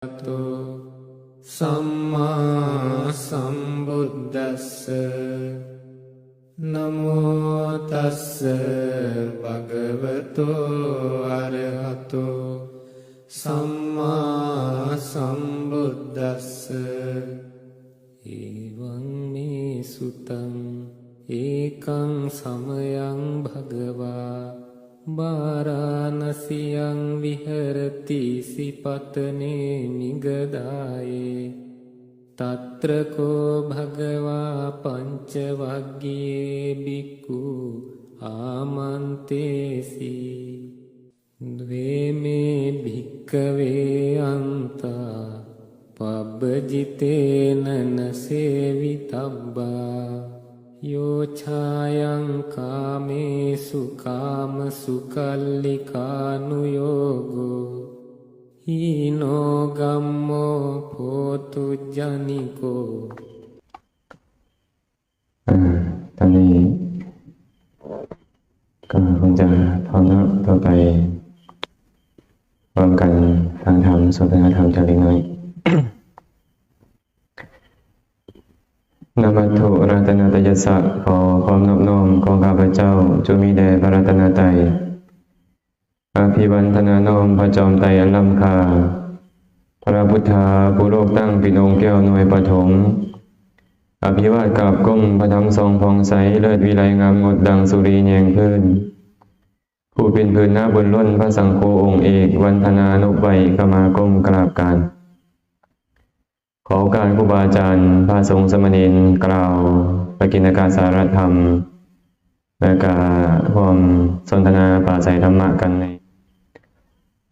atu sammāsambuddhassa. Namo tassa bhagavato arahato sammāsambuddhassa. Evaṃ me sutaṃ. Ekaṃ samayaṃ bhagavā bārāṇasiyaṃ viharati isipatane migadāye. Tatra kho bhagavā pañcavaggiye bhikkhū āmantesi. Dve me bhikkhave antā pabbajitena na sevitabbā. Yo cāyaṃ kāmesu kāmasukhallikānuyogo hīno gammo pothujjaniko. ອ່າ ຕອນນີ້ກໍຄົງຈະພ້ອມເນາະ ຕໍ່ໄປຮ່ວມກັນຟັງທຳ ສົນທະນາທຳຈັກເລັກນ້ອຍ. Namatthu ratanattayassa. ຂໍຄວາມນອບນ້ອມຂອງຂ້າພະເຈົ້າຈົ່ງມີແດ່ພະລັດຕະນະໄຕ. Abhivandana. ນ້ອມພະຈອມໄຕອັນລ້ຳຄ່າ, ພະພຸດທາ ຜູ້ໂລກຕັ້ງເປັນອົງແກ້ວໜ່ວຍປະຖົມ. Abhivāda. ກາບກົ້ມພະທຳສ່ອງຜ່ອງໃສ, ເລີດວິໄລງາມງົດດັ່ງສຸຣີແຍງພື້ນ, ຜູ້ເປັນພື້ນໜ້າບຸນລົ້ນ, ພະສັງໂຄອົງເອກ. Vandananuvadesamuttamo. ຂະມາກົ້ມກາບການ. ຂໍໂອກາດຄູບາອາຈານ ພະສົງສາມະເນນ ກ່າວປະກິນນະກະສາລະທຳ ແລະກະຮ່ວມສົນທະນາປາໄສທຳມະກັນໃນ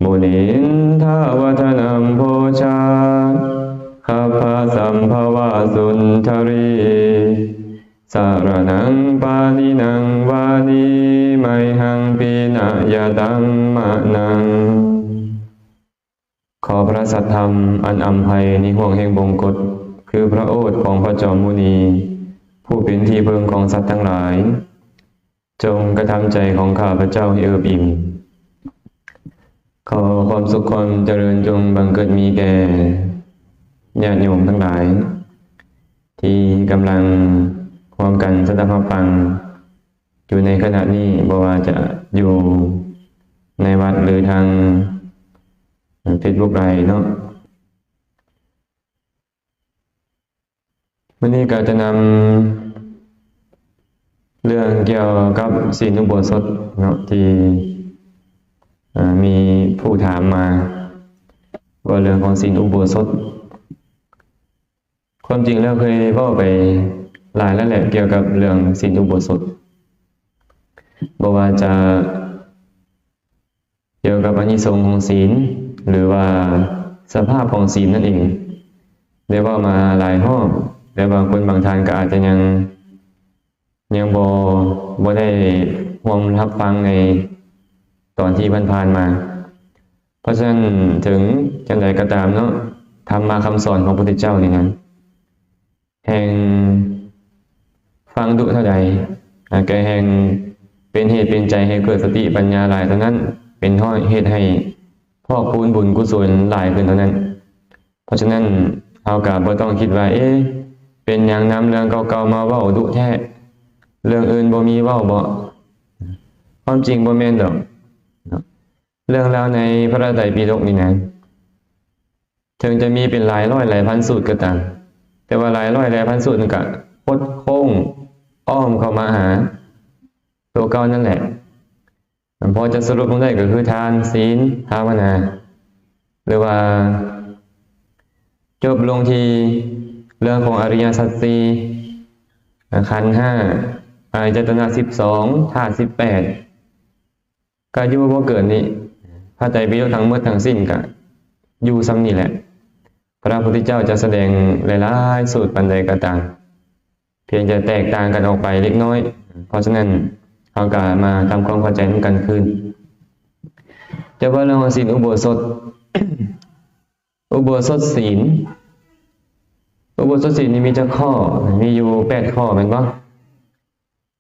Munindavadhanambujaghabbasambhavasundari saraṇaṃ paṇīnaṃ vani mayhaṃ pīṇayataṃ manaṃ. ຂໍພະສັດທຳອັນອຳໄພໃນຫ່ວງແຫ່ງບົງກົດ ຄືພະໂອດຂອງພະຈອມມຸນີ ຜູ້ເປັນທີ່ເພິ່ງຂອງສັດທັງຫຼາຍ ຈົ່ງກະທຳໃຈຂອງຂ້າພະເຈົ້າໃຫ້ເອິບອີ່ມ. ຂໍຄວາມສຸກຄວາມຈະເລີນຈົ່ງບັງເກີດມີແກ່ຍາດໂຍມທັງຫຼາຍ ທີ່ກຳລັງຮ່ວມກັນສະດັບຮັບຟັງ ຢູ່ໃນຂະນະນີ້ ບໍ່ວ່າຈະຢູ່ໃນວັດ ຫຼື ທາງເຟສບຸກໄລເນາະ. ມື້ນີ້ກໍຈະນຳເລື່ອງກ່ຽວກັບສິນອຸໂບສົດເນາະ ທີ່ ເອີ ມີຜູ້ຖາມມາ ເວົ້າເລື່ອງຂອງສິນອຸໂບສົດ. ຄວາມຈິງແລ້ວເຄີຍເວົ້າໄປຫຼາຍແລ້ວແຫຼະ ກ່ຽວກັບເລື່ອງສິນອຸໂບສົດ ບໍ່ວ່າຈະກ່ຽວກັບອານິສົງຂອງສິນ ຫຼືວ່າສະພາບຂອງສິນນັ້ນເອງ ໄດ້ເວົ້າມາຫຼາຍຮອບ ແລະ ບາງຄົນບາງທ່ານກໍອາດຈະຍັງ ຍັງບໍ່ ບໍ່ໄດ້ຮ່ວມຮັບຟັງໃນຕອນທີ່ຜ່ານໆມາ. ເພາະສະນັ້ນ ເຖິງຈັ່ງໃດກໍຕາມເນາະ, ທຳມະຄຳສອນຂອງພະພຸດທະເຈົ້ານີ້ນະ ແຮ່ງຟັງດຸເທົ່າໃດ ອາ ກໍແຮ່ງເປັນເຫດເປັນໃຈໃຫ້ເກີດສະຕິປັນຍາຫຼາຍເທົ່ານັ້ນ, ເປັນເຫດໃຫ້ພອກພູນບຸນກຸສົນຫຼາຍຂຶ້ນເທົ່ານັ້ນ. ເພາະສະນັ້ນ ເຮົາກໍບໍ່ຕ້ອງຄິດວ່າ ເອ ເປັນຫຍັງນຳເລື່ອງເກົ່າໆມາເວົ້າດຸແທ້ ເລື່ອງອື່ນບໍ່ມີເວົ້າບໍ? ຄວາມຈິງບໍ່ແມ່ນດອກ. ເລື່ອງລາວໃນພະໄຕປິດົກນີ້ນະ ເຖິງຈະມີເປັນຫຼາຍຮ້ອຍຫຼາຍພັນສູດກໍຕາມ, ແຕ່ວ່າຫຼາຍຮ້ອຍຫຼາຍພັນສູດນັ້ນກໍຄົດໂຄ້ງອ້ອມເຂົ້າມາຫາຕົວເກົ່ານັ້ນແຫຼະ. ພອຈະສະຫຼຸບລົງໄດ້ກໍຄືທານ, ສິນ, ພາວະນາ ຫຼືວ່າຈົບລົງທີ່ເລື່ອງຂອງອະລິຍະສັດສີ່, ຂັນຫ້າ, ອາຍະຕະນະສິບສອງ, ທາດສິບແປດ, ກະຢູ່ບໍ່ເກີນນີ້. ພະໄຕປິດົກທັງໝົດທັງສິ້ນກະຢູ່ສ່ຳນີ້ແຫຼະ. ພະພຸດທະເຈົ້າຈະສະແດງຫຼາຍໆສູດປານໃດກໍຕາມ, ພຽງແຕ່ແຕກຕ່າງກັນອອກໄປເລັກນ້ອຍ. ເພາະສະນັ້ນ ເຮົາກໍມາທຳຄວາມເຂົ້າໃຈນຳກັນຄືນ. ຈະເວົ້າເລື່ອງຂອງສິນອຸໂບສົດ, ອຸໂບສົດສິນ, ອຸໂບສົດສິນນີ້ມີຈັກຂໍ້? ມີຢູ່ແປດຂໍ້ແມ່ນບໍ່?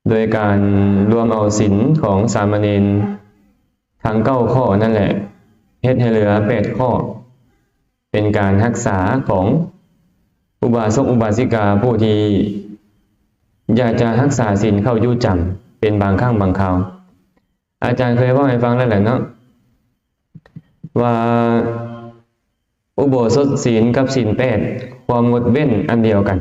ໂດຍການລວມເອົາສິນຂອງສາມະເນນທັງເກົ້າຂໍ້ນັ້ນແຫຼະ ເຮັດໃຫ້ເຫຼືອແປດຂໍ້. ເປັນການຮັກສາຂອງອຸບາສົກອຸບາສິກາຜູ້ທີ່ຢາກຈະຮັກສາສິນເຂົ້າຢູ່ຈຳເປັນບາງຄັ້ງບາງຄາວ. ອາຈານເຄີຍເວົ້າໃຫ້ຟັງແລ້ວແຫຼະເນາະ ວ່າອຸໂບສົດສິນກັບສິນແປດ ຄວາມງົດເວັ້ນອັນດຽວກັນ.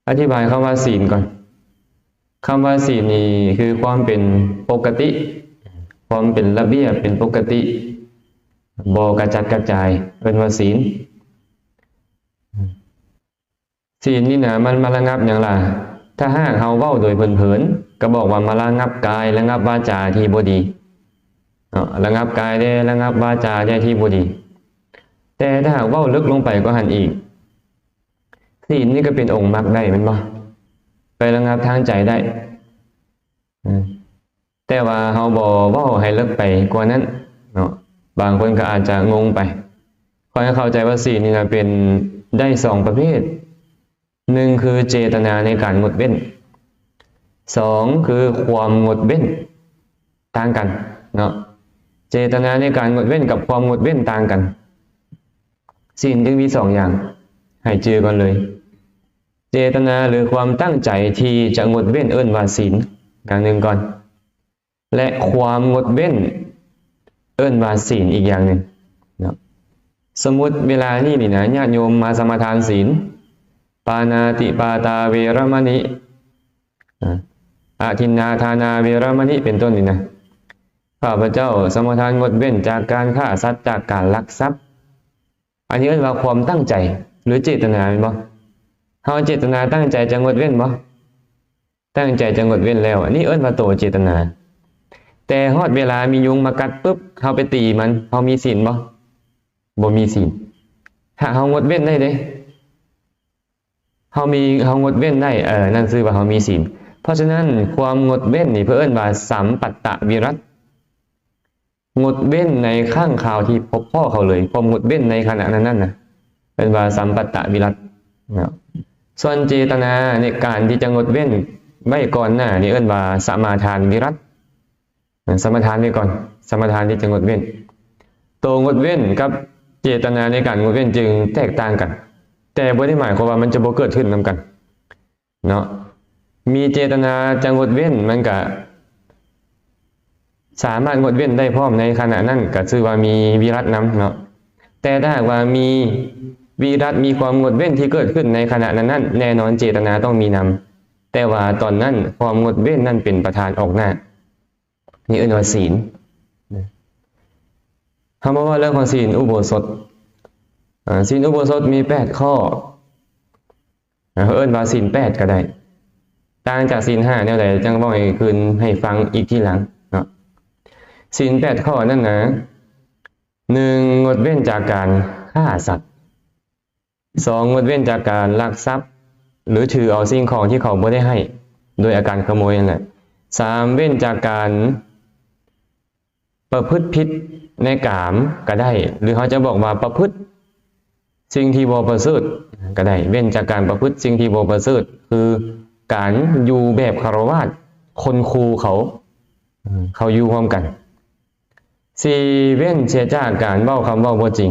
ອະທິບາຍຄຳວ່າສິນກ່ອນ. ຄຳວ່າສິນນີ້ຄືຄວາມເປັນປົກກະຕິ, ຄວາມເປັນລະບຽບເປັນປົກກະຕິ, ບໍ່ກະຈັດກະຈາຍ, ເອີ້ນວ່າສິນ. ສິນນີ້ນະ ມັນມາລະງັບຫຍັງລະ? ຖ້າຫາກເຮົາເວົ້າໂດຍເພີນໆ ກໍບອກວ່າມາລະງັບກາຍ, ລະງັບວາຈາທີ່ບໍ່ດີເນາະ, ລະງັບກາຍແດ່, ລະງັບວາຈາແດ່ທີ່ບໍ່ດີ. ແຕ່ຖ້າຫາກເວົ້າເລິກລົງໄປກວ່າຫັ້ນອີກ, ສິນນີ້ກໍເປັນອົງມັກໄດ້ແມ່ນບໍ່? ໄປລະງັບທາງໃຈໄດ້. ອາ ແຕ່ວ່າເຮົາບໍ່ເວົ້າໃຫ້ເລິກໄປກວ່ານັ້ນເນາະ, ບາງຄົນກໍອາດຈະງົງໄປ. ຂໍໃຫ້ເຂົ້າໃຈວ່າສິນນີ້ນະເປັນໄດ້ສອງປະເພດ, ໜຶ່ງຄືເຈຕະນາໃນການງົດເວັ້ນ, ສອງຄືຄວາມງົດເວັ້ນ. ຕ່າງກັນເນາະ, ເຈຕະນາໃນການງົດເວັ້ນກັບຄວາມງົດເວັ້ນຕ່າງກັນ. ສິນຈຶ່ງມີສອງຢ່າງ ໃຫ້ຈື່ກ່ອນເລີຍ. ເຈຕະນາ ຫຼື ຄວາມຕັ້ງໃຈທີ່ຈະງົດເວັ້ນເອີ້ນວ່າສິນຢ່າງໜຶ່ງກ່ອນ, ແລະ ຄວາມງົດເວັ້ນເອີ້ນວ່າສິນອີກຢ່າງໜຶ່ງເນາະ. ສົມມຸດເວລານີ້ນີ້ນະ ຍາດໂຍມມາສະມາທານສິນ ປານາຕິປາຕາເວລະມະນິ ອາ ອະທິນນາທານາເວລະມະນິ ເປັນຕົ້ນນີ້ນະ, ຂ້າພະເຈົ້າສະມາທານງົດເວັ້ນຈາກການຂ້າສັດ, ຈາກການລັກຊັບ. ອັນນີ້ເອີ້ນວ່າຄວາມຕັ້ງໃຈ ຫຼື ເຈຕະນາແມ່ນບໍ່? ເຮົາເຈຕະນາຕັ້ງໃຈຈະງົດເວັ້ນບໍ່? ຕັ້ງໃຈຈະງົດເວັ້ນແລ້ວ, ອັນນີ້ເອີ້ນວ່າໂຕເຈຕະນາ. ແຕ່ຮອດເວລາມີຍຸງມາກັດປຶບ ເຮົາໄປຕີມັນ, ເຮົາມີສິນບໍ່? ບໍ່ມີສິນ. ຫາກເຮົາງົດເວັ້ນໄດ້ເດ້, ເຮົາມີ ເຮົາງົດເວັ້ນໄດ້, ເອີ ນັ້ນຊື່ວ່າເຮົາມີສິນ. ເພາະສະນັ້ນ ຄວາມງົດເວັ້ນນີ້ເພິ່ນເອີ້ນວ່າສຳປັດຕະວິລັດ, ງົດເວັ້ນໃນຄັ້ງຄາວທີ່ພົບພໍ້ເຂົາເລີຍ, ຄວາມງົດເວັ້ນໃນຂະນະນັ້ນໆນະ ເອີ້ນວ່າສຳປັດຕະວິລັດເນາະ. ສ່ວນເຈຕະນາໃນການທີ່ຈະງົດເວັ້ນໄວ້ກ່ອນໜ້ານີ້ ເອີ້ນວ່າສະມາທານວິລັດ. ສະມາທານໄວ້ກ່ອນ, ສະມາທານທີ່ຈະງົດເວັ້ນ. ໂຕງົດເວັ້ນກັບເຈຕະນາໃນການງົດເວັ້ນຈຶ່ງແຕກຕ່າງກັນ, ແຕ່ບໍ່ໄດ້ໝາຍຄວາມວ່າມັນຈະບໍ່ເກີດຂຶ້ນນຳກັນເນາະ. ມີເຈຕະນາຈະງົດເວັ້ນ ມັນກະສາມາດງົດເວັ້ນໄດ້ພ້ອມໃນຂະນະນັ້ນ, ກະຊື່ວ່າມີວິລັດນຳເນາະ. ແຕ່ຖ້າຫາກວ່າມີວິລັດ, ມີຄວາມງົດເວັ້ນທີ່ເກີດຂຶ້ນໃນຂະນະນັ້ນໆ, ແນ່ນອນເຈຕະນາຕ້ອງມີນຳ, ແຕ່ວ່າຕອນນັ້ນຄວາມງົດເວັ້ນນັ້ນເປັນປະທານອອກໜ້າ. ນີ້ເອີ້ນວ່າສິນ. ເຮົາມາເວົ້າເລື່ອງຂອງສິນອຸໂບສົດ. ອາ ສິນອຸໂບສົດມີແປດຂໍ້. ເຮົາເອີ້ນວ່າສິນແປດກໍໄດ້. ຕ່າງຈາກສິນຫ້າແນວໃດ ຈັ່ງເວົ້າໃຫ້ຄືນໃຫ້ຟັງອີກທີຫຼັງເນາະ. ສິນແປດຂໍ້ນັ້ນນະ, ໜຶ່ງ ງົດເວັ້ນຈາກການຂ້າສັດ. ສອງ ງົດເວັ້ນຈາກການລັກຊັບ ຫຼື ຖືເອົາສິ່ງຂອງທີ່ເຂົາບໍ່ໄດ້ໃຫ້ ໂດຍອາການຂະໂມຍນັ້ນແຫຼະ. ສາມ ເວັ້ນຈາກການປະພຶດຜິດໃນກາມກໍໄດ້ ຫຼື ເຮົາຈະບອກວ່າປະພຶດສິ່ງທີ່ບໍ່ປະເສີດກໍໄດ້. ເວັ້ນຈາກການປະພຶດສິ່ງທີ່ບໍ່ປະເສີດ ຄືການຢູ່ແບບຄາລະວາດ, ຄົນຄູ່ເຂົາ, ເຂົາຢູ່ຮ່ວມກັນ. ສີ່ ເວັ້ນເສຍຈາກການເວົ້າຄຳເວົ້າບໍ່ຈິງ.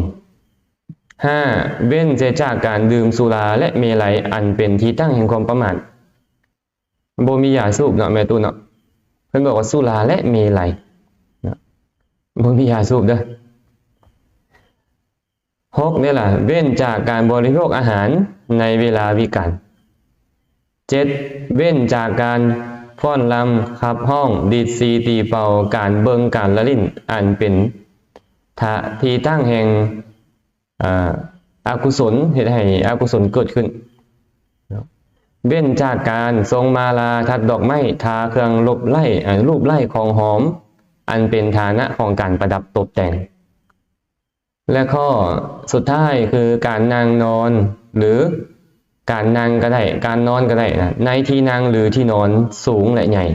ຫ້າ ເວັ້ນເສຍຈາກການດື່ມສຸລາ ແລະ ເມໄລ ອັນເປັນທີ່ຕັ້ງແຫ່ງຄວາມປະໝາດ. ບໍ່ມີຢາສູບເນາະ ແມ່ຕູ້ເນາະ, ເພິ່ນບອກວ່າສຸລາ ແລະ ເມໄລເນາະ, ບໍ່ມີຢາສູບເດີ້. ຫົກ ນີ້ລະ ເວັ້ນຈາກການບໍລິໂພກອາຫານໃນເວລາວິການ. ເຈັດ ເວັ້ນຈາກການຟ້ອນລຳ, ຂັບຮ້ອງ, ດີດຊີຕີເປົ່າ, ການເບິ່ງການລະຫຼິ້ນ ອັນເປັນທະ ທີ່ຕັ້ງແຫ່ງ ອາ ອະກຸສົນ, ເຮັດໃຫ້ອະກຸສົນເກີດຂຶ້ນ. ເວັ້ນຈາກການສົ່ງມາລາ, ທັດດອກໄມ້, ທາເຄື່ອງລົບໄລ້, ອາ ລູບໄລ້ຂອງຫອມ ອັນເປັນຖານະຂອງການປະດັບຕົບແຕ່ງ. ແລະ ຂໍ້ສຸດທ້າຍຄືການນັ່ງນອນ ຫຼື ການນັ່ງກໍໄດ້, ການນອນກໍໄດ້ນະ, ໃນທີ່ນັ່ງ ຫຼື ທີ່ນອນສູງ ແລະ ໃຫຍ່.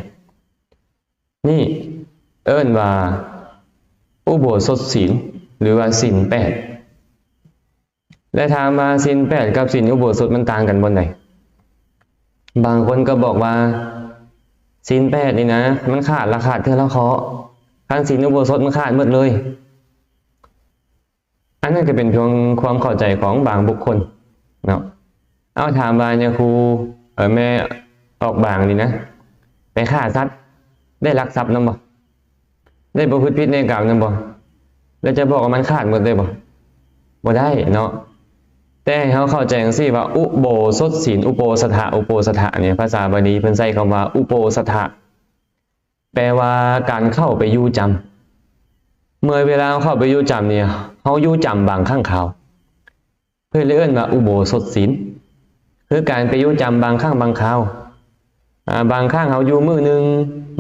ນີ້ເອີ້ນວ່າອຸໂບສົດສິນ ຫຼືວ່າສິນແປດ. ແລະ ຖາມວ່າສິນແປດກັບສິນອຸໂບສົດມັນຕ່າງກັນບ່ອນໃດ? ບາງຄົນກໍບອກວ່າສິນແປດນີ້ນະ ມັນຂາດລະຂາດເທື່ອລະເຄາະ, ຄັນສິນອຸໂບສົດມັນຂາດໝົດເລີຍ. ອັນນັ້ນກໍເປັນພຽງຄວາມເຂົ້າໃຈຂອງບາງບຸກຄົນເນາະ. ເອົາ ຖາມວ່າຍາຄູ ເອີ ແມ່ອອກບາງນີ້ນະ ໄປຂ້າສັດ ໄດ້ລັກຊັບນຳບໍ່? ໄດ້ປະພຶດຜິດໃນກາມນຳບໍ່? ແລ້ວຈະບອກວ່າມັນຂາດໝົດເລີຍບໍ່? ບໍ່ໄດ້ເນາະ. ແຕ່ໃຫ້ເຮົາເຂົ້າໃຈຈັ່ງຊີ້ວ່າ ອຸໂບສົດສິນ ອຸໂປສະຖະ ອຸໂປສະຖະນີ້ ພາສາບາລີເພິ່ນໃຊ້ຄຳວ່າ ອຸໂປສະຖະ ແປວ່າການເຂົ້າໄປຢູ່ຈຳ. ເມື່ອເວລາເຮົາເຂົ້າໄປຢູ່ຈຳນີ້ ເຮົາຢູ່ຈຳບາງຄັ້ງຄາວ ເພິ່ນເລີຍເອີ້ນວ່າອຸໂບສົດສິນ ຄືການໄປຢູ່ຈຳບາງຄັ້ງບາງຄາວ. ອາ ບາງຄັ້ງເຮົາຢູ່ມື້ໜຶ່ງ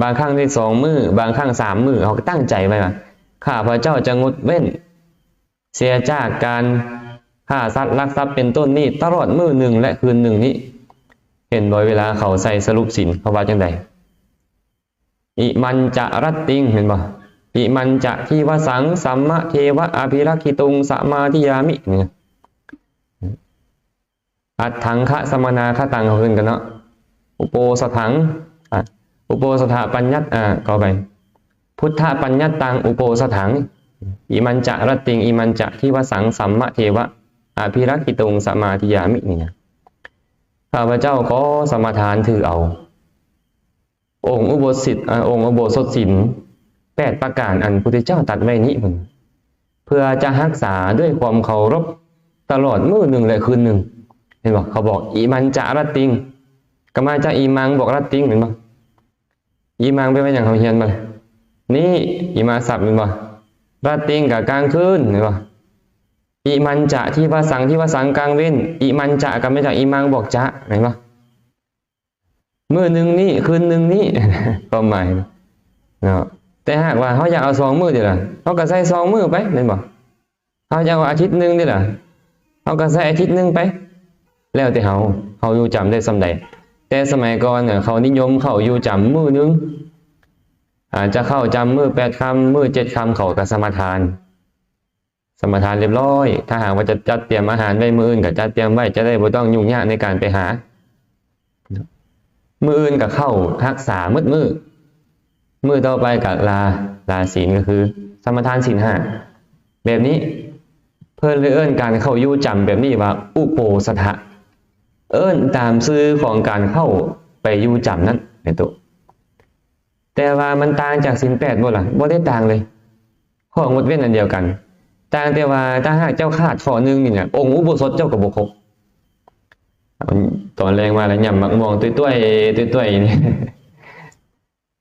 ບາງຄັ້ງໄດ້ສອງມື້ ບາງຄັ້ງສາມມື້ ເຮົາກໍຕັ້ງໃຈໄວ້ວ່າ ຂ້າພະເຈົ້າຈະງົດເວັ້ນເສຍຈາກການຂ້າສັດລັກຊັບເປັນຕົ້ນນີ້ ຕະຫຼອດມື້ໜຶ່ງ ແລະ ຄືນໜຶ່ງນີ້. ເຫັນບໍ່ ເວລາເຂົາໃສ່ສະຫຼຸບສິນ ເຂົາວ່າຈັ່ງໃດ? ອິມັນຈະຣັດຕິງ ເຫັນບໍ່? ອິມັນຈະທິວະສັງ ສັມມະເທວະ ອະພິລັກຂິຕຸງ ສະມາທິຍາມິ ນີ້ນະ. ອັດຖັງຄະສະມະນາຄະຕັງ ເຂົາເອີ້ນກັນເນາະ ອຸໂປສະຖັງ ອາ ອຸໂປສະຖະປັນຍັດ ອາ ຂໍອະໄພ ພຸດທະປັນຍັດຕັງ ອຸໂປສະຖັງ ອິມັນຈະຣັດຕິງ ອິມັນຈະທິວະສັງ ສັມມະເທວະ ອະພິລັກຂິຕຸງ ສະມາທິຍາມິ ນີ້ນະ. ຂ້າພະເຈົ້າຂໍສະມາທານຖືເອົາ ອົງອຸໂບສິດ ອາ ອົງອຸໂບສົດສິນແປດປະການ ອັນພຸດທະເຈົ້າຕັດໄວ້ນີ້ ເພິ່ນ ເພື່ອຈະຮັກສາດ້ວຍຄວາມເຄົາລົບຕະຫຼອດມື້ໜຶ່ງ ແລະ ຄືນໜຶ່ງ. ເຫັນບໍ່? ເຂົາບອກ ອິມັນຈະຣັດຕິງ ກໍມາຈາກອິມັງບວກຣັດຕິງ ເຫັນບໍ່? ອິມັງແປວ່າຫຍັງ? ເຮົາຮຽນມານີ້ ອິມາສັບ ເຫັນບໍ່? ຣັດຕິງກໍກາງຄືນ ເຫັນບໍ່? ອິມັນຈະທິວະສັງ ທິວະສັງກາງເວັນ ອິມັນຈະກໍມາຈາກອິມັງບວກຈະ ເຫັນບໍ່? ມື້ໜຶ່ງນີ້ ຄືນໜຶ່ງນີ້ ຄວາມໝາຍເນາະ. ແຕ່ຫາກວ່າເຮົາຢາກເອົາສອງມື້ເດລະ ເຮົາກໍໃສ່ສອງມື້ໄປ ແມ່ນບໍ່? ເຮົາຢາກເອົາອາທິດໜຶ່ງເດລະ ເຮົາກໍໃສ່ອາທິດໜຶ່ງໄປ ແລ້ວແຕ່ເຮົາ ເຮົາຢູ່ຈຳໄດ້ສ່ຳໃດ. ແຕ່ສະໄໝກ່ອນນະ ເຂົານິຍົມເຂົ້າຢູ່ຈຳມື້ໜຶ່ງ ອາ ຈະເຂົ້າຈຳມື້ແປດຄ່ຳ ມື້ເຈັດຄ່ຳ ເຂົາກໍສະມາທານ ສະມາທານລຽບຮ້ອຍ. ຖ້າຫາກວ່າຈະຈັດຕຽມອາຫານໄວ້ມື້ອື່ນ ກໍຈັດຕຽມໄວ້ ຈະໄດ້ບໍ່ຕ້ອງຫຍຸ້ງຍາກໃນການໄປຫາ. ມື້ອື່ນກໍເຂົ້າຮັກສາໝົດມື້ ມື້ຕໍ່ໄປກໍລາ ລາສິນ ກໍຄືສະມາທານສິນຫ້າ. ແບບນີ້ເພິ່ນເລີຍເອີ້ນການເຂົ້າຢູ່ຈຳແບບນີ້ວ່າ ອຸໂປສະຖະ ເອີ້ນຕາມຊື່ຂອງການເຂົ້າໄປຢູ່ຈຳນັ້ນ ແມ່ນຕົວະ. ແຕ່ວ່າມັນຕ່າງຈາກສິນແປດບໍ່ລະ? ບໍ່ໄດ້ຕ່າງເລີຍ. ຂໍ້ງົດເວັ້ນອັນດຽວກັນ, ຕ່າງແຕ່ວ່າຖ້າຫາກເຈົ້າຂາດຂໍ້ໜຶ່ງນີ້ນະ ອົງອຸໂບສົດເຈົ້າກໍບໍ່ຄົບ. ຕອນແລງມາແລ້ວຫຍ້ຳໝາກມ່ວງຕຸ້ຍໆ ຕຸ້ຍໆ ນີ້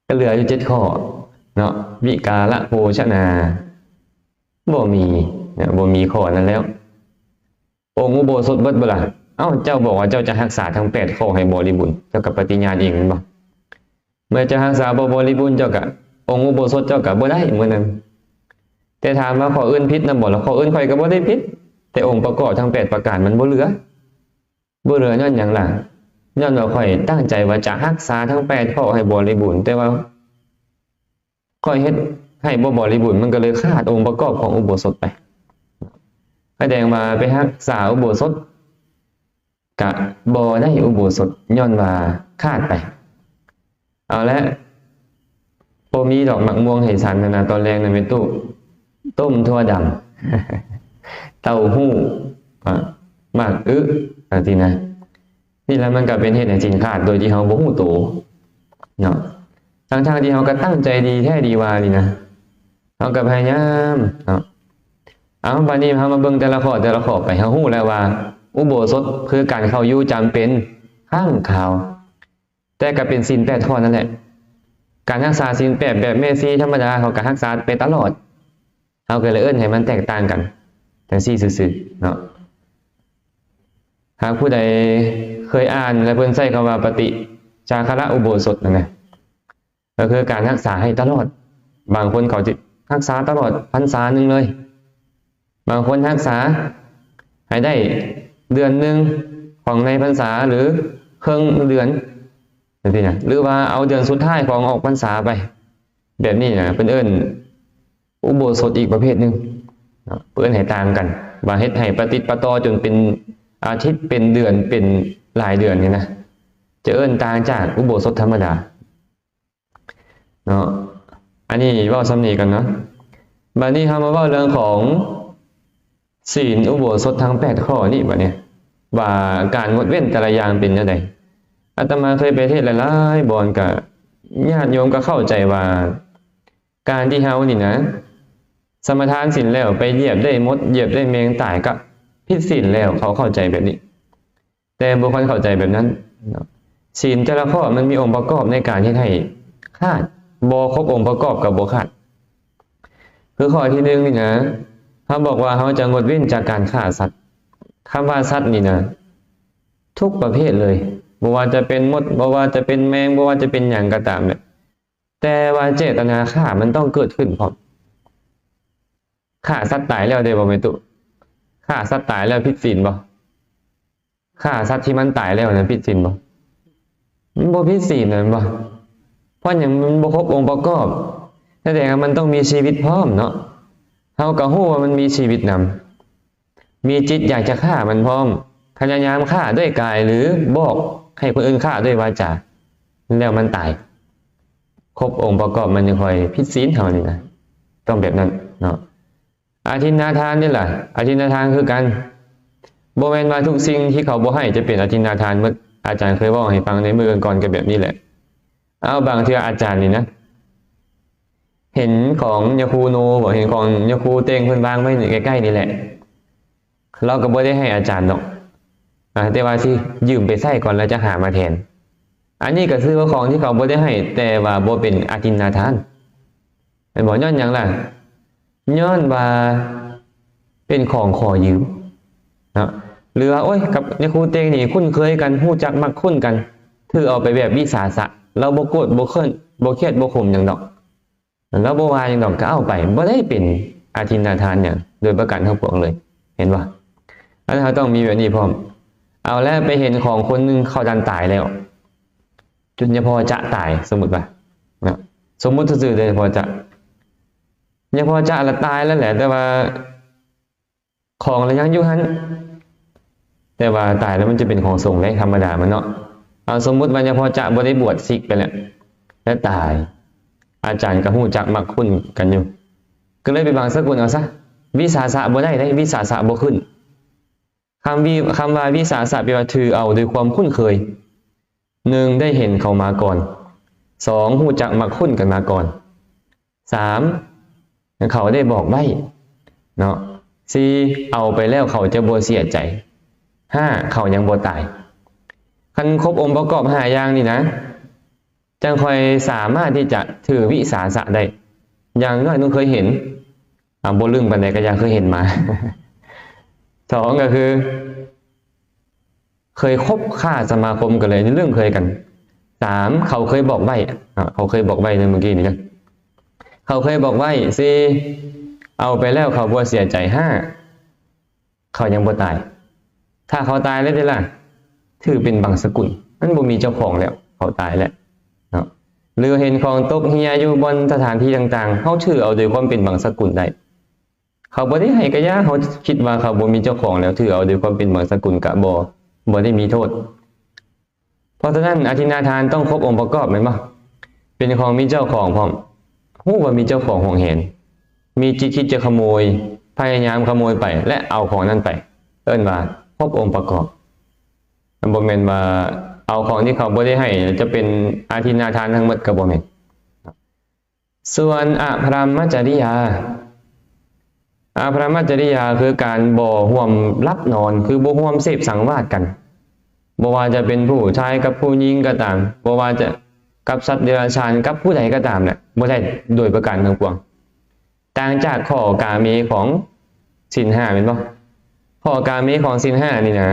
ກໍເຫຼືອຢູ່ເຈັດຂໍ້ເນາະ. ວິກາລະໂພຊະນາ ບໍ່ມີນະ, ບໍ່ມີຂໍ້ນັ້ນແລ້ວ. ອົງອຸໂບສົດເບິດບໍ່ລະ? ເອົ້າ, ເຈົ້າບອກວ່າເຈົ້າຈະຮັກສາທັງແປດຂໍ້ໃຫ້ບໍລິບູນ, ເຈົ້າກໍປະຕິຍານເອງແມ່ນບໍ່? ເມື່ອເຈົ້າຮັກສາບໍ່ບໍລິບູນ, ເຈົ້າກໍ ອົງອຸໂບສົດເຈົ້າກໍບໍ່ໄດ້ມື້ນັ້ນ. ແຕ່ຖາມວ່າຂໍ້ອື່ນຜິດນຳບໍ່ລະ? ຂໍ້ອື່ນຂ້ອຍກໍບໍ່ໄດ້ຜິດ, ແຕ່ອົງປະກອບທັງແປດປະການມັນບໍ່ເຫຼືອ. ບໍ່ເຫຼືອຍ້ອນຫຍັງລະ? ຍ້ອນວ່າຂ້ອຍຕັ້ງໃຈວ່າຈະຮັກສາທັງແປດຂໍ້ໃຫ້ບໍລິບູນ, ແຕ່ວ່າ ຂ້ອຍເຮັດໃຫ້ບໍ່ບໍລິບູນ, ມັນກໍເລີຍຂາດອົງປະກອບຂອງອຸໂບສົດໄປ. ສະແດງວ່າໄປຮັກສາອຸໂບສົດ ກະບໍ່ໄດ້ອຸໂບສົດ, ຍ້ອນວ່າຂາດໄປ. ເອົາລະ, ບໍ່ມີດອກໝາກມ່ວງໃຫ້ສັນນະ, ຕອນແລງນະແມ່ຕູ້ ຕົ້ມຖົ່ວດຳ ເຕົ້າຫູ້ ອາ ໝາກອຶ ຈັ່ງຊີ້ນະ. ນີ້ລະ ມັນກໍເປັນເຫດໃຫ້ສິນຂາດໂດຍທີ່ເຮົາບໍ່ຮູ້ໂຕເນາະ, ທັງໆທີ່ເຮົາກໍຕັ້ງໃຈດີແທ້ດີວ່ານີ້ນະ, ເຮົາກໍພະຍາຍາມເນາະ. ເອົາ, ບາດນີ້ເຮົາມາເບິ່ງແຕ່ລະຂໍ້ ແຕ່ລະຂໍ້ໄປ, ເຮົາຮູ້ແລ້ວວ່າອຸໂບສົດຄືການເຂົ້າຢູ່ຈຳເປັນຄັ້ງຄາວ, ແຕ່ກໍເປັນສິນແປດຂໍ້ນັ້ນແຫຼະ. ການຮັກສາສິນແປດແບບແມ່ຊີທຳມະດາ ເຮົາກໍຮັກສາໄປຕະຫຼອດ. ເຮົາກໍເລີຍເອີ້ນໃຫ້ມັນແຕກຕ່າງກັນຈັ່ງຊີ້ຊື່ໆເນາະ. ຫາກຜູ້ໃດເຄີຍອ່ານແລ້ວເພິ່ນໃຊ້ຄຳວ່າປະຕິຈາຄະລະອຸໂບສົດນັ້ນນະ, ກໍຄືການຮັກສາໃຫ້ຕະຫຼອດ. ບາງຄົນເຂົາຈະຮັກສາຕະຫຼອດພັນສາໜຶ່ງເລີຍ, ບາງຄົນຮັກສາໃຫ້ໄດ້ເດືອນໜຶ່ງຂອງໃນພັນສາ ຫຼື ເຄິ່ງເດືອນ ຈັ່ງຊີ້ນະ, ຫຼືວ່າເອົາເດືອນສຸດທ້າຍຂອງອອກພັນສາໄປ. ແບບນີ້ນະ ເພິ່ນເອີ້ນອຸໂບສົດອີກປະເພດໜຶ່ງເນາະ, ເພິ່ນເອີ້ນໃຫ້ຕ່າງກັນ ວ່າເຮັດໃຫ້ປະຕິດປະຕໍ່ຈົນເປັນອາທິດ ເປັນເດືອນ ເປັນຫຼາຍເດືອນນີ້ນະ, ຈະເອີ້ນຕ່າງຈາກອຸໂບສົດທຳມະດາເນາະ. ອັນນີ້ເວົ້າສ່ຳນີ້ກ່ອນເນາະ. ບາດນີ້ເຮົາມາເວົ້າເລື່ອງຂອງ ສີນອຸໂບສົດທັງແປດຂໍ້ນີ້ ບັດນີ້ ວ່າການງົດເວັ້ນແຕ່ລະຢ່າງເປັນແນວໃດ? ອາດຕະມາເຄີຍໄປເທດຫຼາຍໆບ່ອນ ກະ ຍາດໂຍມກະເຂົ້າໃຈວ່າ ການທີ່ເຮົານີ້ນະ ສະມາທານສີນແລ້ວ ໄປຢຽບໄດ້ມົດ ຢຽບໄດ້ແມງຕາຍ ກະຜິດສີນແລ້ວ ເຂົາເຂົ້າໃຈແບບນີ້. ແຕ່ບໍ່ຄ່ອຍເຂົ້າໃຈແບບນັ້ນເນາະ. ສີນແຕ່ລະຂໍ້ມັນມີອົງປະກອບໃນການເຮັດໃຫ້ຂາດ, ບໍ່ຄົບອົງປະກອບກໍບໍ່ຂາດ. ຄືຂໍ້ທີໜຶ່ງນີ້ນະ, ເຮົາບອກວ່າເຮົາຈະງົດເວັ້ນຈາກການຂ້າສັດ. ຄຳວ່າສັດນີ້ນະ, ທຸກປະເພດເລີຍ, ບໍ່ວ່າຈະເປັນມົດ, ບໍ່ວ່າຈະເປັນແມງ, ບໍ່ວ່າຈະເປັນຫຍັງກໍຕາມແຫຼະ. ແຕ່ວ່າເຈດຕະນາຂ້າມັນຕ້ອງເກີດຂຶ້ນພ້ອມ. ຂ້າສັດຕາຍແລ້ວເດ້ບໍ່ແມ່ນຕຸ? ຂ້າສັດຕາຍແລ້ວຜິດສີນບໍ່? ຂ້າສັດທີ່ມັນຕາຍແລ້ວນັ້ນຜິດສີນບໍ່? ມັນບໍ່ຜິດສີນແມ່ນບໍ່? ເພາະຫຍັງ? ມັນບໍ່ຄົບອົງປະກອບ. ແສດງວ່າມັນຕ້ອງມີຊີວິດພ້ອມເນາະ. ເຮົາກໍຮູ້ວ່າມັນມີຊີວິດນຳ. ມີຈິດຢາກຈະຂ້າມັນພ້ອມ, ພະຍາຍາມຂ້າດ້ວຍກາຍ ຫຼື ບອກໃຫ້ຄົນອື່ນຂ້າດ້ວຍວາຈາ ແລ້ວມັນຕາຍ. ຄົບອົງປະກອບມັນຈຶ່ງຄ່ອຍຜິດສີນເຮົານີ້ນະ, ຕ້ອງແບບນັ້ນເນາະ. ອະທິນນາທານນີ້ລະ, ອະທິນນາທານຄືກັນ, ບໍ່ແມ່ນວ່າທຸກສິ່ງທີ່ເຂົາບໍ່ໃຫ້ຈະເປັນອະທິນນາທານໝົດ. ອາຈານເຄີຍເວົ້າໃຫ້ຟັງໃນມື້ກ່ອນໆກໍແບບນີ້ແຫຼະ. ເອົາ ບາງເທື່ອອາຈານນີ້ນະ ເຫັນຂອງຍາຄູໂນບໍ ເຫັນຂອງຍາຄູເຕັງເພິ່ນວາງໄວ້ໃກ້ໆນີ້ແຫຼະ, ລາວກໍບໍ່ໄດ້ໃຫ້ອາຈານດອກ ອາ ແຕ່ວ່າຊິຢືມໄປໃຊ້ກ່ອນ ແລ້ວຈະຫາມາແທນ. ອັນນີ້ກໍຖືວ່າຂອງທີ່ເຂົາບໍ່ໄດ້ໃຫ້ ແຕ່ວ່າບໍ່ເປັນອະທິນນາທານ ແມ່ນບໍ່? ຍ້ອນຫຍັງລະ? ຍ້ອນວ່າເປັນຂອງຂໍຢືມເນາະ ຫຼືວ່າ ໂອ້ຍ ກັບຍາຄູເຕັງນີ້ຄຸ້ນເຄີຍກັນ ຮູ້ຈັກມັກຄຸ້ນກັນ ຖືເອົາໄປແບບວິສາສະ, ລາວບໍ່ໂກດ ບໍ່ເຄີນ ບໍ່ຄຽດ ບໍ່ຂົມຫຍັງດອກ, ລາວບໍ່ວ່າຫຍັງດອກ ກໍເອົາໄປ, ບໍ່ໄດ້ເປັນອະທິນນາທານຫຍັງໂດຍປະການທັງປວງເລີຍ, ເຫັນບໍ່? ອັນນັ້ນເຮົາຕ້ອງມີແບບນີ້ພ້ອມ. ເອົາແລ້ວ ໄປເຫັນຂອງຄົນໜຶ່ງເຂົາດັນຕາຍແລ້ວ ຈົນຍາພໍ່ຈະຕາຍ, ສົມມຸດວ່າເນາະ, ສົມມຸດຊື່ໆເດີ ຍາພໍ່ຈະ ຍາພໍ່ຈະລະຕາຍແລ້ວແຫຼະ ແຕ່ວ່າຂອງລະຍັງຢູ່ຫັ້ນ, ແຕ່ວ່າຕາຍແລ້ວມັນຈະເປັນຂອງສົງເດ້ ທຳມະດາມັນເນາະ. ເອົາ ສົມມຸດວ່າຍາພໍ່ຈະບໍ່ໄດ້ບວດສິກໄປແລ້ວ ແລ້ວຕາຍ, ອາຈານກໍຮູ້ຈັກມັກຄຸ້ນກັນຢູ່ ກໍເລີຍໄປບັງສະກຸນເອົາຊະ. ວິສາສະບໍ່ໄດ້ເດ້, ວິສາສະບໍ່ຂຶ້ນ. ຄຳວິ ຄຳວ່າວິສາສະ ແປວ່າຖືເອົາໂດຍຄວາມຄຸ້ນເຄີຍ. ໜຶ່ງ ໄດ້ເຫັນເຂົາມາກ່ອນ, ສອງ ຮູ້ຈັກມັກຄຸ້ນກັນມາກ່ອນ, ສາມ ເຂົາໄດ້ບອກໄວ້ເນາະ, ສີ່ ເອົາໄປແລ້ວເຂົາຈະບໍ່ເສຍໃຈ, ຫ້າ ເຂົາຍັງບໍ່ຕາຍ. ຄັນຄົບອົງປະກອບຫ້າຢ່າງນີ້ນະ ຈັ່ງຄ່ອຍສາມາດທີ່ຈະຖືວິສາສະໄດ້. ຢ່າງໜ້ອຍໜຶ່ງເຄີຍເຫັນ, ອາ ບໍ່ລຶ້ງປານໃດກໍຢ່າເຄີຍເຫັນມາ. ສອງ ກໍຄື ເຄີຍຄົບຄ້າສະມາຄົມກັນເລີຍ ເລື່ອງເຄີຍກັນ. ສາມ ເຂົາເຄີຍບອກໄວ້, ອາ ເຂົາເຄີຍບອກໄວ້ໃນມື້ກີ້ນີ້ນະ, ເຂົາເຄີຍບອກໄວ້. ສີ່ ເອົາໄປແລ້ວເຂົາບໍ່ເສຍໃຈ. ຫ້າ ເຂົາຍັງບໍ່ຕາຍ. ຖ້າເຂົາຕາຍແລ້ວເດລະ? ຖືເປັນບັງສະກຸນ, ມັນບໍ່ມີເຈົ້າຂອງແລ້ວ, ເຂົາຕາຍແລ້ວເນາະ. ຫຼືເຫັນຂອງຕົກເຮ່ຍຢູ່ບ່ອນສະຖານທີ່ຕ່າງໆ, ເຮົາຖືເອົາໂດຍຄວາມເປັນບັງສະກຸນໄດ້. ເຂົາບໍ່ໄດ້ໃຫ້ກະຢ່າ, ເຮົາຄິດວ່າເຂົາບໍ່ມີເຈົ້າຂອງແລ້ວ, ຖືເອົາໂດຍຄວາມເປັນບັງສະກຸນກະບໍ່, ບໍ່ໄດ້ມີໂທດ. ເພາະສະນັ້ນ ອະທິນນາທານຕ້ອງຄົບອົງປະກອບແມ່ນບໍ່? ເປັນຂອງມີເຈົ້າຂອງພ້ອມ, ຮູ້ວ່າມີເຈົ້າຂອງຫວງແຫນ, ມີຈິດຄິດຈະຂະໂມຍ, ພະຍາຍາມຂະໂມຍໄປ ແລະ ເອົາຂອງນັ້ນໄປ, ເອີ້ນວ່າຄົບອົງປະກອບ. ມັນບໍ່ແມ່ນວ່າເອົາຂອງທີ່ເຂົາບໍ່ໄດ້ໃຫ້ ຈະເປັນອະທິນນາທານທັງໝົດ, ກໍບໍ່ແມ່ນ. ສ່ວນອະພະຣຳມະຈະລິຍາ, ອະພະຣຳມະຈະລິຍາຄືການບໍ່ຮ່ວມຫຼັບນອນ, ຄືບໍ່ຮ່ວມເສບສັງວາດກັນ, ບໍ່ວ່າຈະເປັນຜູ້ຊາຍກັບຜູ້ຍິງກໍຕາມ, ບໍ່ວ່າຈະກັບສັດເດຍລະຊານ, ກັບຜູ້ໃດກໍຕາມແຫຼະ, ບໍ່ໄດ້ໂດຍປະການທັງປວງ. ຕ່າງຈາກຂໍ້ກາເມຂອງສິນຫ້າແມ່ນບໍ່? ຂໍ້ກາເມຂອງສິນຫ້ານີ້ນະ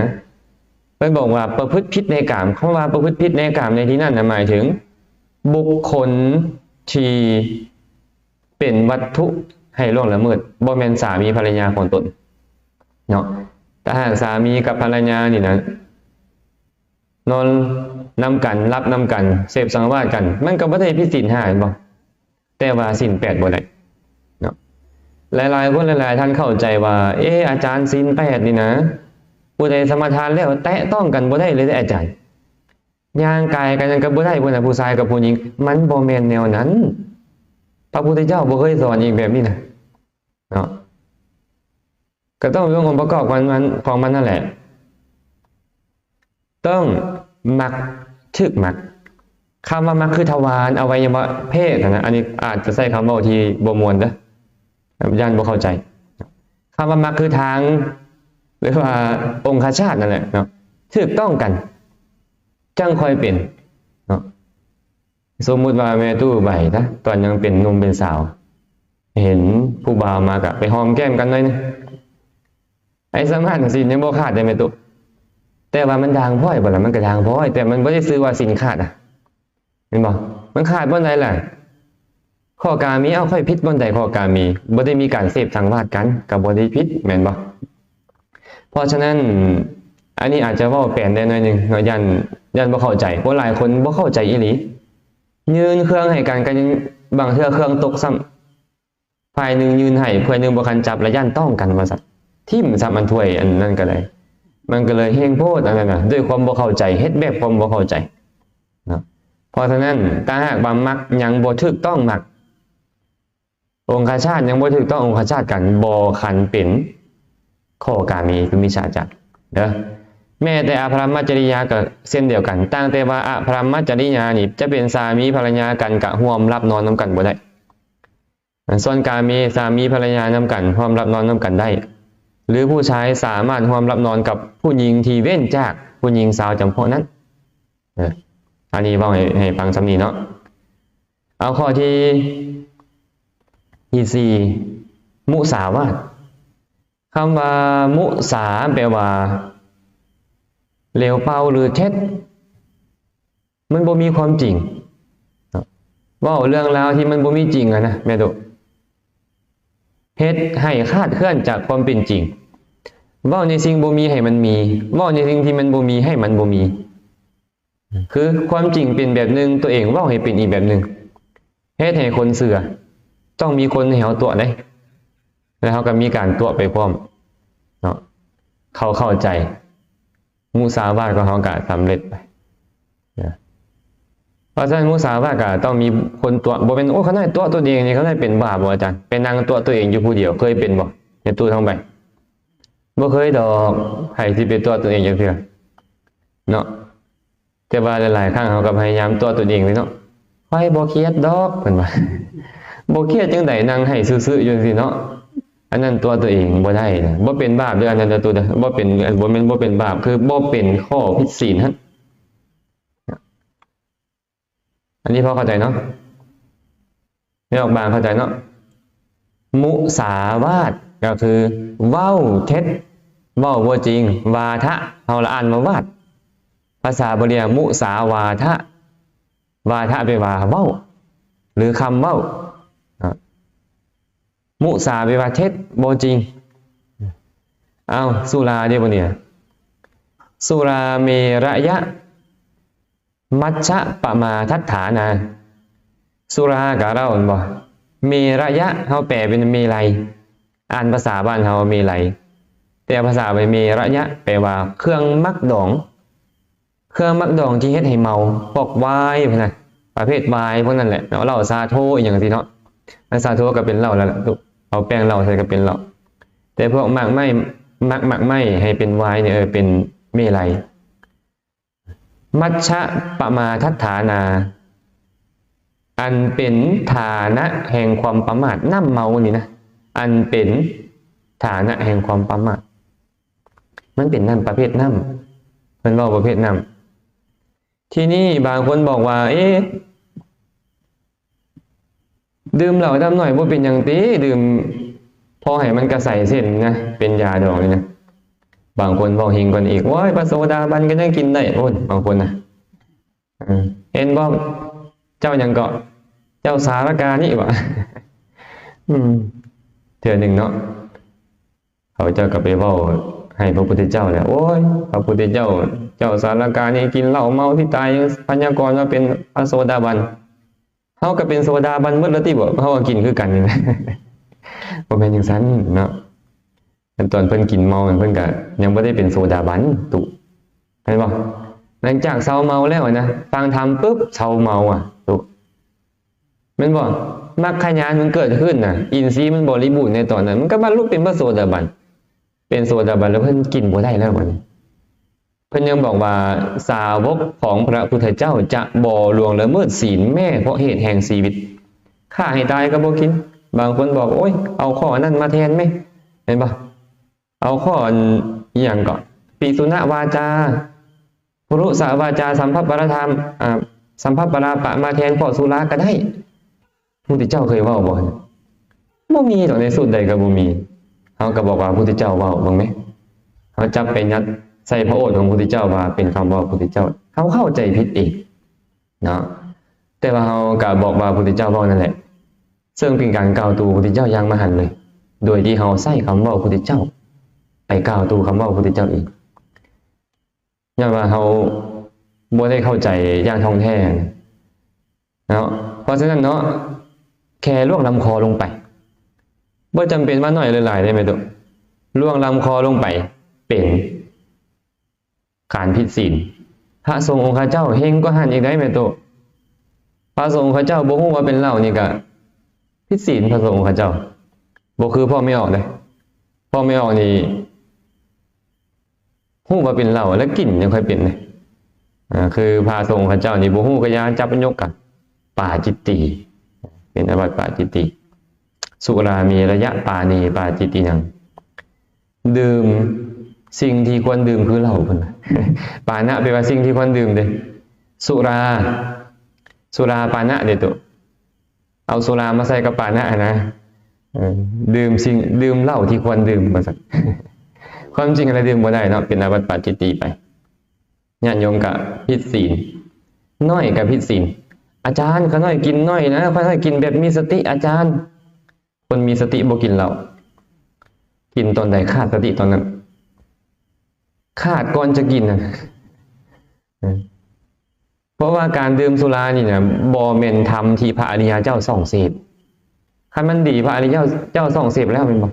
ເພິ່ນບອກວ່າປະພຶດຜິດໃນກາມ. ຄຳວ່າປະພຶດຜິດໃນກາມໃນທີ່ນັ້ນນະ ໝາຍເຖິງບຸກຄົນທີ່ເປັນວັດຖຸໃຫ້ລ່ວງລະເມີດ, ບໍ່ແມ່ນສາມີພັນລະຍາຂອງຕົນເນາະ. ຖ້າຫາກສາມີກັບພັນລະຍານີ້ນະ ນອນນຳກັນ, ຫຼັບນຳກັນ, ເສບສັງວາດກັນ, ມັນກໍບໍ່ໄດ້ຜິດສິນຫ້າແມ່ນບໍ່? ແຕ່ວ່າສິນແປດບໍ່ໄດ້ເນາະ. ຫຼາຍໆຄົນຫຼາຍໆທ່ານເຂົ້າໃຈວ່າ ເອ ອາຈານ, ສິນແປດນີ້ນະ ຜູ້ໃດສະມາທານແລ້ວແຕະຕ້ອງກັນບໍ່ໄດ້ເລີຍເດ້ອາຈານ, ຍ່າງກາຍກັນຫຍັງກໍບໍ່ໄດ້ພຸ້ນນະ, ຜູ້ຊາຍກັບຜູ້ຍິງ. ມັນບໍ່ແມ່ນແນວນັ້ນ, ພະພຸດທະເຈົ້າບໍ່ເຄີຍສອນອີກແບບນີ້ນະເນາະ. ກໍຕ້ອງເບິ່ງອົງປະກອບຂອງມັນ ຂອງມັນນັ້ນແຫຼະ. ຕ້ອງມັກ ຖືກມັກ. ຄຳວ່າມັກຄືທະວານ ອະໄວຍະວະເພດຫັ້ນນະ. ອັນນີ້ອາດຈະໃຊ້ຄຳເວົ້າທີ່ບໍ່ມ່ວນເດີ ຢ້ານບໍ່ເຂົ້າໃຈ. ຄຳວ່າມັກຄືທາງ ຫຼືວ່າອົງຄະຊາດນັ້ນແຫຼະເນາະ ຖືກຕ້ອງກັນ ຈັ່ງຄ່ອຍເປັນເນາະ. ສົມມຸດວ່າແມ່ຕູ້ໄປນະ ຕອນຍັງເປັນໜຸ່ມເປັນສາວ ເຫັນຜູ້ບ່າວມາກະໄປຫອມແກ້ມກັນໜ້ອຍໜຶ່ງ ໄອ້ສະມາດສິນຍັງບໍ່ຂາດເດ້ແມ່ຕູ້. ແຕ່ວ່າມັນດ່າງພ້ອຍບໍ່ລະ? ມັນກະດ່າງພ້ອຍ ແຕ່ມັນບໍ່ໄດ້ຊື່ວ່າສິນຂາດອະ ແມ່ນບໍ່? ມັນຂາດບ່ອນໃດລະ? ຂໍ້ກາມີ. ເອົ້າ ຂ້ອຍຜິດບ່ອນໃດ? ຂໍ້ກາມີ ບໍ່ໄດ້ມີການເສບສັງວາດກັນ ກະບໍ່ໄດ້ຜິດ ແມ່ນບໍ່? ເພາະສະນັ້ນ ອັນນີ້ອາດຈະເວົ້າແປນໄດ້ໜ້ອຍໜຶ່ງເນາະ ຢ້ານ ຢ້ານບໍ່ເຂົ້າໃຈ. ຄົນຫຼາຍຄົນບໍ່ເຂົ້າໃຈອີ່ຫຼີ ຍື່ນເຄື່ອງໃຫ້ກັນ ກໍຍັງບາງເທື່ອເຄື່ອງຕົກຊ້ຳ ຝ່າຍໜຶ່ງຍື່ນໃຫ້ ຝ່າຍໜຶ່ງບໍ່ຄັນຈັບ ລະຢ້ານຕ້ອງກັນວ່າຊັ້ນ ຖິ້ມຊ້ຳອັນຖ້ວຍອັນນັ້ນກໍໄດ້. ມັນກໍເລີຍແຮງໂພດອັນນັ້ນນະ ດ້ວຍຄວາມບໍ່ເຂົ້າໃຈ ເຮັດແບບຄວາມບໍ່ເຂົ້າໃຈເນາະ. ເພາະສະນັ້ນ ຖ້າຫາກວ່າມັກຍັງບໍ່ຖືກຕ້ອງມັກ ອົງຄະຊາດຍັງບໍ່ຖືກຕ້ອງອົງຄະຊາດກັນ ບໍ່ຄັນເປັນຂໍ້ກາມີ ຄືມິດສາຈັດເດີ. ແມ້ແຕ່ອະພະລະມະຈະລິຍາກໍເຊັ່ນດຽວກັນ ຕ່າງແຕ່ວ່າອະພະລະມະຈະລິຍານີ້ຈະເປັນສາມີພັນລະຍາກັນ ກະຮ່ວມຫຼັບນອນນຳກັນບໍ່ໄດ້. ສ່ວນກາເມ ສາມີພັນລະຍານຳກັນ ຮ່ວມຫຼັບນອນນຳກັນໄດ້ ຫຼືຜູ້ຊາຍສາມາດຮ່ວມຫຼັບນອນກັບຜູ້ຍິງທີ່ເວັ້ນຈາກຜູ້ຍິງຊາວຈຳພວກນັ້ນ. ເອີ ອັນນີ້ເວົ້າໃຫ້ ໃຫ້ຟັງສ່ຳນີ້ເນາະ. ເອົາຂໍ້ທີ ທີສີ່ ມຸສາວາດ. ຄຳວ່າມຸສາແປວ່າເຫຼວເປົ່າ ຫຼືເທັດ ມັນບໍ່ມີຄວາມຈິງເນາະ. ເວົ້າເລື່ອງລາວທີ່ມັນບໍ່ມີຈິງຫັ້ນນະ ແມ່ນບໍ່? ເຮັດໃຫ້ຄາດເຄື່ອນຈາກຄວາມເປັນຈິງ. ເວົ້າໃນສິ່ງບໍ່ມີໃຫ້ມັນມີ, ເວົ້າໃນສິ່ງທີ່ມັນບໍ່ມີໃຫ້ມັນບໍ່ມີ. ຄືຄວາມຈິງເປັນແບບໜຶ່ງ, ຕົວເອງເວົ້າໃຫ້ເປັນອີກແບບໜຶ່ງ. ເຮັດໃຫ້ຄົນເຊື່ອ, ຕ້ອງມີຄົນໃຫ້ເຮົາຕົວະເດ້. ແລ້ວເຮົາກໍມີການຕົວະໄປພ້ອມເນາະ. ເຂົາເຂົ້າໃຈ. ມຸສາວາດຂອງເຮົາກະສຳເລັດໄປນະ. ເພາະສະນັ້ນ ມຸສາວາດກະຕ້ອງມີຄົນຕົວະ. ບໍ່ແມ່ນ ໂອ້ ຂະນ້ອຍຕົວະຕົນເອງນີ້ ຂະນ້ອຍເປັນບາບບໍ່ອາຈານ? ໄປນັ່ງຕົວະຕົນເອງຢູ່ຜູ້ດຽວ ເຄີຍເປັນບໍ່? ເຮັດຕູ້ທາງໃບ ບໍ່ເຄີຍດອກ. ໃຜຊິໄປຕົວະຕົນເອງຈັກເທື່ອເນາະ? ແຕ່ວ່າຫຼາຍໆຄັ້ງເຮົາກໍພະຍາຍາມຕົວະຕົນເອງເລີຍເນາະ. ຂ້ອຍບໍ່ຄຽດດອກ ເພິ່ນວ່າ. ບໍ່ຄຽດຈັ່ງໃດ? ນັ່ງໄຫ້ຊື່ໆຢູ່ຈັ່ງຊີ້ເນາະ. ອັນນັ້ນຕົວະຕົນເອງບໍ່ໄດ້ນະ. ບໍ່ເປັນບາບເດີ ອັນນັ້ນຕົວະ ບໍ່ເປັນ ບໍ່ແມ່ນບໍ່ເປັນບາບ ຄືບໍ່ເປັນຂໍ້ຜິດສິນຫັ້ນ. ອັນນີ້ພໍເຂົ້າໃຈເນາະ? ແມ່ອອກບາງເຂົ້າໃຈເນາະ? ມຸສາວາດກໍຄືເວົ້າເທັດ ເວົ້າບໍ່ຈິງ. ວາທະ ເຮົາລະອ່ານວ່າວາດ. ພາສາບາລີ ມຸສາວາທະ. ວາທະແປວ່າເວົ້າ ຫຼືຄຳເວົ້າ. ມຸສາແປວ່າເທັດ ບໍ່ຈິງ. ເອົ້າ ສຸລາເດ ບັດນີ້ ສຸລາເມລະຍະ ມັດຊະປະມາທັດຖານາ. ສຸລາກະເຫຼົ້າແມ່ນບໍ່? ເມລະຍະ ເຮົາແປເປັນເມໄລ. ອ່ານພາສາບ້ານເຮົາເມໄລ ແຕ່ພາສາໄທເມລະຍະ ແປວ່າເຄື່ອງໝັກດອງ. ເຄື່ອງໝັກດອງທີ່ເຮັດໃຫ້ເມົາ ພວກວາຍພຸ້ນນະ ປະເພດວາຍພວກນັ້ນແຫຼະເນາະ ເຫຼົ້າສາໂທອີ່ຫຍັງຊີ້ເນາະ. ອັນສາໂທກໍເປັນເຫຼົ້າແລ້ວລະ ເອົາແປ້ງເຫຼົ້າໃສ່ກໍເປັນເຫຼົ້າ. ແຕ່ພວກໝາກໄມ້ ໝັກໝາກໄມ້ໃຫ້ເປັນວາຍນີ້ ເອີ ເປັນເມໄລ. ມັດຊະປະມາທັດຖານາ ອັນເປັນຖານະແຫ່ງຄວາມປະໝາດ. ນ້ຳເມົານີ້ນະ ອັນເປັນຖານະແຫ່ງຄວາມປະໝາດ. ມັນເປັນນ້ຳປະເພດນ້ຳ ເພິ່ນເວົ້າປະເພດນ້ຳ. ທີນີ້ບາງຄົນບອກວ່າ ເອ ດື່ມເຫຼົ້າດຳໜ້ອຍບໍ່ເປັນຫຍັງຕິ? ດື່ມພໍໃຫ້ມັນກະໃສເສັ້ນນະ ເປັນຢາດອງນີ້ນະ. ບາງຄົນເວົ້າເຮັງກວ່ານີ້ອີກ ໂອ້ຍ ພະໂສດາບັນກໍຍັງກິນໄດ້. ໂອ້ຍ ບາງຄົນນະ ເອີ ເຫັນບໍ່ ເຈົ້າຫຍັງເກາະ ເຈົ້າສາລະການີ້ບໍ? ອືມ ເທື່ອໜຶ່ງເນາະ ເຂົາເຈົ້າກໍໄປເວົ້າໃຫ້ພະພຸດທະເຈົ້າແຫຼະ ໂອ້ຍ ພະພຸດທະເຈົ້າ ເຈົ້າສາລະການີ້ກິນເຫຼົ້າເມົາຊິຕາຍ ຍັງພະຍາກອນວ່າເປັນພະໂສດາບັນ. ເຮົາກໍເປັນໂສດາບັນໝົດແລ້ວຕິບໍ? ເຮົາກໍກິນຄືກັນນີ້ນະ. ບໍ່ແມ່ນຈັ່ງຊັ້ນເນາະ. ຕອນເພິ່ນກິນເມົານັ້ນ ເພິ່ນກໍຍັງບໍ່ໄດ້ເປັນໂສດາບັນຕຸ ແມ່ນບໍ່? ຫຼັງຈາກເຊົາເມົາແລ້ວນະ ຟັງທຳປຶບ ເຊົາເມົາອະຕຸ ແມ່ນບໍ່? ມັກຂະຍານມັນເກີດຂຶ້ນນະ ອິນຊີມັນບໍລິບູນໃນຕອນນັ້ນ ມັນກໍບັນລຸເປັນພະໂສດາບັນ. ປັນໂສດາບັນແລ້ວ ເພິ່ນກິນບໍ່ໄດ້ແລ້ວບັດນີ້. ເພິ່ນຍັງບອກວ່າ ສາວົກຂອງພະພຸດທະເຈົ້າຈະບໍ່ລ່ວງລະເມີດສີນແມ້ເພາະເຫດແຫ່ງຊີວິດ. ຂ້າໃຫ້ຕາຍກໍບໍ່ກິນ. ບາງຄົນບອກ ໂອ້ຍ ເອົາຂໍ້ນັ້ນມາແທນແມ້ ແມ່ນບໍ່? ເອົາຂໍ້ອັນ ອີ່ຫຍັງເກາະ ປິສຸນະວາຈາ ປຸລຸສະວາຈາ ສຳພັບປະລາທຳ ອາ ສຳພັບປະລາປະມາແທນຂໍ້ສຸລາກໍໄດ້. ພະພຸດທະເຈົ້າເຄີຍເວົ້າບໍ່? ບໍ່ມີດອກ, ໃນສູດໃດກໍບໍ່ມີ. ເຮົາກໍບອກວ່າພະພຸດທະເຈົ້າເວົ້າເບິ່ງແມ, ເຮົາຈັບໄປຍັດໃສ່ພະໂອດຂອງພະພຸດທະເຈົ້າວ່າເປັນຄຳເວົ້າພະພຸດທະເຈົ້າ, ເຮົາເຂົ້າໃຈຜິດເອງເນາະ. ແຕ່ວ່າເຮົາກໍບອກວ່າພະພຸດທະເຈົ້າເວົ້ານັ້ນແຫຼະ, ເຊິ່ງເປັນການກ່າວຕູພະພຸດທະເຈົ້າຢ່າງມະຫັນເລີຍ, ໂດຍທີ່ເຮົາໃຊ້ຄຳເວົ້າພະພຸດທະເຈົ້າໄປກ່າວຕູຄຳເວົ້າພະພຸດທະເຈົ້າເອງ. ຍ້ອນວ່າເຮົາບໍ່ໄດ້ເຂົ້າໃຈຢ່າງທ່ອງແທ້ເນາະ. ເພາະສະນັ້ນເນາະ ແຄ່ລ່ວງລຳຄໍລົງໄປ, ບໍ່ຈຳເປັນວ່າໜ້ອຍຫຼືຫຼາຍເດ້ແມ່ຕຸ, ລ່ວງລຳຄໍລົງໄປເປັນການຜິດສິນ. ພະສົງອົງຄະເຈົ້າເຮັງກວ່າຫັ້ນອີກໄດ໋ແມ່ຕຸ. ພະສົງອົງຄະເຈົ້າບໍ່ຮູ້ວ່າເປັນເຫຼົ້ານີ້ກະຜິດສິນ, ພະສົງອົງຄະເຈົ້າ ບໍ່ຄືພໍ່ແມ່ອອກເດ້. ພໍ່ແມ່ອອກນີ້ ຮູ້ວ່າເປັນເຫຼົ້າແລ້ວກິນຍັງຄ່ອຍເປັນເດ້. ອາ ຄືພະສົງເຂົາເຈົ້ານີ້ບໍ່ຮູ້ກະຢ່າ ຈັບຍົກກະປາຈິດຕີ, ເປັນອາບັດປາຈິດຕີ. ສຸລາເມລະຍະປາເນປາຈິດຕິນັງ, ດື່ມສິ່ງທີ່ຄວນດື່ມຄືເຫຼົ້າ ເພິ່ນວ່າ. ປານະແປວ່າສິ່ງທີ່ຄວນດື່ມເດ້. ສຸລາ ສຸລາປານະເດ້ໂຕ. ເອົາສຸລາມາໃສ່ກັບປານະຫັ້ນນະ, ເອີ ດື່ມສິ່ງ ດື່ມເຫຼົ້າທີ່ຄວນດື່ມວ່າຊັ້ນ. ຄວາມຈິງຫັ້ນລະດື່ມບໍ່ໄດ້ເນາະ, ເປັນອາບັດປາຈິດຕີໄປ. ຍາດໂຍມກະຜິດສິນ, ນ້ອຍກະຜິດສິນ. ອາຈານ ຂ້ານ້ອຍກິນໜ້ອຍນະ, ຂ້ານ້ອຍກິນແບບມີສະຕິອາຈານ. ຄົນມີສະຕິບໍ່ກິນເຫຼົ້າ, ກິນຕອນໃດຂາດສະຕິຕອນນັ້ນ, ຂາດກ່ອນຈະກິນນະ. ເພາະວ່າການດື່ມສຸລານີ້ນະ ບໍ່ແມ່ນທຳທີ່ພະອະລິຍະເຈົ້າຊ່ອງເສບ. ຄັນມັນດີ ພະອະລິຍະເຈົ້າ ເຈົ້າຊ່ອງເສບແລ້ວແມ່ນບໍ່?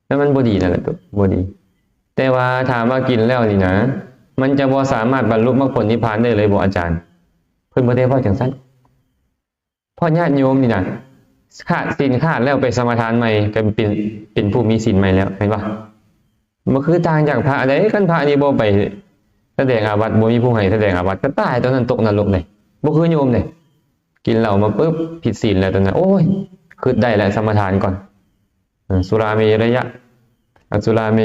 ແລ້ວມັນບໍ່ດີນັ້ນແຫຼະ ບໍ່ດີ. ແຕ່ວ່າຖາມວ່າກິນແລ້ວນີ້ນະ ມັນຈະບໍ່ສາມາດບັນລຸມັກຜົນນິບພານໄດ້ເລີຍບໍ່ອາຈານ? ເພິ່ນບໍ່ໄດ້ເວົ້າຈັ່ງຊັ້ນ. ເພາະຍາດໂຍມນີ້ນະ ຂາດສິນຂາດແລ້ວໄປສະມາທານໃໝ່ ກໍເປັນ ເປັນຜູ້ມີສິນໃໝ່ແລ້ວ ແມ່ນບໍ່? ບໍ່ຄືຕ່າງຈາກພະໃດ. ຄັນພະນີ້ບໍ່ໄປສະແດງອາບັດ ບໍ່ມີຜູ້ໃຫ້ສະແດງອາບັດ ກໍຕາຍຕອນນັ້ນຕົກນະລົກເດ້. ບໍ່ຄືໂຍມເດ້, ກິນເຫຼົ້າມາປຶບ ຜິດສິນແລ້ວຕອນນັ້ນ. ໂອ້ຍ ຄຶດໄດ້ແລ້ວ ສະມາທານກ່ອນ. ເອີ ສຸລາເມລະຍະ ອະສຸລາເມ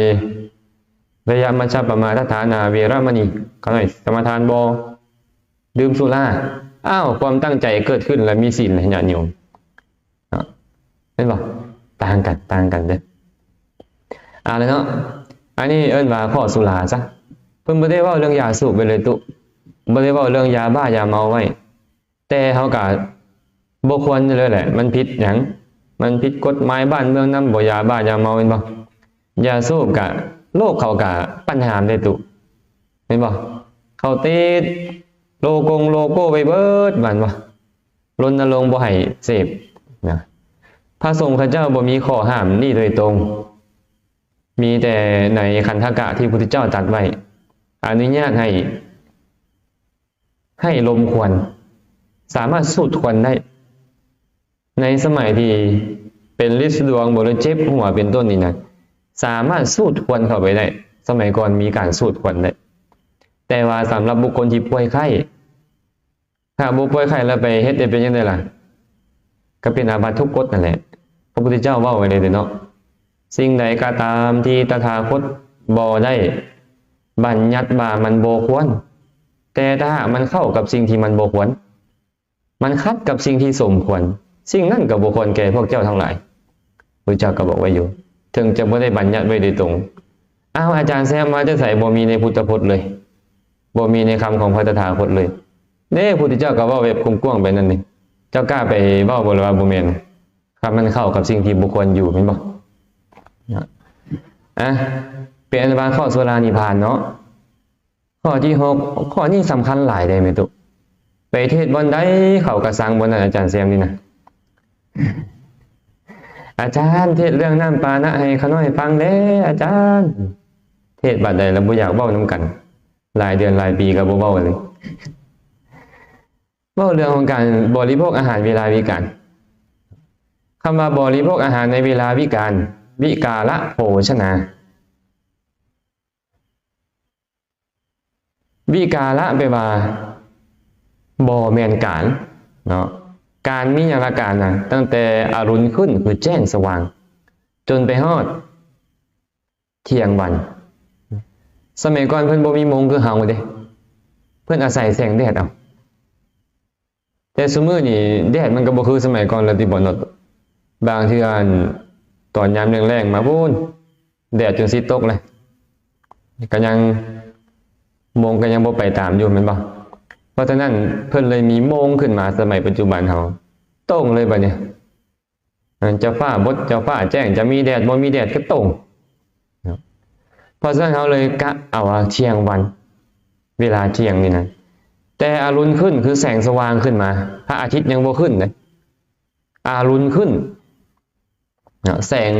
ລະຍະມັດຈະປະມາທັດຖານາ ເວລະມະນີ. ຂ້ານ້ອຍສະມາທານບໍ່? ດື່ມສຸລາ. ອ້າວ ຄວາມຕັ້ງໃຈເກີດຂຶ້ນແລ້ວ ມີສິນແລ້ວ ຍາດໂຍມເນາະ. ເຫັນບໍ່? ຕ່າງກັນ ຕ່າງກັນເດີ້. ເອົາລະເນາະ, ອັນນີ້ເອີ້ນວ່າຂໍສຸລາຊະ. ເພິ່ນບໍ່ໄດ້ເວົ້າເລື່ອງຢາສູບໄວ້ເລີຍຕຸ, ບໍ່ໄດ້ເວົ້າເລື່ອງຢາບ້າຢາເມົາໄວ້. ແຕ່ເຮົາກະບໍ່ຄວນເລີຍແຫຼະ, ມັນຜິດຫຍັງ? ມັນຜິດກົດໝາຍບ້ານເມືອງນຳບໍ່? ຢາບ້າຢາເມົາແມ່ນບໍ່? ຢາສູບກະ ໂລກເຂົາກະປະນາມເດ້ຕຸ ແມ່ນບໍ່? ເຂົາຕິດໂລກົງໂລໂກ້ໄວ້ເບິດ ແມ່ນບໍ່? ລົນນະລົງບໍ່ໃຫ້ເສບນະ. ພະສົງເຂົາເຈົ້າບໍ່ມີຂໍ້ຫ້າມນີ້ໂດຍຕົງ, ມີແຕ່ໃນຄັນທະກະທີ່ພຸດທະເຈົ້າຕັດໄວ້ ອະນຸຍາດໃຫ້ ໃຫ້ລົມຄວັນ, ສາມາດສູດຄວັນໄດ້. ໃນສະໄໝທີ່ເປັນລິດສະດວງ ບໍ່ ຫຼື ເຈັບຫົວເປັນຕົ້ນນີ້ນະ ສາມາດສູດຄວັນເຂົ້າໄປໄດ້. ສະໄໝກ່ອນມີການສູດຄວັນໄດ້, ແຕ່ວ່າສຳລັບບຸກຄົນທີ່ປ່ວຍໄຂ້, ຖ້າບໍ່ປ່ວຍໄຂ້ແລ້ວໄປເຮັດໄດ້ເປັນຈັ່ງໃດລະ? ກໍເປັນອາບັດທຸກກົດນັ້ນແຫຼະ. ພະພຸດທະເຈົ້າເວົ້າໄວ້ເລີຍເນາະ, ສິ່ງໃດກໍຕາມທີ່ຕະຖາຄົດບໍ່ໄດ້ບັນຍັດວ່າມັນບໍ່ຄວນ, ແຕ່ຖ້າຫາກມັນເຂົ້າກັບສິ່ງທີ່ມັນບໍ່ຄວນ, ມັນຂັດກັບສິ່ງທີ່ສົມຄວນ, ສິ່ງນັ້ນກໍບໍ່ຄວນແກ່ພວກເຈົ້າທັງຫຼາຍ. ພະເຈົ້າກໍບອກໄວ້ຢູ່, ເຖິງຈະບໍ່ໄດ້ບັນຍັດໄວ້ໂດຍຕົງ. ອ້າວ ອາຈານແຊມ ມາແຕ່ໃສ? ບໍ່ມີໃນພຸດທະພົດເລີຍ, ບໍ່ມີໃນຄຳຂອງພະຕະຖາຄົດເລີຍ. ເດ້ ພຸດທະເຈົ້າກໍເວົ້າແບບກວ້າງໆໄປນັ້ນນີ້, ເຈົ້າກ້າໄປເວົ້າບໍ່ ຫຼືວ່າບໍ່ແມ່ນ? ຄັນມັນເຂົ້າກັບສິ່ງທີ່ບໍ່ຄວນຢູ່ ແມ່ນບໍ່? ອະ ເປັນອັນວ່າຂໍ້ສຸລານິບພານເນາະ. ຂໍ້ທີຫົກ ຂໍ້ນີ້ສຳຄັນຫຼາຍເດ້ແມ່ຕຸ. ໄປເທດບ່ອນໃດເຂົາກໍຊັງບ່ອນນັ້ນ ອາຈານແຊມນີ້ນະ. ອາຈານ ເທດເລື່ອງນ້ຳປານະໃຫ້ຂ້ານ້ອຍຟັງແດ່ ອາຈານ. ເທດບາດໃດລະບໍ່ຢາກເວົ້ານຳກັນ, ຫຼາຍເດືອນຫຼາຍປີກໍບໍ່ເວົ້າເລີຍ. ເວົ້າເລື່ອງຂອງການບໍລິໂພກອາຫານເວລາວິການ. ຄຳວ່າບໍລິໂພກອາຫານໃນເວລາວິການ, ວິກາລະໂພຊະນາ. ວິກາລະແປວ່າບໍ່ແມ່ນການເນາະ ການມີຫຍັງລະການນະ ຕັ້ງແຕ່ອະລຸນຂຶ້ນ ຄືແຈ້ງສະຫວ່າງ ຈົນໄປຮອດທ່ຽງວັນ. ສະໄໝກ່ອນເພິ່ນບໍ່ມີໂມງຄືເຮົາເດ້ ເພິ່ນອາໄສແສງແດດເອົາ. ແຕ່ຊຸມື້ນີ້ແດດມັນກໍບໍ່ຄືສະໄໝກ່ອນແລ້ວຕິບໍ່ເນາະ. ບາງເທື່ອຕອນຍາມແລງໆມາພຸ້ນ ແດດຈົນຊິຕົກແລ້ວ ກໍຍັງ ໂມງກໍຍັງບໍ່ໄປຕາມຢູ່ແມ່ນບໍ່? ເພາະສະນັ້ນເພິ່ນເລີຍມີໂມງຂຶ້ນມາສະໄໝປັດຈຸບັນເຮົາ ຕົງເລີຍບັດນີ້. ອັນເຈົ້າຟ້າບົດ ເຈົ້າຟ້າແຈ້ງ ຈະມີແດດບໍ່ມີແດດກໍຕົງ. ເພາະສະນັ້ນເຮົາເລີຍກະເອົາວ່າທ່ຽງວັນ ເວລາທ່ຽງນີ້ນະ ແຕ່ອະລຸນຂຶ້ນ ຄືແສງສະຫວ່າງຂຶ້ນມາ ພະອາທິດຍັງບໍ່ຂຶ້ນເດ້ ອະລຸນຂຶ້ນເນາະ ແສງ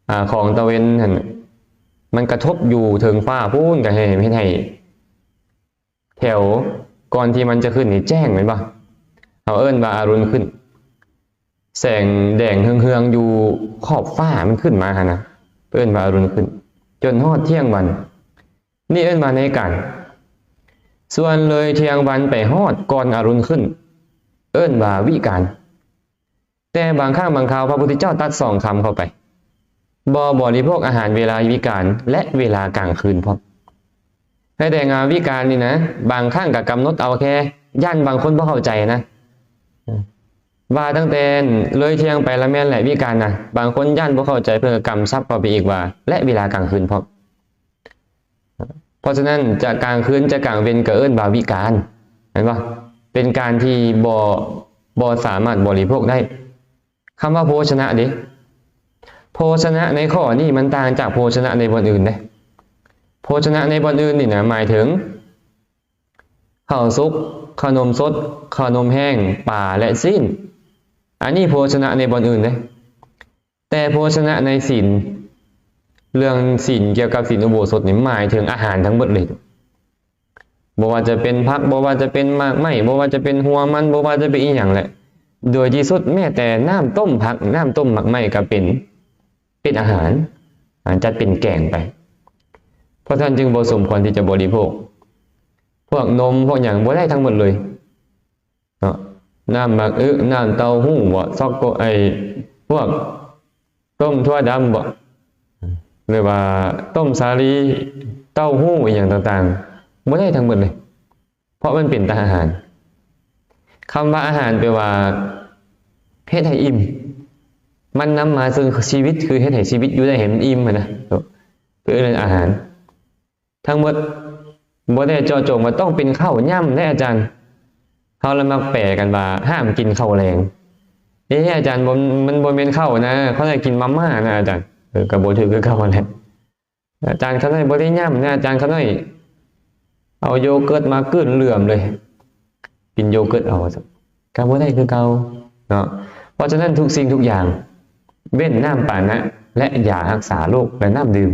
ອາ ຂອງຕາເວັນຫັ້ນ ມັນກະທົບຢູ່ເທິງຟ້າພຸ້ນ ກໍເຮັດໃຫ້ ເຮັດໃຫ້ ແຖວກ່ອນທີ່ມັນຈະຂຶ້ນນີ້ແຈ້ງແມ່ນບໍ່? ເຮົາເອີ້ນວ່າອະລຸນຂຶ້ນ ແສງແດງເຮືອງໆຢູ່ຂອບຟ້າມັນຂຶ້ນມາຫັ້ນນະ ເອີ້ນວ່າອະລຸນຂຶ້ນ ຈົນຮອດທ່ຽງວັນ ນີ້ເອີ້ນວ່າໃນການ. ສ່ວນເລີຍທ່ຽງວັນໄປຮອດກ່ອນອະລຸນຂຶ້ນ ເອີ້ນວ່າວິການ. ແຕ່ບາງຄັ້ງບາງຄາວ ພະພຸດທະເຈົ້າຕັດສອງຄຳເຂົ້າໄປ ບໍ່ບໍລິໂພກອາຫານເວລາວິການ ແລະ ເວລາກາງຄືນພ້ອມ. ໃຫ້ແຕ່ງານວິການນີ້ນະ ບາງຄັ້ງກໍກຳນົດເອົາແຄ່ ຢ້ານບາງຄົນບໍ່ເຂົ້າໃຈນະ ວ່າຕັ້ງແຕ່ເລີຍທ່ຽງໄປລະແມ່ນແຫຼະວິການນະ. ບາງຄົນຢ້ານບໍ່ເຂົ້າໃຈ ເພິ່ນກໍກຳສັບເຂົ້າໄປອີກວ່າ ແລະ ເວລາກາງຄືນພ້ອມ. ເພາະສະນັ້ນ ຈະກາງຄືນຈະກາງເວັນກໍເອີ້ນວ່າວິການ ແມ່ນບໍ່? ເປັນການທີ່ບໍ່ ບໍ່ສາມາດບໍລິໂພກໄດ້. ຄຳວ່າໂພຊະນະເດ ໂພຊະນະໃນຂໍ້ນີ້ມັນຕ່າງຈາກໂພຊະນະໃນບ່ອນອື່ນເດ້. ໂພຊະນະໃນບ່ອນອື່ນນີ້ນະ ໝາຍເຖິງເຂົ້າສຸກ, ເຂົ້າໜົມສົດ, ເຂົ້າໜົມແຫ້ງ, ປາ ແລະ ຊີ້ນ. ອັນນີ້ໂພຊະນະໃນບ່ອນອື່ນເດ້. ແຕ່ໂພຊະນະໃນສິນ ເລື່ອງສິນກ່ຽວກັບສິນອຸໂບສົດນີ້ ໝາຍເຖິງອາຫານທັງໝົດເລີຍ. ບໍ່ວ່າຈະເປັນຜັກ, ບໍ່ວ່າຈະເປັນໝາກໄມ້, ບໍ່ວ່າຈະເປັນຫົວມັນ, ບໍ່ວ່າຈະເປັນອີ່ຫຍັງແຫຼະ. ໂດຍທີ່ສຸດແມ້ແຕ່ນ້ຳຕົ້ມຜັກ, ນ້ຳຕົ້ມໝາກໄມ້ກໍເປັນ, ເປັນອາຫານ, ອາ, ຈັດເປັນແກງໄປ. ເພາະສະນັ້ນຈຶ່ງບໍ່ສົມຄວນທີ່ຈະບໍລິໂພກ. ພວກນົມ, ພວກຫຍັງບໍ່ໄດ້ທັງໝົດເລີຍ. ເນາະ ນ້ຳໝາກອຶ, ນ້ຳເຕົ້າຫູ້ບໍ, ຊອກໂກ, ໄອ້ ພວກຕົ້ມຖົ່ວດຳບໍ ຫຼືວ່າຕົ້ມສາລີ, ເຕົ້າຫູ້ ອີ່ຫຍັງຕ່າງໆ ບໍ່ໄດ້ທັງໝົດເລີຍ ເພາະມັນເປັນແຕ່ອາຫານ. ຄຳວ່າອາຫານແປວ່າເຮັດໃຫ້ອີ່ມ, ມັນນຳມາເຊິ່ງຊີວິດ, ຄືເຮັດໃຫ້ຊີວິດຢູ່ໄດ້ໃຫ້ມັນອີ່ມຫັ້ນນະ, ເອີ້ນອາຫານ. ທັງໝົດ ບໍ່ໄດ້ເຈາະຈົງວ່າຕ້ອງເປັນເຂົ້າຫຍ້ຳເດ້ອາຈານ. ເຮົາລະມັກແປກັນວ່າຫ້າມກິນເຂົ້າແລງ. ເອ ອາຈານ ບໍ່ ມັນບໍ່ແມ່ນເຂົ້ານະ, ເຂົາໃຫ້ກິນມາມ່ານະອາຈານ. ເອີ ກໍບໍ່ຖືກຄືເກົ່າຫັ້ນແຫຼະ. ອາຈານ ຂ້ານ້ອຍບໍ່ໄດ້ຫຍ້ຳນະ, ອາຈານ ຂ້ານ້ອຍເອົາໂຢເກີດມາກືນເຫຼືອມເລີຍ, ກິນໂຢເກີດເອົາ ກໍບໍ່ໄດ້ຄືເກົ່າເນາະ. ເພາະສະນັ້ນ ທຸກສິ່ງທຸກຢ່າງ ເວັ້ນນ້ຳປານະ ແລະ ຢາຮັກສາໂລກ ແລະ ນ້ຳດື່ມ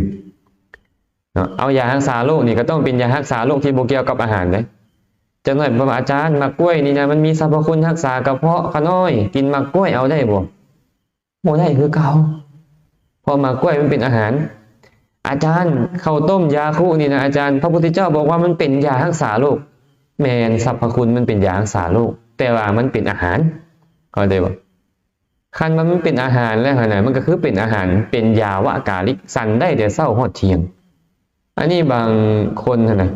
ເນາະ ເອົາຢາຮັກສາໂລກນີ້ກໍຕ້ອງເປັນຢາຮັກສາໂລກທີ່ບໍ່ກ່ຽວກັບອາຫານເດ້. ຈັກໜ້ອຍບອກວ່າ ອາຈານ ໝາກກ້ວຍນີ້ນະ ມັນມີສັບພະຄຸນຮັກສາກະເພາະ, ຂ້ານ້ອຍກິນໝາກກ້ວຍເອົາໄດ້ບໍ່? ບໍ່ໄດ້ຄືເກົ່າ, ເພາະໝາກກ້ວຍມັນເປັນອາຫານ. ອາຈານ ເຂົ້າຕົ້ມຢາຄຸນີ້ນະ ອາຈານ ພະພຸດທະເຈົ້າບອກວ່າມັນເປັນຢາຮັກສາໂລກ. ແມ່ນ, ສັບພະຄຸນມັນເປັນຢາຮັກສາໂລກ, ແຕ່ວ່າມັນເປັນອາຫານ, ເຂົ້າໃຈບໍ່? ຄັນວ່າມັນເປັນອາຫານແລ້ວຫັ້ນນະ ມັນກໍຄືເປັນອາຫານ, ເປັນຢາວະກາລິກ, ສັນໄດ້ແຕ່ເຊົ້າຮອດທ່ຽງ. ອັນນີ້ບາງຄົນຫັ້ນນະ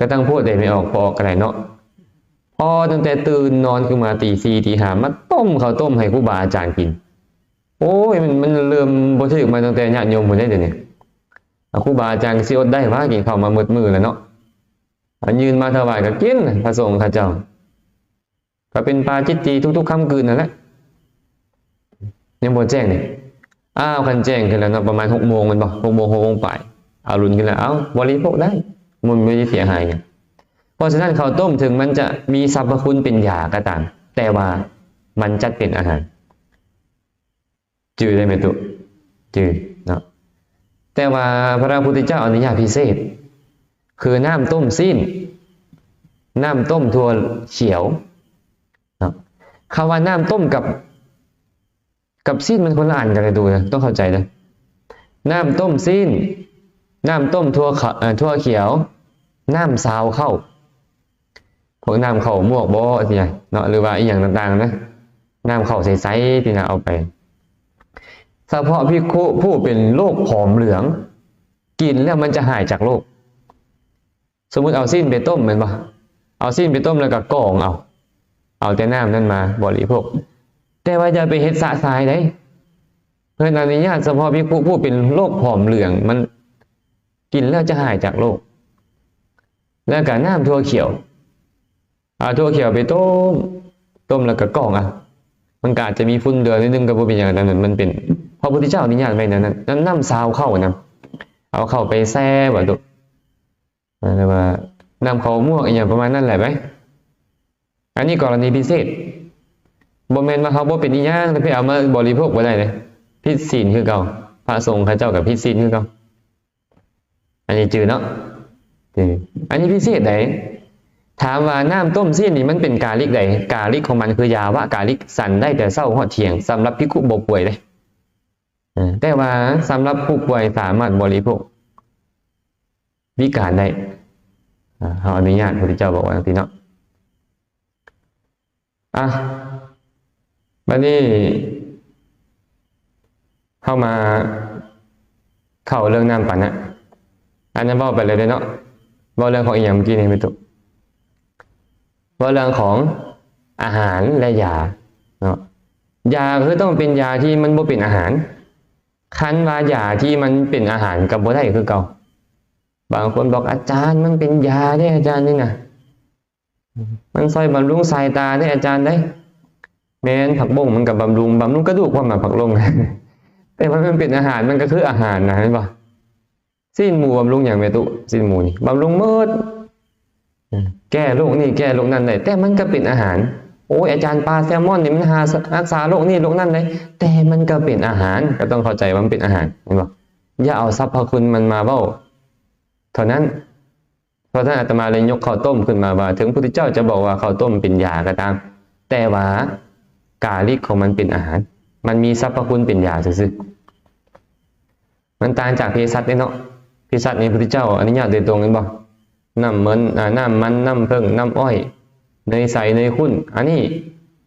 ກໍຕັ້ງໂພດໄດ້ແມ່ອອກ ພໍອອກກໍໄດ້ເນາະ, ພໍຕັ້ງແຕ່ຕື່ນນອນຂຶ້ນມາຕີສີ່ຕີຫ້າ ມາຕົ້ມເຂົ້າຕົ້ມໃຫ້ຄູບາອາຈານກິນ. ໂອ້ຍ ມັນ ມັນເລີ່ມບໍ່ຖືກມາຕັ້ງແຕ່ຍາດໂຍມພຸ້ນເດ້ ດຽວນີ້. ອາ ຄູບາອາຈານກໍຊິອົດໄດ້ຫວາ ກິນເຂົ້າມາໝົດມື້ແລ້ວເນາະ. ອາ ຍື່ນມາຖວາຍກໍກິນ ພະສົງເຂົາເຈົ້າ. ກໍເປັນປາຈິດຕີທຸກໆຄ່ຳຄືນນັ້ນແຫຼະ. ຍັງບໍ່ແຈ້ງເດ້. ອ້າວ ຄັນແຈ້ງຂຶ້ນແລ້ວເນາະ ປະມານຫົກໂມງແມ່ນບໍ່? ຫົກໂມງ ຫົກໂມງປາຍ ອາລຸນຂຶ້ນແລ້ວ ເອົ້າ ບໍລິໂພກໄດ້ ມັນບໍ່ໄດ້ເສຍຫາຍຫຍັງ. ເພາະສະນັ້ນ ເຂົ້າຕົ້ມເຖິງມັນຈະມີສັບພະຄຸນເປັນຢາກໍຕາມ ແຕ່ວ່າມັນຈັດເປັນອາຫານ. ຈື່ໄດ້ແມ່ຕຸ? ຈື່ເນາະ. ແຕ່ວ່າພະພຸດທະເຈົ້າອະນຸຍາດພິເສດ ຄືນ້ຳຕົ້ມຊີ້ນ, ນ້ຳຕົ້ມຖົ່ວຂຽວເນາະ. ຄຳວ່ານ້ຳຕົ້ມກັບ ກັບຊີ້ນມັນຄົນລະອັນກັນເດີຕູ ຕ້ອງເຂົ້າໃຈເດີ. ນ້ຳຕົ້ມຊີ້ນ, ນ້ຳຕົ້ມຖົ່ວຂະ ເອີ່ ຖົ່ວຂຽວ ນ້ຳຊາວເຂົ້າ ພວກນ້ຳເຂົ້າໝວກບໍ ຈັ່ງຊີ້ເນາະ ຫຼືວ່າອີ່ຫຍັງຕ່າງໆນະ ນ້ຳເຂົ້າໃສໆ ທີ່ນະ ເອົາໄປ ສະເພາະພິກຂຸຜູ້ເປັນໂລກຜອມເຫຼືອງ ກິນແລ້ວມັນຈະຫາຍຈາກໂລກ. ສົມມຸດເອົາຊີ້ນໄປຕົ້ມແມ່ນບໍ່? ເອົາຊີ້ນໄປຕົ້ມແລ້ວກໍກອງເອົາ ເອົາແຕ່ນ້ຳນັ້ນມາບໍລິໂພກ ແຕ່ວ່າຢ່າໄປເຮັດຊະຊາຍໃດ ເພິ່ນອະນຸຍາດສະເພາະພິກຂຸຜູ້ເປັນໂລກຜອມເຫຼືອງ ມັນກິນແລ້ວຈະຫາຍຈາກໂລກ. ແລ້ວກໍນ້ຳຖົ່ວຂຽວ ເອົາຖົ່ວຂຽວໄປຕົ້ມ ຕົ້ມແລ້ວກໍກອງເອົາ ມັນກໍອາດຈະມີຝຸ່ນເດືອໜ້ອຍໜຶ່ງ ກໍບໍ່ເປັນຫຍັງ ອັນນັ້ນມັນເປັນ ພະພຸດທະເຈົ້າອະນຸຍາດໄວ້ແນວນັ້ນ ນ້ຳ ນ້ຳຊາວເຂົ້ານຳ ເອົາເຂົ້າໄປແຊ່ວ່າຕຸ ເອີ້ນວ່ານ້ຳເຂົ້າໝວກອີ່ຫຍັງປະມານນັ້ນແຫຼະໄປ. ອັນນີ້ກໍລະນີພິເສດ ບໍ່ແມ່ນວ່າເຮົາບໍ່ເປັນອີ່ຫຍັງ ແຕ່ໄປເອົາມາບໍລິໂພກບໍ່ໄດ້ເດ້ ຜິດສິນຄືເກົ່າ ພະສົງເຂົາເຈົ້າກໍຜິດສິນຄືເກົ່າ. ອັນນີ້ຈື່ເນາະ ອັນນີ້ພິເສດໃດ. ຖາມວ່ານ້ຳຕົ້ມຊີ້ນນີ້ມັນເປັນກາລິກໃດ? ກາລິກຂອງມັນຄືຢາວະກາລິກ ສັນໄດ້ແຕ່ເຊົ້າຮອດທ່ຽງ ສຳລັບພິກຂຸບໍ່ປ່ວຍເດ້ ເອີ ແຕ່ວ່າສຳລັບຜູ້ປ່ວຍສາມາດບໍລິໂພກ ວິການໄດ້ ເຮົາອະນຸຍາດ ພະພຸດທະເຈົ້າບອກວ່າຈັ່ງຊີ້ເນາະ. ອ່ະ ບັດນີ້ເຮົາມາເຂົ້າເລື່ອງນ້ຳປານະ ອັນນັ້ນເວົ້າໄປແລ້ວເດ້ເນາະ ເວົ້າເລື່ອງຂອງອີ່ຫຍັງເມື່ອກີ້ນີ້ແມ່ຕຸ? ເວົ້າເລື່ອງຂອງອາຫານ ແລະ ຢາເນາະ ຢາຄືຕ້ອງເປັນຢາທີ່ມັນບໍ່ເປັນອາຫານ ຄັນວ່າຢາທີ່ມັນເປັນອາຫານກໍບໍ່ໄດ້ຄືເກົ່າ. ບາງຄົນບອກ ອາຈານ ມັນເປັນຢາເດ້ອາຈານນີ້ນະ ມັນຊ່ອຍບຳລຸງສາຍຕາເດ້ອາຈານເດ້. ແມ່ນ ຜັກບົ້ງມັນກໍບຳລຸງ ບຳລຸງກະດູກພ້ອມນະ ຜັກບົ້ງ ແຕ່ວ່າມັນເປັນອາຫານ ມັນກໍຄືອາຫານນະ ແມ່ນບໍ່? ຊີ້ນໝູບຳລຸງຫຍັງແມ່ຕຸ? ຊີ້ນໝູນີ້ບຳລຸງໝົດ ແກ້ໂລກນີ້ແກ້ໂລກນັ້ນໄດ້ ແຕ່ມັນກໍເປັນອາຫານ. ໂອ້ຍ ອາຈານ ປາແຊລມອນນີ້ມັນຫາ ຮັກສາໂລກນີ້ໂລກນັ້ນໄດ້ ແຕ່ມັນກໍເປັນອາຫານ ກໍຕ້ອງເຂົ້າໃຈວ່າມັນເປັນອາຫານ ແມ່ນບໍ່? ຢ່າເອົາສັບພະຄຸນມັນມາເວົ້າເທົ່ານັ້ນ. ເພາະສະນັ້ນອາດຕະມາເລີຍຍົກເຂົ້າຕົ້ມຂຶ້ນມາວ່າ ເຖິງພຸດທະເຈົ້າຈະບອກວ່າເຂົ້າຕົ້ມເປັນຢາກໍຕາມ ແຕ່ວ່າກາລິກຂອງມັນເປັນອາຫານ ມັນມີສັບພະຄຸນເປັນຢາຊື່ໆ. ມັນຕ່າງຈາກເພສັດເດ້ເນາະ ເພສັດນີ້ພຸດທະເຈົ້າອະນຸຍາດໂດຍຕົງແມ່ນບໍ່? ນ້ຳມັນ ນ້ຳມັນ ນ້ຳເຜິ້ງ ນ້ຳອ້ອຍ ເນີຍໃສ ເນີຍຂຸ້ນ ອັນນີ້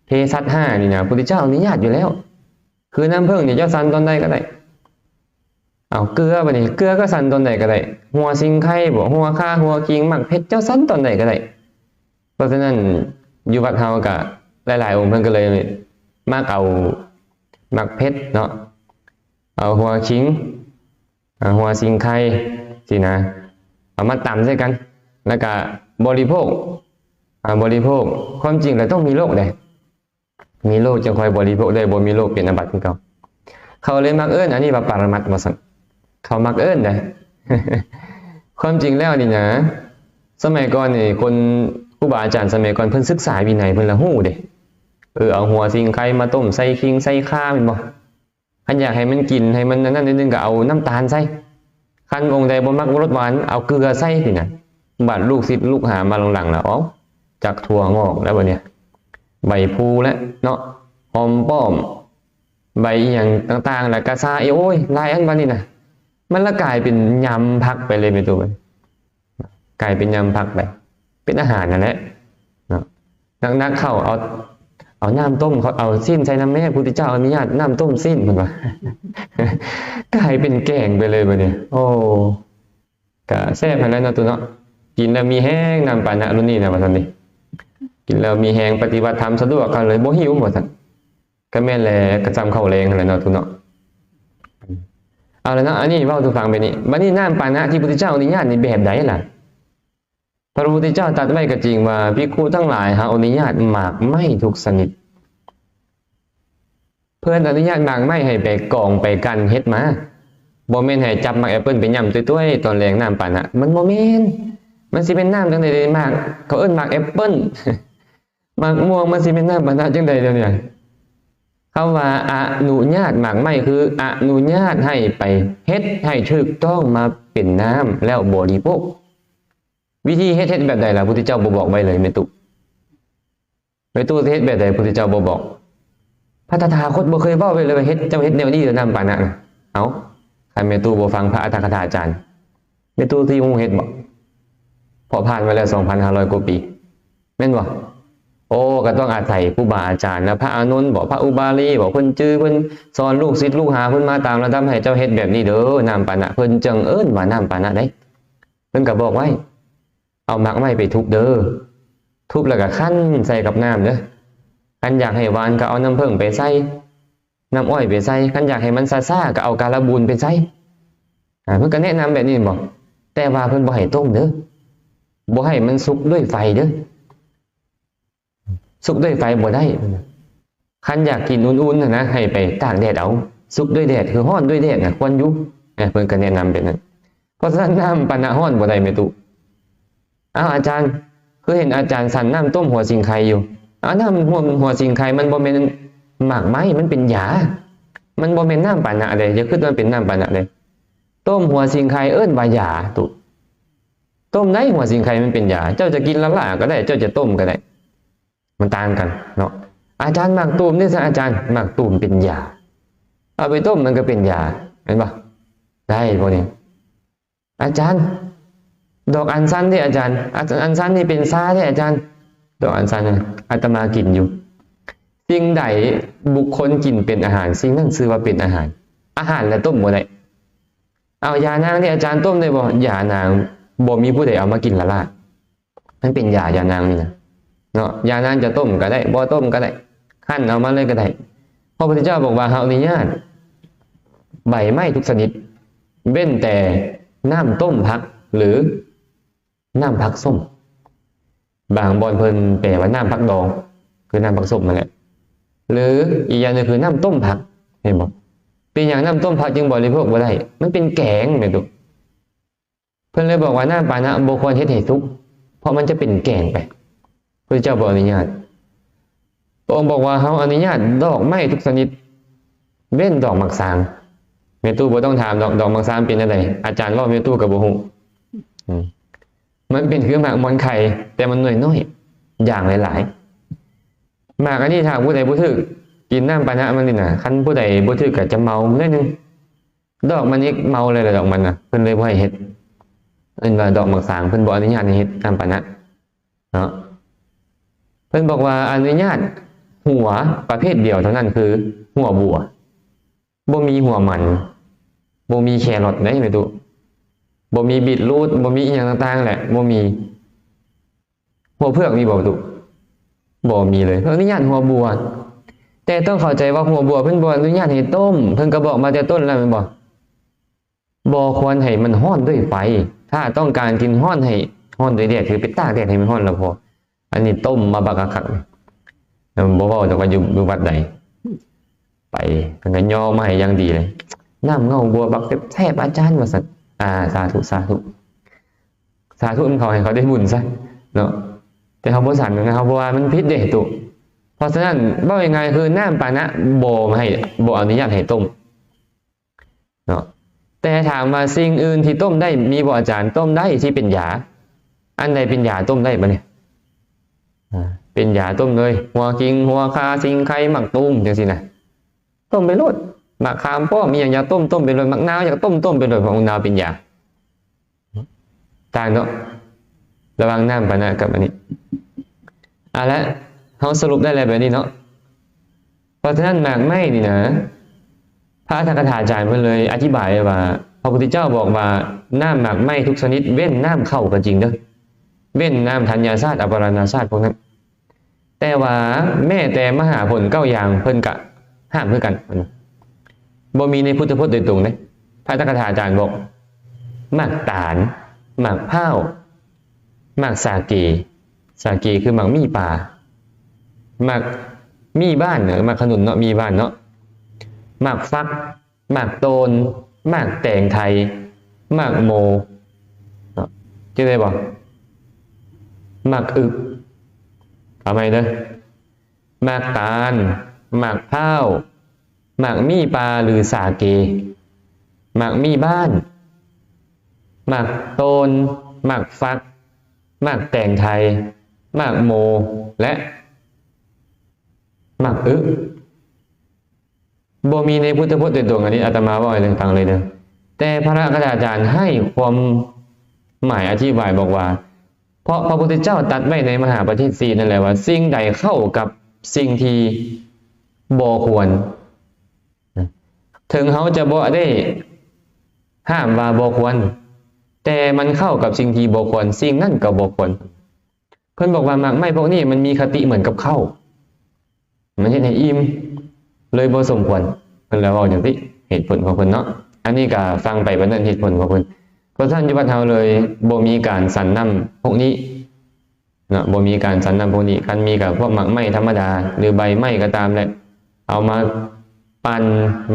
ເພສັດຫ້ານີ້ນະ ພຸດທະເຈົ້າອະນຸຍາດຢູ່ແລ້ວ. ຄືນ້ຳເຜິ້ງນີ້ເຈົ້າສັນຕອນໃດກໍໄດ້ ເອົາເກືອ ບັດນີ້ເກືອກໍສັນຕອນໃດກໍໄດ້ ຫົວສິງໄຄບໍ ຫົວຂ່າ ຫົວຂີງ ໝາກເຜັດ ເຈົ້າສັນຕອນໃດກໍໄດ້. ເພາະສະນັ້ນຢູ່ວັດເຮົາກໍຫຼາຍໆອົງເພິ່ນກໍເລີຍມັກເອົາໝາກເຜັດເນາະ ເອົາຫົວຂີງ ຫົວສິງໄຄຊີ້ນະ ເອົາມາຕຳໃສ່ກັນ ແລ້ວກໍບໍລິໂພກ ອາ ບໍລິໂພກ. ຄວາມຈິງແລ້ວຕ້ອງມີໂລກເດ້ ມີໂລກຈຶ່ງຄ່ອຍບໍລິໂພກໄດ້ ບໍ່ມີໂລກເປັນອາບັດຄືເກົ່າ. ເຂົາເລີຍມັກເອີ້ນອັນນີ້ວ່າປະລະມັດວ່າຊັ້ນ ເຂົາມັກເອີ້ນເດ້. ຄວາມຈິງແລ້ວນີ້ນະ ສະໄໝກ່ອນນີ້ຄົນ ຄູບາອາຈານສະໄໝກ່ອນເພິ່ນສຶກສາວິໄນ ເພິ່ນລະຮູ້ເດ້ ເອີ ເອົາຫົວສິງໄຄມາຕົ້ມໃສ່ຂີງໃສ່ຂ່າແມ່ນບໍ່? ຄັນຢາກໃຫ້ມັນກິນ ໃຫ້ມັນອັນນັ້ນໜ້ອຍໜຶ່ງກໍເອົານ້ຳຕານໃສ່ ຄັນອົງໃດບໍ່ມັກລົດຫວານ ເອົາເກືອໃສ່ຊີ້ນະ. ບາດລູກສິດລູກຫາມາຫຼັງໆ ແລ້ວ ເອົາ ຈັກຖົ່ວງອກແລ້ວບັດນີ້ ໃບພູແລ້ວເນາະ ຫອມປ້ອມ ໃບອີ່ຫຍັງຕ່າງໆ ແລ້ວກະຊາອີກ ໂອ້ຍ ຫຼາຍອັນບັດນີ້ນະ. ມັນລະກາຍເປັນຍຳຜັກໄປເລີຍແມ່ຕູ້ ກາຍເປັນຍຳຜັກໄປ ເປັນອາຫານນັ້ນແຫຼະເນາະ. ໜັກໆເຂົ້າ ເອົາ ເອົານ້ຳຕົ້ມ ເອົາຊີ້ນໃສ່ນຳແມ້ ພຸດທະເຈົ້າອະນຸຍາດນ້ຳຕົ້ມຊີ້ນ ເພິ່ນວ່າ ກາຍເປັນແກງໄປເລີຍບັດນີ້. ໂອ້ ກະແຊບຫັ້ນແຫຼະເນາະ ຕູ້ເນາະ ກິນແລ້ວມີແຮງ ນ້ຳປານະລຸ້ນນີ້ນະ ວ່າຊັ້ນເດ ກິນແລ້ວມີແຮງ ປະຕິບັດທຳສະດວກ ເຂົາເລີຍບໍ່ຫິວ ວ່າຊັ້ນ. ກໍແມ່ນແຫຼະ ກໍສ່ຳເຂົ້າແລງຫັ້ນແຫຼະເນາະ ຕູ້ເນາະ. ເອົາລະເນາະ ອັນນີ້ເວົ້າສູ່ຟັງແບບນີ້. ບັດນີ້ນ້ຳປານະທີ່ພຸດທະເຈົ້າອະນຸຍາດນີ້ແບບໃດລະ? ພະພຸດທະເຈົ້າຕັດໄວ້ກໍຈິງວ່າ ພິກຂຸທັງຫຼາຍ ເຮົາອະນຸຍາດໝາກໄມ້ທຸກຊະນິດ. ເພິ່ນອະນຸຍາດໝາກໄມ້ໃຫ້ໄປກອງໄປກັ່ນເຮັດມາ ບໍ່ແມ່ນໃຫ້ຈັບໝາກແອັບເປິ້ນໄປຫຍ້ຳຕ້ວຍໆ ຕອນແລງນ້ຳປານະ ມັນບໍ່ແມ່ນ. ມັນຊິເປັນນ້ຳຈັ່ງໃດ ໝາກ ເຂົາເອີ້ນໝາກແອັບເປິ້ນ ໝາກມ່ວງ ມັນຊິແມ່ນນ້ຳປານະຈັ່ງໃດດຽວນີ້? ຄຳວ່າອະນຸຍາດໝາກໄມ້ ຄືອະນຸຍາດໃຫ້ໄປເຮັດໃຫ້ຖືກຕ້ອງມາເປັນນ້ຳແລ້ວບໍລິໂພກ. ວິທີເຮັດ ເຮັດແບບໃດລະ? ພຸດທະເຈົ້າບໍ່ບອກໄວ້ເລີຍ ແມ່ຕູ້ ແມ່ຕູ້ຊິເຮັດແບບໃດ? ພຸດທະເຈົ້າບໍ່ບອກ. ພະຕະຖາຄົດບໍ່ເຄີຍເວົ້າໄວ້ເລີຍວ່າເຮັດ ເຈົ້າເຮັດແນວນີ້ເດີ ນ້ຳປານະນະ. ເອົ້າ ຄັນແມ່ຕູ້ບໍ່ຟັງພະອັດຖະກະຖາຈານ ແມ່ຕູ້ຊິຮູ້ເຮັດບໍ? ເພາະຜ່ານມາແລ້ວສອງພັນຫ້າຮ້ອຍກວ່າປີ ແມ່ນບໍ່? ໂອ້ ກໍຕ້ອງອາໄສຄູບາອາຈານນະ ພະອານົນບໍ ພະອຸບາລີບໍ ເພິ່ນຈື່ ເພິ່ນສອນລູກສິດລູກຫາເພິ່ນມາຕາມລະດັບ ໃຫ້ເຈົ້າເຮັດແບບນີ້ເດີ ນ້ຳປານະ ເພິ່ນຈຶ່ງເອີ້ນວ່ານ້ຳປານະເດ້. ເພິ່ນກໍບອກໄວ້ ເອົາໝາກໄມ້ໄປທຸບເດີ ທຸບແລ້ວກໍຄັ້ນໃສ່ກັບນ້ຳເດີ ຄັນຢາກໃຫ້ຫວານກໍເອົານ້ຳເຜິ້ງໄປໃສ່ ນ້ຳອ້ອຍໄປໃສ່ ຄັນຢາກໃຫ້ມັນຊາໆ ກໍເອົາກາລະບູນໄປໃສ່. ອາ ເພິ່ນກໍແນະນຳແບບນີ້ແມ່ນບໍ່? ແຕ່ວ່າເພິ່ນບໍ່ໃຫ້ຕົ້ມເດີ ບໍ່ໃຫ້ມັນສຸກດ້ວຍໄຟເດີ ສຸກດ້ວຍໄຟບໍ່ໄດ້. ຄັນຢາກກິນອຸ່ນໆ ຫັ້ນນະ ໃຫ້ໄປຕາກແດດເອົາ ສຸກດ້ວຍແດດ ຄືຮ້ອນດ້ວຍແດດນະ ຄວນຢູ່. ເພິ່ນກໍແນະນຳແບບນັ້ນ. ເພາະສະນັ້ນ ນ້ຳປານະຮ້ອນບໍ່ໄດ້ແມ່ຕູ້. ອ້າວ ອາຈານ ຄືເຫັນອາຈານສັນນ້ຳຕົ້ມຫົວສິງໄຄຢູ່? ອ້າວ ນ້ຳຫົວ ຫົວສິງໄຄມັນບໍ່ແມ່ນໝາກໄມ້ ມັນເປັນຢາ ມັນບໍ່ແມ່ນນ້ຳປານະເດ້ ຢ່າຄິດວ່າເປັນນ້ຳປານະເດ້. ຕົ້ມຫົວສິງໄຄເອີ້ນວ່າຢາຕຸ ຕົ້ມໄດ້ ຫົວສິງໄຄມັນເປັນຢາ ເຈົ້າຈະກິນລ້າໆກໍໄດ້ ເຈົ້າຈະຕົ້ມກໍໄດ້ ມັນຕ່າງກັນເນາະ. ອາຈານ ໝາກຕູມເດ້ຊະອາຈານ? ໝາກຕູມເປັນຢາ ເອົາໄປຕົ້ມມັນກໍເປັນຢາ ແມ່ນບໍ່? ໄດ້ບໍ່ນີ້? ອາຈານ ດອກອັນຊັນເດ້ອາຈານ? ອາ ອັນຊັນນີ້ເປັນຊາເດ້ອາຈານ? ດອກອັນຊັນອາດຕະມາກິນຢູ່. ສິ່ງໃດບຸກຄົນກິນເປັນອາຫານ ສິ່ງນັ້ນຊື່ວ່າເປັນອາຫານ. ອາຫານລະຕົ້ມບໍ່ໄດ້. ເອົາຢານາງເດ້ອາຈານ ຕົ້ມໄດ້ບໍ່? ຢານາງບໍ່ມີຜູ້ໃດເອົາມາກິນລ້າໆ ມັນເປັນຢາ ຢານາງນີ້ນະເນາະ. ຢານາງຈະຕົ້ມກໍໄດ້ ບໍ່ຕົ້ມກໍໄດ້ ຄັ້ນເອົາມາເລີຍກໍໄດ້. ພະພຸດທະເຈົ້າບອກວ່າ ເຮົາອະນຸຍາດໃບໄມ້ທຸກຊະນິດ ເວັ້ນແຕ່ນ້ຳຕົ້ມຜັກ ຫຼື ນ້ຳຜັກສົ້ມ. ບາງບ່ອນເພິ່ນແປວ່ານ້ຳຜັກດອງ ຄືນ້ຳຜັກສົ້ມນັ້ນແຫຼະ ຫຼື ອີກຢ່າງໜຶ່ງຄືນ້ຳຕົ້ມຜັກ ເຫັນບໍ່? ເປັນຫຍັງນ້ຳຕົ້ມຜັກຈຶ່ງບໍລິໂພກບໍ່ໄດ້? ມັນເປັນແກງແມ່ນບໍ່? ເພິ່ນເລີຍບອກວ່ານ້ຳປານະບໍ່ຄວນເຮັດໃຫ້ສຸກ ເພາະມັນຈະເປັນແກງໄປ ພະພຸດທະເຈົ້າບໍ່ອະນຸຍາດ. ພະອົງບອກວ່າ ເຮົາອະນຸຍາດດອກໄມ້ທຸກຊະນິດ ເວັ້ນດອກໝາກສາງ. ແມ່ຕູ້ບໍ່ຕ້ອງຖາມດອກ ດອກໝາກສາງເປັນແນວໃດ? ອາຈານເວົ້າແມ່ຕູ້ກໍບໍ່ຮູ້. ອືມ ມັນເປັນຄືໝາກໝອນໄຂ່ ແຕ່ມັນໜ່ວຍນ້ອຍ ຢ່າງຫຼາຍໆ. ໝາກອັນນີ້ຖ້າຜູ້ໃດບໍ່ຖືກກິນນ້ຳປານະມັນນີ້ນະ ຄັນຜູ້ໃດບໍ່ຖືກກໍຈະເມົາໜ້ອຍໜຶ່ງ. ດອກມັນນີ້ເມົາເລີຍລະ ດອກມັນນະ ເພິ່ນເລີຍບໍ່ໃຫ້ເຮັດ. ເອີ້ນວ່າດອກໝາກສາງ ເພິ່ນບໍ່ອະນຸຍາດໃຫ້ເຮັດນ້ຳປານະເນາະ. ເພິ່ນບອກວ່າອະນຸຍາດຫົວປະເພດດຽວເທົ່ານັ້ນ ຄືຫົວບົວ ບໍ່ມີຫົວມັນ ບໍ່ມີແຄຣອດເດ້ແມ່ຕູ້ ບໍ່ມີບີດຣູດ ບໍ່ມີອີ່ຫຍັງຕ່າງໆແຫຼະ ບໍ່ມີ. ຫົວເຜືອກມີບໍ່ຕູ້? ບໍ່ມີເລີຍ ເພິ່ນອະນຸຍາດຫົວບົວ. ແຕ່ຕ້ອງເຂົ້າໃຈວ່າຫົວບົວເພິ່ນບໍ່ອະນຸຍາດໃຫ້ຕົ້ມ ເພິ່ນກໍບອກມາແຕ່ຕົ້ນແລ້ວແມ່ນບໍ່? ບໍ່ຄວນໃຫ້ມັນຮ້ອນດ້ວຍໄຟ. ຖ້າຕ້ອງການກິນຮ້ອນໃຫ້ຮ້ອນດ້ວຍແດດ ຄືໄປຕາກແດດໃຫ້ມັນຮ້ອນລະພໍ. ອັນນີ້ຕົ້ມມາບັກຄັກໆ ແລ້ວບໍ່ເວົ້າດອກວ່າຢູ່ ຢູ່ວັດໃດ ໄປເພິ່ນກໍຍໍມາໃຫ້ຢ່າງດີເລີຍ. ນ້ຳເງົາບົວບັກແຊບໆ ອາຈານ ວ່າຊັ້ນ. ອາ ສາທຸ ສາທຸ ສາທຸນຳເຂົາ ໃຫ້ເຂົາໄດ້ບຸນຊະເນາະ. ແຕ່ເຮົາບໍ່ສັນນະ ເຮົາບໍ່ວ່າມັນຜິດເດ້ຕຸ. ເພາະສະນັ້ນ ເວົ້າງ່າຍໆ ຄືນ້ຳປານະບໍ່ໃຫ້ ບໍ່ອະນຸຍາດໃຫ້ຕົ້ມເນາະ. ແຕ່ຖາມວ່າສິ່ງອື່ນທີ່ຕົ້ມໄດ້ມີບໍ່ອາຈານ? ຕົ້ມໄດ້ ທີ່ເປັນຢາ. ອັນໃດເປັນຢາຕົ້ມໄດ້ບາດນີ້? ອາ ເປັນຢາຕົ້ມເລີຍ ຫົວຄິງ ຫົວຂ່າ ສິງໄຄ ໝາກຕູມ ຈັ່ງຊີ້ນະ ຕົ້ມໄປໂລດ. ໝາກຂາມປ້ອມ ມີຫຍັງຢາກຕົ້ມ ຕົ້ມໄປໂລດ. ໝາກນາວຢາກຕົ້ມ ຕົ້ມໄປໂລດ ເພາະໝາກນາວເປັນຢາ. ຕ່າງເນາະ ລະຫວ່າງນ້ຳປານະກັບອັນນີ້. ເອົາລະ ເຮົາສະຫຼຸບໄດ້ແລ້ວແບບນີ້ເນາະ. ເພາະສະນັ້ນໝາກໄມ້ນີ້ນະ ພະອັດຖະກະຖາຈານເພິ່ນເລີຍອະທິບາຍໄວ້ວ່າ ພະພຸດທະເຈົ້າບອກວ່າ ນ້ຳໝາກໄມ້ທຸກຊະນິດ ເວັ້ນນ້ຳເຂົ້າກໍຈິງເດີ ເວັ້ນນ້ຳທັນຍາຊາດ ອະປາລະນາຊາດພວກນັ້ນ. ແຕ່ວ່າແມ້ແຕ່ມະຫາຜົນເກົ້າຢ່າງເພິ່ນກະຫ້າມຄືກັນ ບໍ່ມີໃນພຸດທະພົດໂດຍຕົງເດ້. ພະອັດຖະກະຖາຈານບອກ ໝາກຕານ ໝາກພ້າວ ໝາກສາເກ ສາເກຄືໝາກມີ່ປ່າ ໝາກມີ່ບ້ານ ໝາກຂະໜຸນເນາະ ມີ່ບ້ານເນາະ ໝາກຝັກ ໝາກໂຕນ ໝາກແຕງໄທ ໝາກໂມເນາະ ຈື່ໄດ້ບໍ່? ໝາກອຶກ ເອົາໃໝ່ເດີ ໝາກຕານ ໝາກພ້າວ ໝາກມີ່ປ່າ ຫຼື ສາເກ ໝາກມີ່ບ້ານ ໝາກໂຕນ ໝາກຝັກ ໝາກແຕງໄທ ໝາກໂມ ແລະ ໝາກອຶກ. ບໍ່ມີໃນພຸດທະພົດໂດຍຕົງ ອັນນີ້ອາດຕະມາເວົ້າໃຫ້ຟັງເລີຍເດີ. ແຕ່ພະອັດຖະກະຖາຈານໃຫ້ຄວາມໝາຍອະທິບາຍບອກວ່າ ເພາະພະພຸດທະເຈົ້າຕັດໄວ້ໃນມະຫາປະລິສັດສີ່ນັ້ນແຫຼະວ່າ ສິ່ງໃດເຂົ້າກັບສິ່ງທີ່ບໍ່ຄວນ ເຖິງເຮົາຈະບໍ່ໄດ້ຫ້າມວ່າບໍ່ຄວນ ແຕ່ມັນເຂົ້າກັບສິ່ງທີ່ບໍ່ຄວນ ສິ່ງນັ້ນກໍບໍ່ຄວນ. ເພິ່ນບອກວ່າໝາກໄມ້ພວກນີ້ມັນມີຄະຕິເໝືອນກັບເຂົ້າ ມັນເຮັດໃຫ້ອີ່ມ ເລີຍບໍ່ສົມຄວນ ເພິ່ນລະເວົ້າຈັ່ງຊີ້ ເຫດຜົນຂອງເພິ່ນເນາະ. ອັນນີ້ກໍຟັງໄປປານນັ້ນ ເຫດຜົນຂອງເພິ່ນ. ເພາະສະນັ້ນຢູ່ວັດເຮົາເລີຍບໍ່ມີການສັນນ້ຳພວກນີ້ເນາະ ບໍ່ມີການສັນນ້ຳພວກນີ້. ຄັນມີກໍພວກໝາກໄມ້ທຳມະດາ ຫຼື ໃບໄມ້ກໍຕາມແຫຼະ ເອົາມາປັ່ນ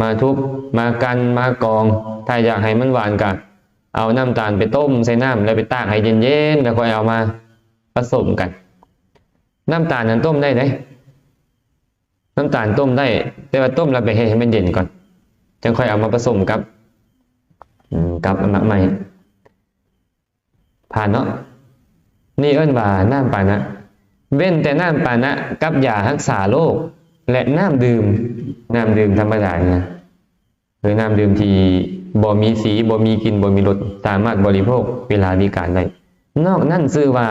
ມາທຸບ ມາກັ່ນ ມາກອງ. ຖ້າຢາກໃຫ້ມັນຫວານກໍເອົານ້ຳຕານໄປຕົ້ມໃສ່ນ້ຳ ແລ້ວໄປຕາກໃຫ້ເຢັນໆ ແລ້ວຄ່ອຍເອົາມາປະສົມກັນ. ນ້ຳຕານນັ້ນຕົ້ມໄດ້ເດ້ ນ້ຳຕານຕົ້ມໄດ້ ແຕ່ວ່າຕົ້ມແລ້ວໄປເຮັດໃຫ້ມັນເຢັນກ່ອນ ຈັ່ງຄ່ອຍເອົາມາປະສົມກັບ ອືມ ກັບໝາກໄມ້. ຜ່ານເນາະ. ນີ້ເອີ້ນວ່ານ້ຳປານະ ເວັ້ນແຕ່ນ້ຳປານະກັບຢາຮັກສາໂລກ ແລະ ນ້ຳດື່ມ ນ້ຳດື່ມທຳມະດານີ້ນະ ຫຼື ນ້ຳດື່ມທີ່ບໍ່ມີສີ ບໍ່ມີກິ່ນ ບໍ່ມີລົດ ສາມາດບໍລິໂພກເວລາວິການໄດ້. ນອກນັ້ນຊື່ວ່າ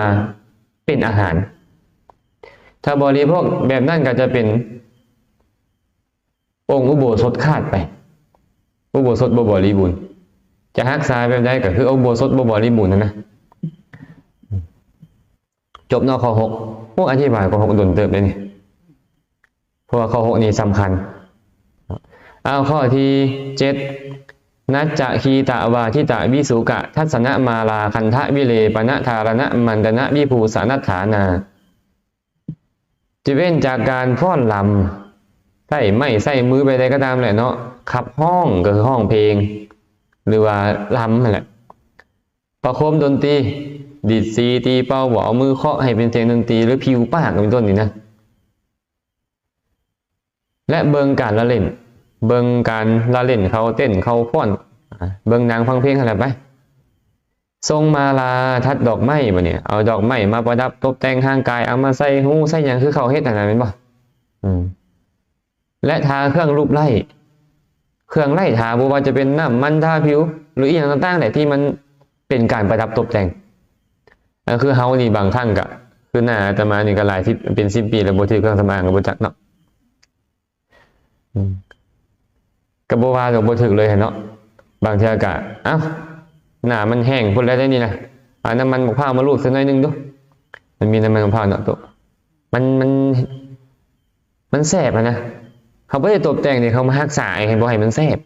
ເປັນອາຫານ. ຖ້າບໍລິໂພກແບບນັ້ນກໍຈະເປັນອົງອຸໂບສົດຂາດໄປ ອຸໂບສົດບໍ່ບໍລິບູນ. ຈະຮັກສາແບບໃດ ກໍຄືອຸໂບສົດບໍ່ບໍລິບູນນັ້ນນະ. ຈົບເນາະ ຂໍ້ຫົກ. ໂອ້ ອະທິບາຍຂໍ້ຫົກດົນເຕີບເດ້ນີ້ ເພາະວ່າຂໍ້ຫົກນີ້ສຳຄັນ. ເອົາ ຂໍ້ທີເຈັດ ນັດຈະຄີຕະວາທິຕະວິສຸກະທັດສະນະມາລາຄັນທະວິເລປະນະທາລະນະມັນດະນະວິພູສະນັດຖານາ. ຈະເວັ້ນຈາກການຟ້ອນລຳ ໃຊ້ໄມ້ໃຊ້ມືໄປໃດກໍຕາມແຫຼະເນາະ ຂັບຮ້ອງ ກໍຄືຮ້ອງເພງ ຫຼືວ່າລຳຫັ້ນແຫຼະ ປະໂຄມດົນຕີ ດີດສີຕີເປົ່າ ບໍ່ເອົາມືເຄາະໃຫ້ເປັນສຽງດົນຕີ ຫຼືຜິວປາກເປັນຕົ້ນນີ້ນະ ແລະ ເບິ່ງການລະເຫຼັ້ນ ເບິ່ງການລະເຫຼັ້ນເຂົາເຕັ້ນເຂົາຟ້ອນ ເບິ່ງໜັງຟັງເພງຫັ້ນແຫຼະໄປ. ຊົງມາລາ ທັດດອກໄມ້ ບາດນີ້ເອົາດອກໄມ້ມາປະດັບຕົບແຕ່ງຮ່າງກາຍ ເອົາມາໃສ່ຫູໃສ່ຫຍັງ ຄືເຂົາເຮັດຫັ້ນນະ ແມ່ນບໍ່? ອືມ ແລະ ທາເຄື່ອງລູບໄລ້ ເຄື່ອງໄລ້ທາ ບໍ່ວ່າຈະເປັນນ້ຳມັນທາຜິວ ຫຼື ອີ່ຫຍັງຕ່າງໆແຫຼະ ທີ່ມັນເປັນການປະດັບຕົບແຕ່ງ. ອັນຄືເຮົານີ້ບາງຄັ້ງກະ ຄືໜ້າອາດຕະມານີ້ກະຫຼາຍສິບ ເປັນສິບປີແລ້ວ ບໍ່ຖືກເຄື່ອງສຳອາງກະບໍ່ຈັກເນາະ. ອືມ ກໍບໍ່ວ່າດອກ ບໍ່ຖືກເລີຍຫັ້ນເນາະ. ບາງເທື່ອກໍ ເອົ້າ ໜ້າມັນແຫ້ງພຸ້ນແລ້ວເດ້ນີ້ນະ ເອົານ້ຳມັນໝາກພ້າວມາລູບໃສ່ໜ້ອຍໜຶ່ງດູ. ມັນມີນ້ຳມັນໝາກພ້າວເນາະໂຕ ມັນ ມັນ ມັນແສບຫັ້ນນະ. ເຮົາບໍ່ໄດ້ຕົບແຕ່ງເດ້ ເຮົາມາຮັກສາໃຫ້ ບໍ່ໃຫ້ມັນແສບ.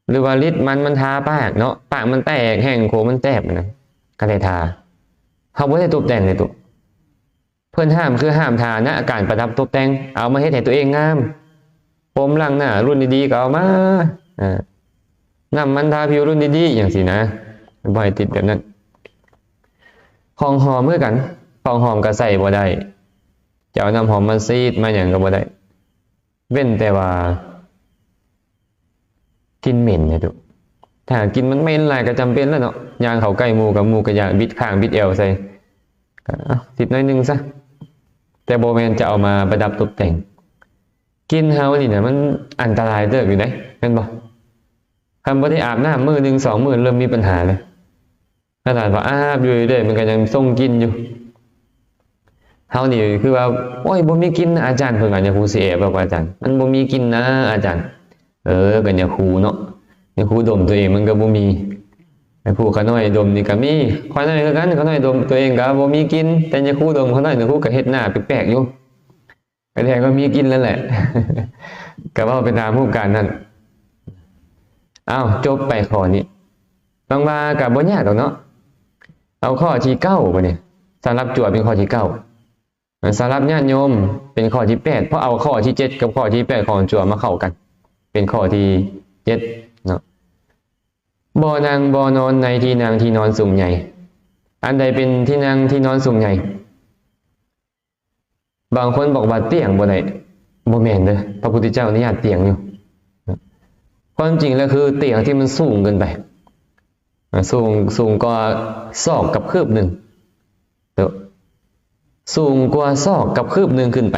ຫຼືວ່າລິດມັນ ມັນທາປາກເນາະ ປາກມັນແຕກ ແຫ້ງໂຂ ມັນແສບຫັ້ນນະ ກໍໄດ້ທາ. ເຮົາບໍ່ໄດ້ຕົບແຕ່ງເດ້ໂຕ. ເພິ່ນຫ້າມ ຄືຫ້າມຖານະການປະດັບຕົບແຕ່ງ ເອົາມາເຮັດໃຫ້ຕົວເອງງາມ. ໂຟມລ້າງໜ້າລຸ້ນດີໆກໍເອົາມາ ອາ ນ້ຳມັນທາຜິວລຸ້ນດີໆ ຫຍັງຊີ້ນະ ບໍ່ໃຫ້ຕິດແບບນັ້ນ. ຂອງຫອມຄືກັນ ຂອງຫອມກໍໃສ່ບໍ່ໄດ້ ຈະເອົານ້ຳຫອມມາສີດມາຫຍັງກໍບໍ່ໄດ້ ເວັ້ນແຕ່ວ່າກິ່ນເໝັນນະ. ຖ້າກິ່ນມັນເໝັນຫຼາຍກໍຈຳເປັນແລ້ວເນາະ ຍ່າງເຂົ້າໃກ້ໝູ່ກັບໝູ່ກໍຢ້ານບິດຂ້າງບິດແອວໃສ່ ກໍ ເອົາ ຕິດໜ້ອຍໜຶ່ງຊະ ແຕ່ບໍ່ແມ່ນຈະເອົາມາປະດັບຕົບແຕ່ງ. ກິ່ນເຮົານີ້ນະ ມັນອັນຕະລາຍເຕີບຢູ່ເດ້ ແມ່ນບໍ່? ຄັນບໍ່ໄດ້ອາບນ້ຳມື້ໜຶ່ງສອງມື້ ເລີ່ມມີບັນຫາແລ້ວ. ຂະໜາດວ່າອາບຢູ່ເລື້ອຍ ມັນກໍຍັງສົ່ງກິ່ນຢູ່. ເຮົານີ້ຄືວ່າ ໂອ້ຍ ບໍ່ມີກິ່ນນະອາຈານ ເພິ່ນວ່າ ຍາຄູຊິແອບວ່າ ອາຈານ ມັນບໍ່ມີກິ່ນນະອາຈານ. ເອີ ກໍຍາຄູເນາະ ຍາຄູດົມຕົວເອງມັນກໍບໍ່ມີ ຍາຄູຂະນ້ອຍດົມນີ້ກໍມີ. ຂ້ອຍນ້ອຍຄືກັນ ຂະນ້ອຍດົມຕົວເອງກໍບໍ່ມີກິ່ນ ແຕ່ຍາຄູດົມຂະນ້ອຍ ຍາຄູກໍເຮັດໜ້າແປກໆຢູ່. ກະແດງວ່າມີກິ່ນແລ້ວແຫຼະ ກະເວົ້າໄປຕາມຮູບການນັ້ນ. ອ້າວ ຈົບໄປຂໍ້ນີ້ ຫວັງວ່າກະບໍ່ຍາກດອກເນາະ. ເອົາຂໍ້ທີເກົ້າບາດນີ້ ສຳລັບຈັ່ວເປັນຂໍ້ທີເກົ້າ ສຳລັບຍາດໂຍມເປັນຂໍ້ທີແປດ ເພາະເອົາຂໍ້ທີເຈັດກັບຂໍ້ທີແປດຂອງຈັ່ວມາເຂົ້າກັນ ເປັນຂໍ້ທີເຈັດເນາະ. ບໍ່ນັ່ງບໍ່ນອນໃນທີ່ນັ່ງທີ່ນອນສູງໃຫຍ່. ອັນໃດເປັນທີ່ນັ່ງທີ່ນອນສູງໃຫຍ່? ບາງຄົນບອກວ່າຕຽງບໍ່ໄດ້ ບໍ່ແມ່ນເດີ້ ພະພຸດທະເຈົ້າອະນຸຍາດຕຽງຢູ່. ຄວາມຈິງແລ້ວຄືຕຽງທີ່ມັນສູງເກີນໄປ ສູງ ສູງກວ່າສອກກັບຄືບໜຶ່ງ ສູງກວ່າສອກກັບຄືບໜຶ່ງຂຶ້ນໄປ.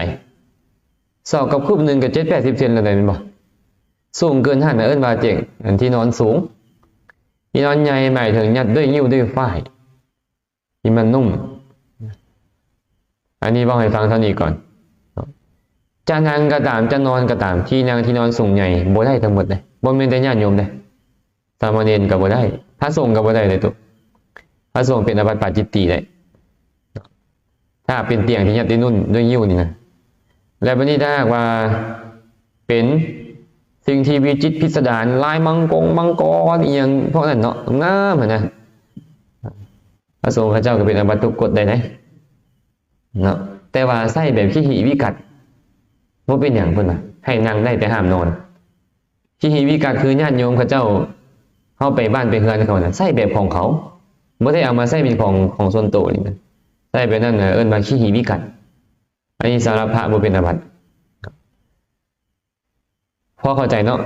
ສອກກັບຄືບໜຶ່ງກໍເຈັດແປດສິບເຊັນແລ້ວ ແມ່ນບໍ່? ສູງເກີນຫັ້ນນະເອີ້ນວ່າຕຽງ ອັນທີ່ນອນສູງ. ທີ່ນອນໃຫຍ່ໝາຍເຖິງຍັດດ້ວຍງິ້ວດ້ວຍຝ້າຍ ທີ່ມັນນຸ້ມ ອັນນີ້ເວົ້າໃຫ້ຟັງເທົ່ານີ້ກ່ອນ. ຈະນັ່ງກໍຕາມ ຈະນອນກໍຕາມ ທີ່ນັ່ງທີ່ນອນສູງໃຫຍ່ບໍ່ໄດ້ທັງໝົດເດ້. ບໍ່ແມ່ນແຕ່ຍາດໂຍມເດ້. ສາມະເນນກໍບໍ່ໄດ້ ພະສົງກໍບໍ່ໄດ້ເດ້ໂຕ. ພະສົງເປັນອາບັດປາຈິດຕີໄດ້ ຖ້າເປັນຕຽງທີ່ຍັດດ້ວຍນຸ້ນດ້ວຍງິ້ວນີ້ນະ. ແລ້ວບັດນີ້ຖ້າຫາກວ່າເປັນສິ່ງທີ່ວິຈິດພິດສະດານ ລາຍມັງກົງມັງກອນອີ່ຫຍັງພວກນັ້ນເນາະ ງາມຫັ້ນນະ ພະສົງເຂົາເຈົ້າກໍເປັນອາບັດທຸກກົດໄດ້ເດ້ເນາະ. ແຕ່ວ່າໃຊ້ແບບຄີຫິວິກັດ ບໍ່ເປັນຫຍັງ ເພິ່ນວ່າໃຫ້ນັ່ງໄດ້ແຕ່ຫ້າມນອນ. ຄີຫິວິກັດຄືຍາດໂຍມເຂົາເຈົ້າ ເຮົາໄປບ້ານໄປເຮືອນເຂົານະ ໃຊ້ແບບຂອງເຂົາ ບໍ່ໄດ້ເອົາມາໃຊ້ເປັນຂອງ ຂອງສ່ວນໂຕນີ້ນະ. ໃຊ້ແບບນັ້ນນະ ເອີ້ນວ່າຄີຫິວິກັດ. ອັນນີ້ສຳລັບພະບໍ່ເປັນອາບັດ. ພໍເຂົ້າໃຈເນາະ?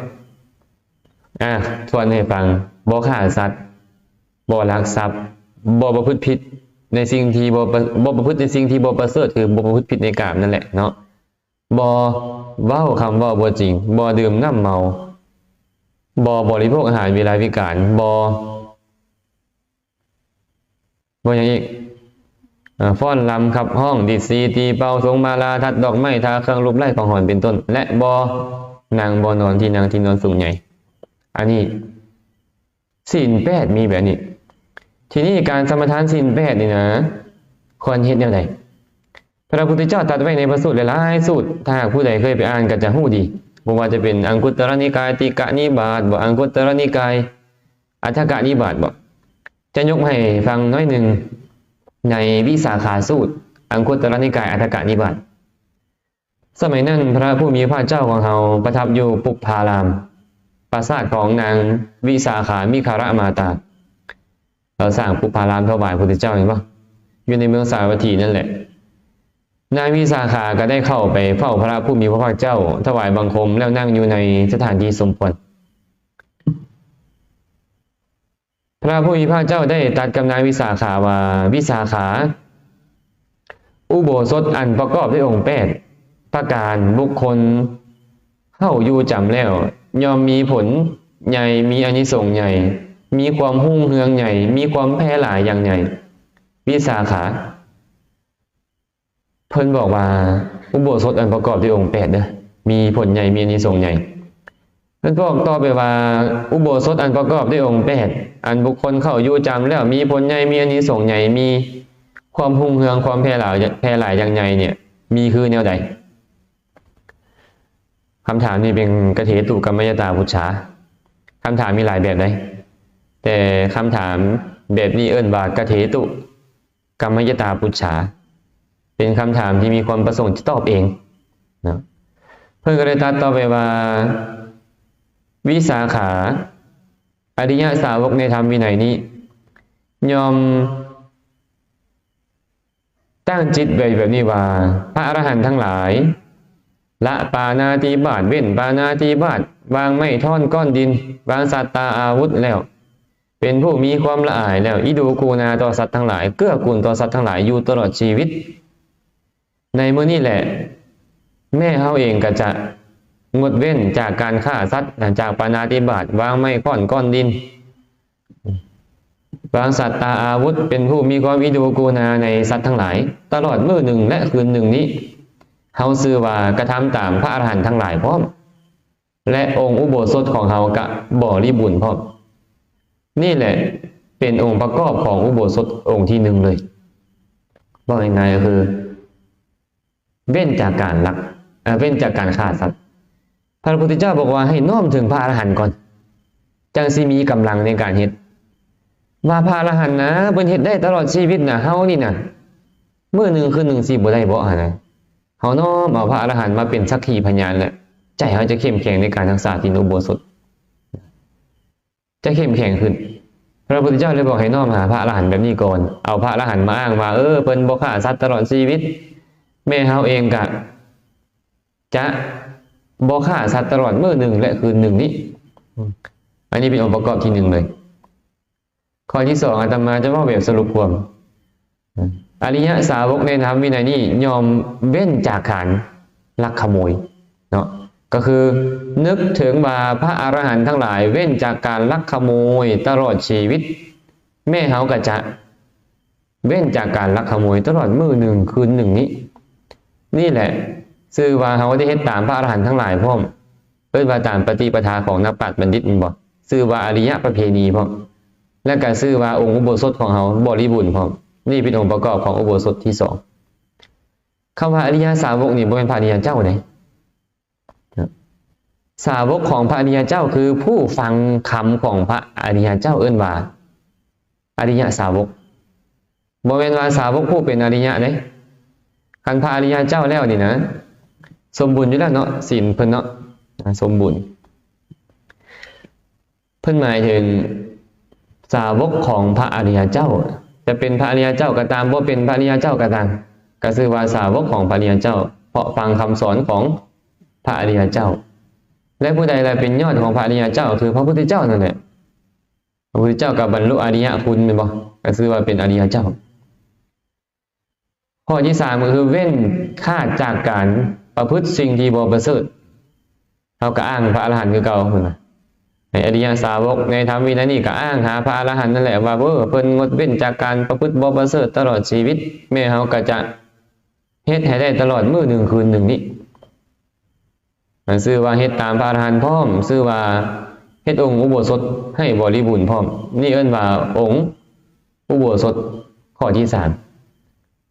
ອາ ທວນໃຫ້ຟັງ. ບໍ່ຂ້າສັດ ບໍ່ລັກຊັບ ບໍ່ປະພຶດຜິດໃນສິ່ງທີ່ບໍ່ປະ ບໍ່ປະພຶດໃນສິ່ງທີ່ບໍ່ປະເສີດ ຄືບໍ່ປະພຶດຜິດໃນກາມນັ້ນແຫຼະເນາະ. ບໍ່ເວົ້າຄຳເວົ້າບໍ່ຈິງ ບໍ່ດື່ມນ້ຳເມົາ ບໍ່ບໍລິໂພກອາຫານເວລາວິການ ບໍ່ ບໍ່ຫຍັງອີກ? ອາ ຟ້ອນລຳ ຂັບຮ້ອງ ດີດສີ ຕີເປົ່າ ສົ່ງມາລາ ທັດດອກໄມ້ ທາເຄື່ອງລູບໄລ້ຂອງຫອມ ເປັນຕົ້ນ ແລະ ບໍ່ນັ່ງ ບໍ່ນອນທີ່ນັ່ງທີ່ນອນສູງໃຫຍ່. ອັນນີ້ ສິນແປດມີແບບນີ້. ທີນີ້ການສະມາທານສິນແປດນີ້ນະ ຄວນເຮັດແນວໃດ? ພະພຸດທະເຈົ້າຕັດໄວ້ໃນພະສູດຫຼາຍໆສູດ ຖ້າຫາກຜູ້ໃດເຄີຍໄປອ່ານກໍຈະຮູ້ດີ ບໍ່ວ່າຈະເປັນອັງຄຸດຕະລະນິກາຍ ຕິກະນິບາດບໍ ອັງຄຸດຕະລະນິກາຍ ອັດຖະກະນິບາດບໍ ຈະຍົກໃຫ້ຟັງໜ້ອຍໜຶ່ງ ໃນວິສາຂາສູດ ອັງຄຸດຕະລະນິກາຍ ອັດຖະກະນິບາດ. ສະໄໝນັ້ນ ພະຜູ້ມີພະພາກເຈົ້າຂອງເຮົາປະທັບຢູ່ປຸບພາລາມ ປາສາດຂອງນາງວິສາຂາ ມິຄະລະມາຕາ. ລາວສ້າງປຸບພາລາມຖວາຍພະພຸດທະເຈົ້າ ເຫັນບໍ່? ຢູ່ໃນເມືອງສາວັດຖີນັ້ນແຫຼະ. ນາງວິສາຂາກໍໄດ້ເຂົ້າໄປເຝົ້າພະຜູ້ມີພະພາກເຈົ້າ ຖວາຍບັງຄົມ ແລ້ວນັ່ງຢູ່ໃນສະຖານທີ່ສົມຄວນ. ພະຜູ້ມີພະພາກເຈົ້າໄດ້ຕັດກັບນາງວິສາຂາວ່າ, ວິສາຂາ, ອຸໂບສົດອັນປະກອບດ້ວຍອົງແປດປະການ, ບຸກຄົນເຂົ້າຢູ່ຈຳແລ້ວ ຍ່ອມມີຜົນໃຫຍ່, ມີອານິສົງໃຫຍ່, ມີຄວາມຮຸ່ງເຮືອງໃຫຍ່, ມີຄວາມແຜ່ຫຼາຍຢ່າງໃຫຍ່. ວິສາຂາ. ເພິ່ນບອກວ່າ ອຸໂບສົດອັນປະກອບດ້ວຍອົງແປດເດີ້ ມີຜົນໃຫຍ່ ມີອານິສົງໃຫຍ່. ເພິ່ນບອກຕໍ່ໄປວ່າ ອຸໂບສົດອັນປະກອບດ້ວຍອົງແປດ ອັນບຸກຄົນເຂົ້າຢູ່ຈຳແລ້ວມີຜົນໃຫຍ່ ມີອານິສົງໃຫຍ່ ມີຄວາມຮຸ່ງເຮືອງ ຄວາມແຜ່ຫຼາຍ ແຜ່ຫຼາຍຢ່າງໃຫຍ່ເນ່ຍ ມີຄືແນວໃດ? ຄຳຖາມນີ້ເປັນກະເທຕຸກຳມະຍະຕາປຸດສາ. ຄຳຖາມມີຫຼາຍແບບໃດ໋ ແຕ່ຄຳຖາມແບບນີ້ເອີ້ນວ່າກະເທຕຸ ກຳມະຍະຕາປຸດສາ ເປັນຄຳຖາມທີ່ມີຄວາມປະສົງຈະຕອບເອງເນາະ. ເພິ່ນກໍໄດ້ຕັດຕໍ່ໄປວ່າ ວິສາຂາ, ອະລິຍະສາວົກໃນທຳວິໄນນີ້ ຍ່ອມຕັ້ງຈິດໄວ້ແບບນີ້ວ່າ ພະອະລະຫັນທັງຫຼາຍ ລະປານາຕິບາດ, ເວັ້ນປານາຕິບາດ, ວາງໄມ້ທ່ອນກ້ອນດິນ, ວາງສັດຕາອາວຸດແລ້ວ ເປັນຜູ້ມີຄວາມລະອາຍແລ້ວ ອິດູກູນາຕໍ່ສັດທັງຫຼາຍ ເກື້ອກູນຕໍ່ສັດທັງຫຼາຍຢູ່ຕະຫຼອດຊີວິດ. ໃນມື້ນີ້ແຫຼະ ແມ່ເຮົາເອງກໍຈະງົດເວັ້ນຈາກການຂ້າສັດ, ຈາກປານາຕິບາດ, ວາງໄມ້ຄ້ອນກ້ອນດິນ, ວາງສັດຕາອາວຸດ, ເປັນຜູ້ມີຄວາມອິດູກູນາໃນສັດທັງຫຼາຍ ຕະຫຼອດມື້ໜຶ່ງ ແລະ ຄືນໜຶ່ງນີ້. ເຮົາຊື່ວ່າກະທຳຕາມພະອະລະຫັນທັງຫຼາຍພ້ອມ ແລະ ອົງອຸໂບສົດຂອງເຮົາກະບໍລິບູນພ້ອມ. ນີ້ແຫຼະເປັນອົງປະກອບຂອງອຸໂບສົດອົງທີໜຶ່ງເລີຍ. ເວົ້າງ່າຍໆກໍຄື ເວັ້ນຈາກການລັກ, ເອີ, ເວັ້ນຈາກການຂ້າສັດ. ພະພຸດທະເຈົ້າບອກວ່າໃຫ້ນ້ອມເຖິງພະອະລະຫັນກ່ອນ ຈັ່ງຊິມີກຳລັງໃນການເຮັດ. ວ່າພະອະລະຫັນນະ ເພິ່ນເຮັດໄດ້ຕະຫຼອດຊີວິດນະ, ເຮົານີ້ນະ ມື້ໜຶ່ງຄືນໜຶ່ງຊິບໍ່ໄດ້ບໍຫັ້ນນະ? ເຮົານ້ອມເອົາພະອະລະຫັນມາເປັນສັກຂີພະຍານ ແລະ ໃຈເຮົາຈະເຂັ້ມແຂງໃນການຮັກສາສິນອຸໂບສົດ ຈະເຂັ້ມແຂງຂຶ້ນ. ພະພຸດທະເຈົ້າເລີຍບອກໃຫ້ນ້ອມຫາພະອະລະຫັນແບບນີ້ກ່ອນ. ເອົາພະອະລະຫັນມາອ້າງວ່າ ເອີ ເພິ່ນບໍ່ຂ້າສັດຕະຫຼອດຊີວິດ, ແມ່ເຮົາເອງກະຈະບໍ່ຂ້າສັດຕະຫຼອດມື້ໜຶ່ງ ແລະ ຄືນໜຶ່ງນີ້. ອັນນີ້ເປັນອົງປະກອບທີໜຶ່ງເລີຍ. ຂໍ້ທີສອງ ອາດຕະມາຈະເວົ້າແບບສະຫຼຸບຄວາມ. ອະລິຍະສາວົກໃນທຳວິໄນນີ້ ຍ່ອມເວັ້ນຈາກການລັກຂະໂມຍເນາະ, ກໍຄືນຶກເຖິງວ່າພະອະລະຫັນທັງຫຼາຍເວັ້ນຈາກການລັກຂະໂມຍຕະຫຼອດຊີວິດ, ແມ່ເຮົາກໍຈະ ເວັ້ນຈາກການລັກຂະໂມຍຕະຫຼອດມື້ໜຶ່ງຄືນໜຶ່ງນີ້. ນີ້ແຫຼະຊື່ວ່າເຮົາໄດ້ເຮັດຕາມພະອະລະຫັນທັງຫຼາຍພ້ອມ, ເອີ້ນວ່າຕາມປະຕິປະທາຂອງນັກປາດບັນດິດແມ່ນບໍ່? ຊື່ວ່າອະລິຍະປະເພນີພ້ອມ ແລະກະຊື່ວ່າອົງອຸໂບສົດຂອງເຮົາບໍລິບູນພ້ອມ. ນີ້ເປັນອົງປະກອບຂອງອຸໂບສົດທີສອງ. ຄຳວ່າອະລິຍະສາວົກນີ້ບໍ່ແມ່ນພະອະລິຍະເຈົ້າເດ້. ສາວົກຂອງພະອະລິຍະເຈົ້າຄືຜູ້ຟັງຄຳຂອງພະອະລິຍະເຈົ້າ ເອີ້ນວ່າອະລິຍະສາວົກ, ບໍ່ແມ່ນວ່າສາວົກຜູ້ເປັນອະລິຍະເດ້. ຄັນພະອະລິຍະເຈົ້າແລ້ວນີ້ນະ ສົມບູນຢູ່ແລ້ວເນາະ, ສິນເພິ່ນເນາະ ສົມບູນ. ເພິ່ນໝາຍເຖິງສາວົກຂອງພະອະລິຍະເຈົ້າ, ຈະເປັນພະອະລິຍະເຈົ້າກໍຕາມ, ບໍ່ເປັນພະອະລິຍະເຈົ້າກໍຕາມ, ກໍຊື່ວ່າສາວົກຂອງພະອະລິຍະເຈົ້າ, ເພາະຟັງຄຳສອນຂອງພະອະລິຍະເຈົ້າ. ແລະ ຜູ້ໃດລະເປັນຍອດຂອງພະອະລິຍະເຈົ້າ? ຄືພະພຸດທະເຈົ້ານັ້ນແຫຼະ. ພະພຸດທະເຈົ້າກໍບັນລຸອະລິຍະຄຸນແມ່ນບໍ່? ກໍຊື່ວ່າເປັນອະລິຍະເຈົ້າ. ຂໍ້ທີສາມກໍຄືເວັ້ນຂາດຈາກການປະພຶດສິ່ງທີ່ບໍ່ປະເສີດ. ເຮົາກໍອ້າງພະອະລະຫັນຄືເກົ່າ, ເຫັນບໍ່? ໃນອະລິຍະສາວົກໃນທຳວິໄນນີ້ກໍອ້າງຫາພະອະລະຫັນນັ້ນແຫຼະ ວ່າ ເອີ ເພິ່ນງົດເວັ້ນຈາກການປະພຶດບໍ່ປະເສີດຕະຫຼອດຊີວິດ, ແມ່ເຮົາກໍຈະເຮັດໃຫ້ໄດ້ຕະຫຼອດມື້ໜຶ່ງຄືນໜຶ່ງນີ້. ມັນຊື່ວ່າເຮັດຕາມພະອະລະຫັນພ້ອມ, ຊື່ວ່າເຮັດອົງອຸໂບສົດໃຫ້ບໍລິບູນພ້ອມ. ນີ້ເອີ້ນວ່າອົງອຸໂບສົດຂໍ້ທີສາມ.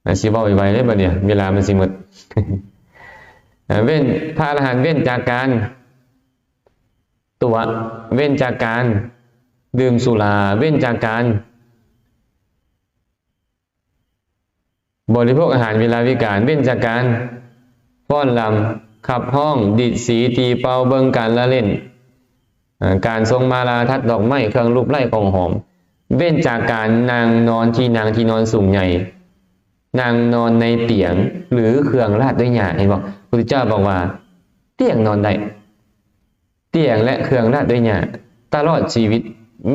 ອາ ຊິເວົ້າໄວໆເດ້ບັດນີ້ ເວລາມັນຊິໝົດ. ອາ ເວັ້ນ ພະອະລະຫັນເວັ້ນຈາກການຕົວະ, ເວັ້ນຈາກການດື່ມສຸລາ, ເວັ້ນຈາກການ ບໍລິໂພກອາຫານເວລາວິການ, ເວັ້ນຈາກການຟ້ອນລຳ, ຂັບຮ້ອງ, ດີດສີ, ຕີເປົ່າ, ເບິ່ງການລະຫຼິ້ນ, ການຊົງມາລາ, ທັດດອກໄມ້, ເຄື່ອງລູບໄລ້ຂອງຫອມ, ເວັ້ນຈາກການນັ່ງນອນທີ່ນັ່ງທີ່ນອນສູງໃຫຍ່, ນັ່ງນອນໃນຕຽງ ຫຼື ເຄື່ອງລາດດ້ວຍຫຍ້າ. ເຫັນບໍ່? ພະພຸດທະເຈົ້າບອກວ່າຕຽງນອນໄດ້. ຕຽງ ແລະ ເຄື່ອງລາດດ້ວຍຫຍ້າຕະຫຼອດຊີວິດ,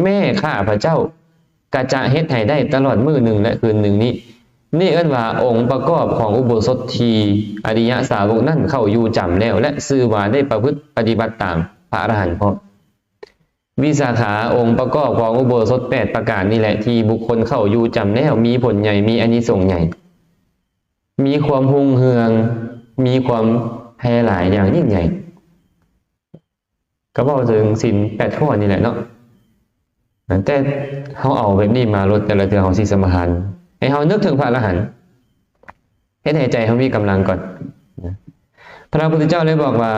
ແມ່ຂ້າພະເຈົ້າກະຈະເຮັດໃຫ້ໄດ້ຕະຫຼອດມື້ໜຶ່ງ ແລະ ຄືນໜຶ່ງນີ້. ນີ້ເອີ້ນວ່າອົງປະກອບຂອງອຸໂບສົດທີ່ອະລິຍະສາວົກນັ້ນເຂົ້າຢູ່ຈຳແລ້ວ ແລະ ຊື່ວ່າໄດ້ປະພຶດປະຕິບັດຕາມພະອະລະຫັນພ້ອມ. ວິສາຂາ, ອົງປະກອບຂອງອຸໂບສົດແປດປະການນີ້ແຫຼະ ທີ່ບຸກຄົນເຂົ້າຢູ່ຈຳແລ້ວ ມີຜົນໃຫຍ່, ມີອານິສົງໃຫຍ່, ມີຄວາມຮຸ່ງເຮືອງ, ມີຄວາມແຜ່ຫຼາຍຢ່າງຍິ່ງໃຫຍ່. ກໍເວົ້າເຖິງສິນແປດຂໍ້ນີ້ແຫຼະເນາະ. ແຕ່ເຮົາເອົາແບບນີ້ມາໂລດ, ແຕ່ລະເທື່ອເຮົາຊິສະມາທານ, ໃຫ້ເຮົານຶກເຖິງພະອະລະຫັນ, ເຮັດໃຫ້ໃຈເຮົາມີກຳລັງກ່ອນ. ພະພຸດທະເຈົ້າໄດ້ບອກວ່າ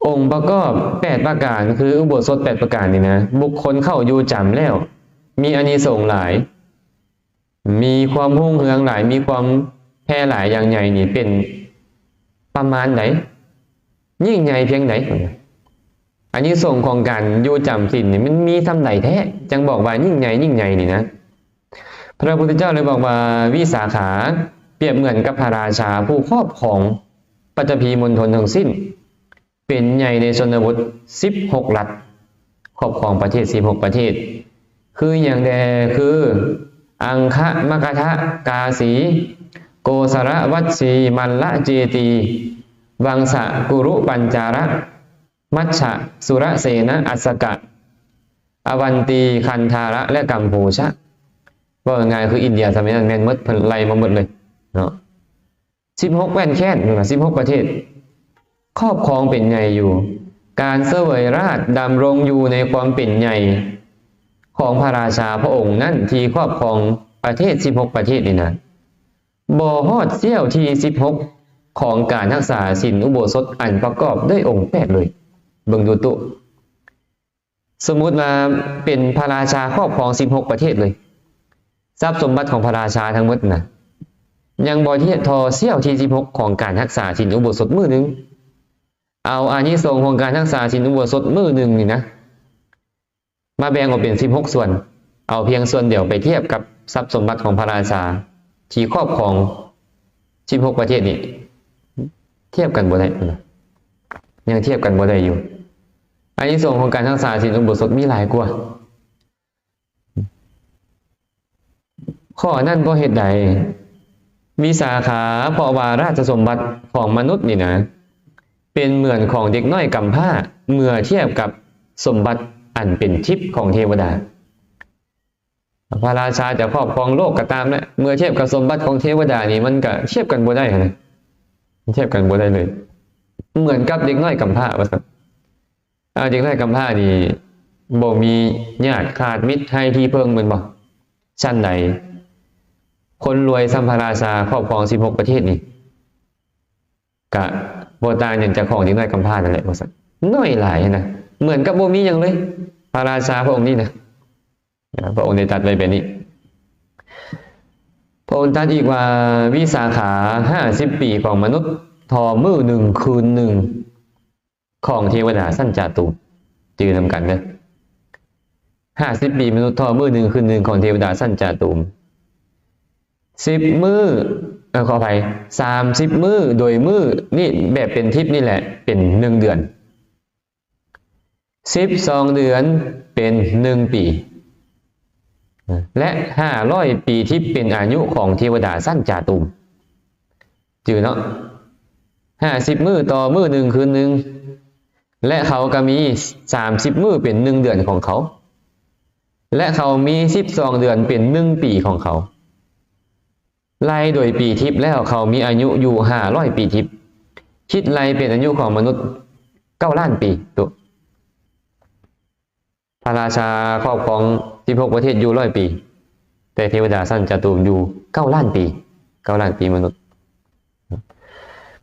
ອົງປະກອບແປດປະການ ຄືອຸໂບສົດແປດປະການນີ້ນະ, ບຸກຄົນເຂົ້າຢູ່ຈຳແລ້ວ ມີອານິສົງຫຼາຍ. ມີຄວາມຮຸ່ງເຮືອງຫຼາຍ, ມີຄວາມແຜ່ຫຼາຍຢ່າງໃຫຍ່ນີ້ ເປັນປະມານໃດ? ຍິ່ງໃຫຍ່ພຽງໃດ? ອານິສົງຂອງການຢູ່ຈຳສິນນີ້ ມັນມີສ່ຳໃດແທ້ ຈັ່ງບອກວ່າຍິ່ງໃຫຍ່, ຍິ່ງໃຫຍ່ນີ້ນະ? ພະພຸດທະເຈົ້າເລີຍບອກວ່າ, ວິສາຂາ ປຽບເໝືອນກັບພະລາຊາຜູ້ຄອບຄອງປັດຖະພີມົນທົນທັງສິ້ນ. ເປັນໃຫຍ່ໃນຊົນນະບົດສິບຫົກລັດ, ຄອບຄອງປະເທດສິບຫົກປະເທດ ຄືຫຍັງແດ່? ຄື ອັງຄະ ມະກະທະ ກາສີ ໂກສະລະ ວັດສີ ມັນລະ ເຈຕີ ວັງສະ ກຸລຸ ປັນຈາລະ ມັດສະ ສຸລະເສນະ ອັດສະກະ ອະວັນຕີ ຄັນທາລະ ແລະ ກຳພູຊະ. ເວົ້າງ່າຍໆ ຄືອິນເດຍສະໄໝນັ້ນແມ່ນໝົດ, ເພິ່ນໄລ່ມາໝົດເລີຍເນາະ. ສິບຫົກແວ່ນແຄ້ນ ເພິ່ນວ່າສິບຫົກປະເທດ ຄອບຄອງເປັນໃຫຍ່ຢູ່. ການສະເຫວີຍລາດດຳລົງຢູ່ໃນຄວາມເປັນໃຫຍ່ຂອງພະລາຊາພະອົງນັ້ນ ທີ່ຄອບຄອງປະເທດສິບຫົກປະເທດນີ້ນະ ບໍ່ຮອດສ່ຽວທີສິບຫົກຂອງການຮັກສາສິນອຸໂບສົດອັນປະກອບດ້ວຍອົງແປດເລີຍ. ເບິ່ງດູຕຸ. ສົມມຸດວ່າເປັນພະລາຊາຄອບຄອງສິບຫົກປະເທດເລີຍ, ຊັບສົມບັດຂອງພະລາຊາທັງໝົດນະ ຍັງບໍ່ທຽບທໍ່ສ່ຽວທີສິບຫົກຂອງການຮັກສາສິນອຸໂບສົດມື້ໜຶ່ງ. ເອົາອານິສົງຂອງການຮັກສາສິນອຸໂບສົດມື້ໜຶ່ງນີ້ນະ ມາແບ່ງອອກເປັນສິບຫົກສ່ວນ, ເອົາພຽງສ່ວນດຽວໄປທຽບກັບຊັບສົມບັດຂອງພະລາຊາທີ່ຄອບຄອງສິບຫົກປະເທດນີ້ ທຽບກັນບໍ່ໄດ້, ຍັງທຽບກັນບໍ່ໄດ້ຢູ່. ອານິສົງຂອງການຮັກສາສິນອຸໂບສົດມີຫຼາຍກວ່າ. ຂໍ້ນັ້ນເພາະເຫດໃດ? ວິສາຂາ, ເພາະວ່າລາຊະສົມບັດຂອງມະນຸດນີ້ນະ ເປັນເໝືອນຂອງເດັກນ້ອຍກຳພ້າ ເມື່ອທຽບກັບສົມບັດອັນເປັນທິບຂອງເທວະດາ. ພະລາຊາຈະຄອບຄອງໂລກກໍຕາມແຫຼະ ເມື່ອທຽບກັບສົມບັດຂອງເທວະດານີ້ ມັນກໍທຽບກັນບໍ່ໄດ້ຫັ້ນນະ ທຽບກັນບໍ່ໄດ້ເລີຍ ເໝືອນກັບເດັກນ້ອຍກຳພ້າວ່າຊັ້ນ. ອາ ເດັກນ້ອຍກຳພ້ານີ້ບໍ່ມີຍາດຄາດມິດໃຫ້ທີ່ເພິ່ງແມ່ນບໍ່? ຊັ້ນໃດ ຄົນລວຍສ່ຳພະລາຊາຄອບຄອງສິບຫົກປະເທດນີ້ ກະບໍ່ຕ່າງຫຍັງຈາກຂອງເດັກນ້ອຍກຳພ້ານັ້ນແຫຼະວ່າຊັ້ນ ນ້ອຍຫຼາຍນະ ເໝືອນກັບບໍ່ມີຫຍັງເລີຍ ພະລາຊາພະອົງນີ້ນະ ອາ ພະອົງໄດ້ຕັດໄວ້ແບບນີ້. ພະອົງຕັດອີກວ່າ ວິສາຂາຫ້າສິບປີຂອງມະນຸດ ທໍ່ມື້ໜຶ່ງຄືນໜຶ່ງ ຂອງເທວະດາຊັ້ນຈາຕູມ ຈື່ນຳກັນເດີ ຫ້າສິບປີມະນຸດ ທໍ່ມື້ໜຶ່ງຄືນໜຶ່ງຂອງເທວະດາຊັ້ນຈາຕູມ ສິບມື້ ເອີ ຂໍອະໄພ ສາມສິບມື້ ໂດຍມື້ນີ້ແບບເປັນທິບນີ້ແຫຼະ ເປັນໜຶ່ງເດືອນ ສິບສອງເດືອນເປັນໜຶ່ງປີ ແລະ ຫ້າຮ້ອຍປີທິບເປັນອາຍຸຂອງເທວະດາຊັ້ນຈາຕູມ ຈື່ເນາະ ຫ້າສິບມື້ຕໍ່ມື້ໜຶ່ງຄືນໜຶ່ງ ແລະ ເຂົາກໍມີສາມສິບມື້ເປັນໜຶ່ງເດືອນຂອງເຂົາ ແລະ ເຂົາມີສິບສອງເດືອນເປັນໜຶ່ງປີຂອງເຂົາ ໄລ່ໂດຍປີທິບແລ້ວ ເຂົາມີອາຍຸຢູ່ຫ້າຮ້ອຍປີທິບ ຄິດໄລ່ເປັນອາຍຸຂອງມະນຸດເກົ້າລ້ານປີ ໂຕ ພະລາຊາຄອບຄອງສິບຫົກປະເທດຢູ່ຮ້ອຍປີ ແຕ່ເທວະດາຊັ້ນຈາຕູມຢູ່ເກົ້າລ້ານປີ ເກົ້າລ້ານປີມະນຸດ.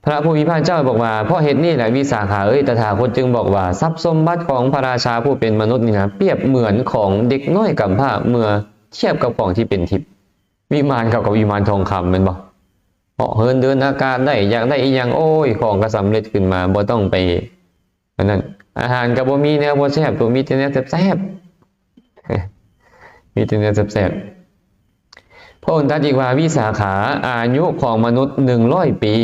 ພະຜູ້ມີພະພາກເຈົ້າບອກວ່າ ເພາະເຫດນີ້ແຫຼະ ວິສາຂາເອີຍ ຕະຖາຄົດຈຶ່ງບອກວ່າ ຊັບສົມບັດຂອງພະລາຊາຜູ້ເປັນມະນຸດນີ້ນະ ປຽບເໝືອນຂອງເດັກນ້ອຍກຳພ້າ ເມື່ອທຽບກັບຂອງທີ່ເປັນທິບ. ວິມານເຂົາກໍວິມານທອງຄຳແມ່ນບໍ່? ເຫາະເຫີນເດີນອາກາດໄດ້ ຢາກໄດ້ອີ່ຫຍັງ ໂອ້ຍ ຂອງກໍສຳເລັດຂຶ້ນມາ ບໍ່ຕ້ອງໄປອັນນັ້ນ ອາຫານກໍບໍ່ມີແນວບໍ່ແຊບ ໂຕ ມີແຕ່ແນວແຊບໆ ມີແຕ່ແນວແຊບໆ. ພະອົງຕັດອີກວ່າ ວິສາຂາ ອາຍຸຂອງມະນຸດໜຶ່ງຮ້ອຍປີ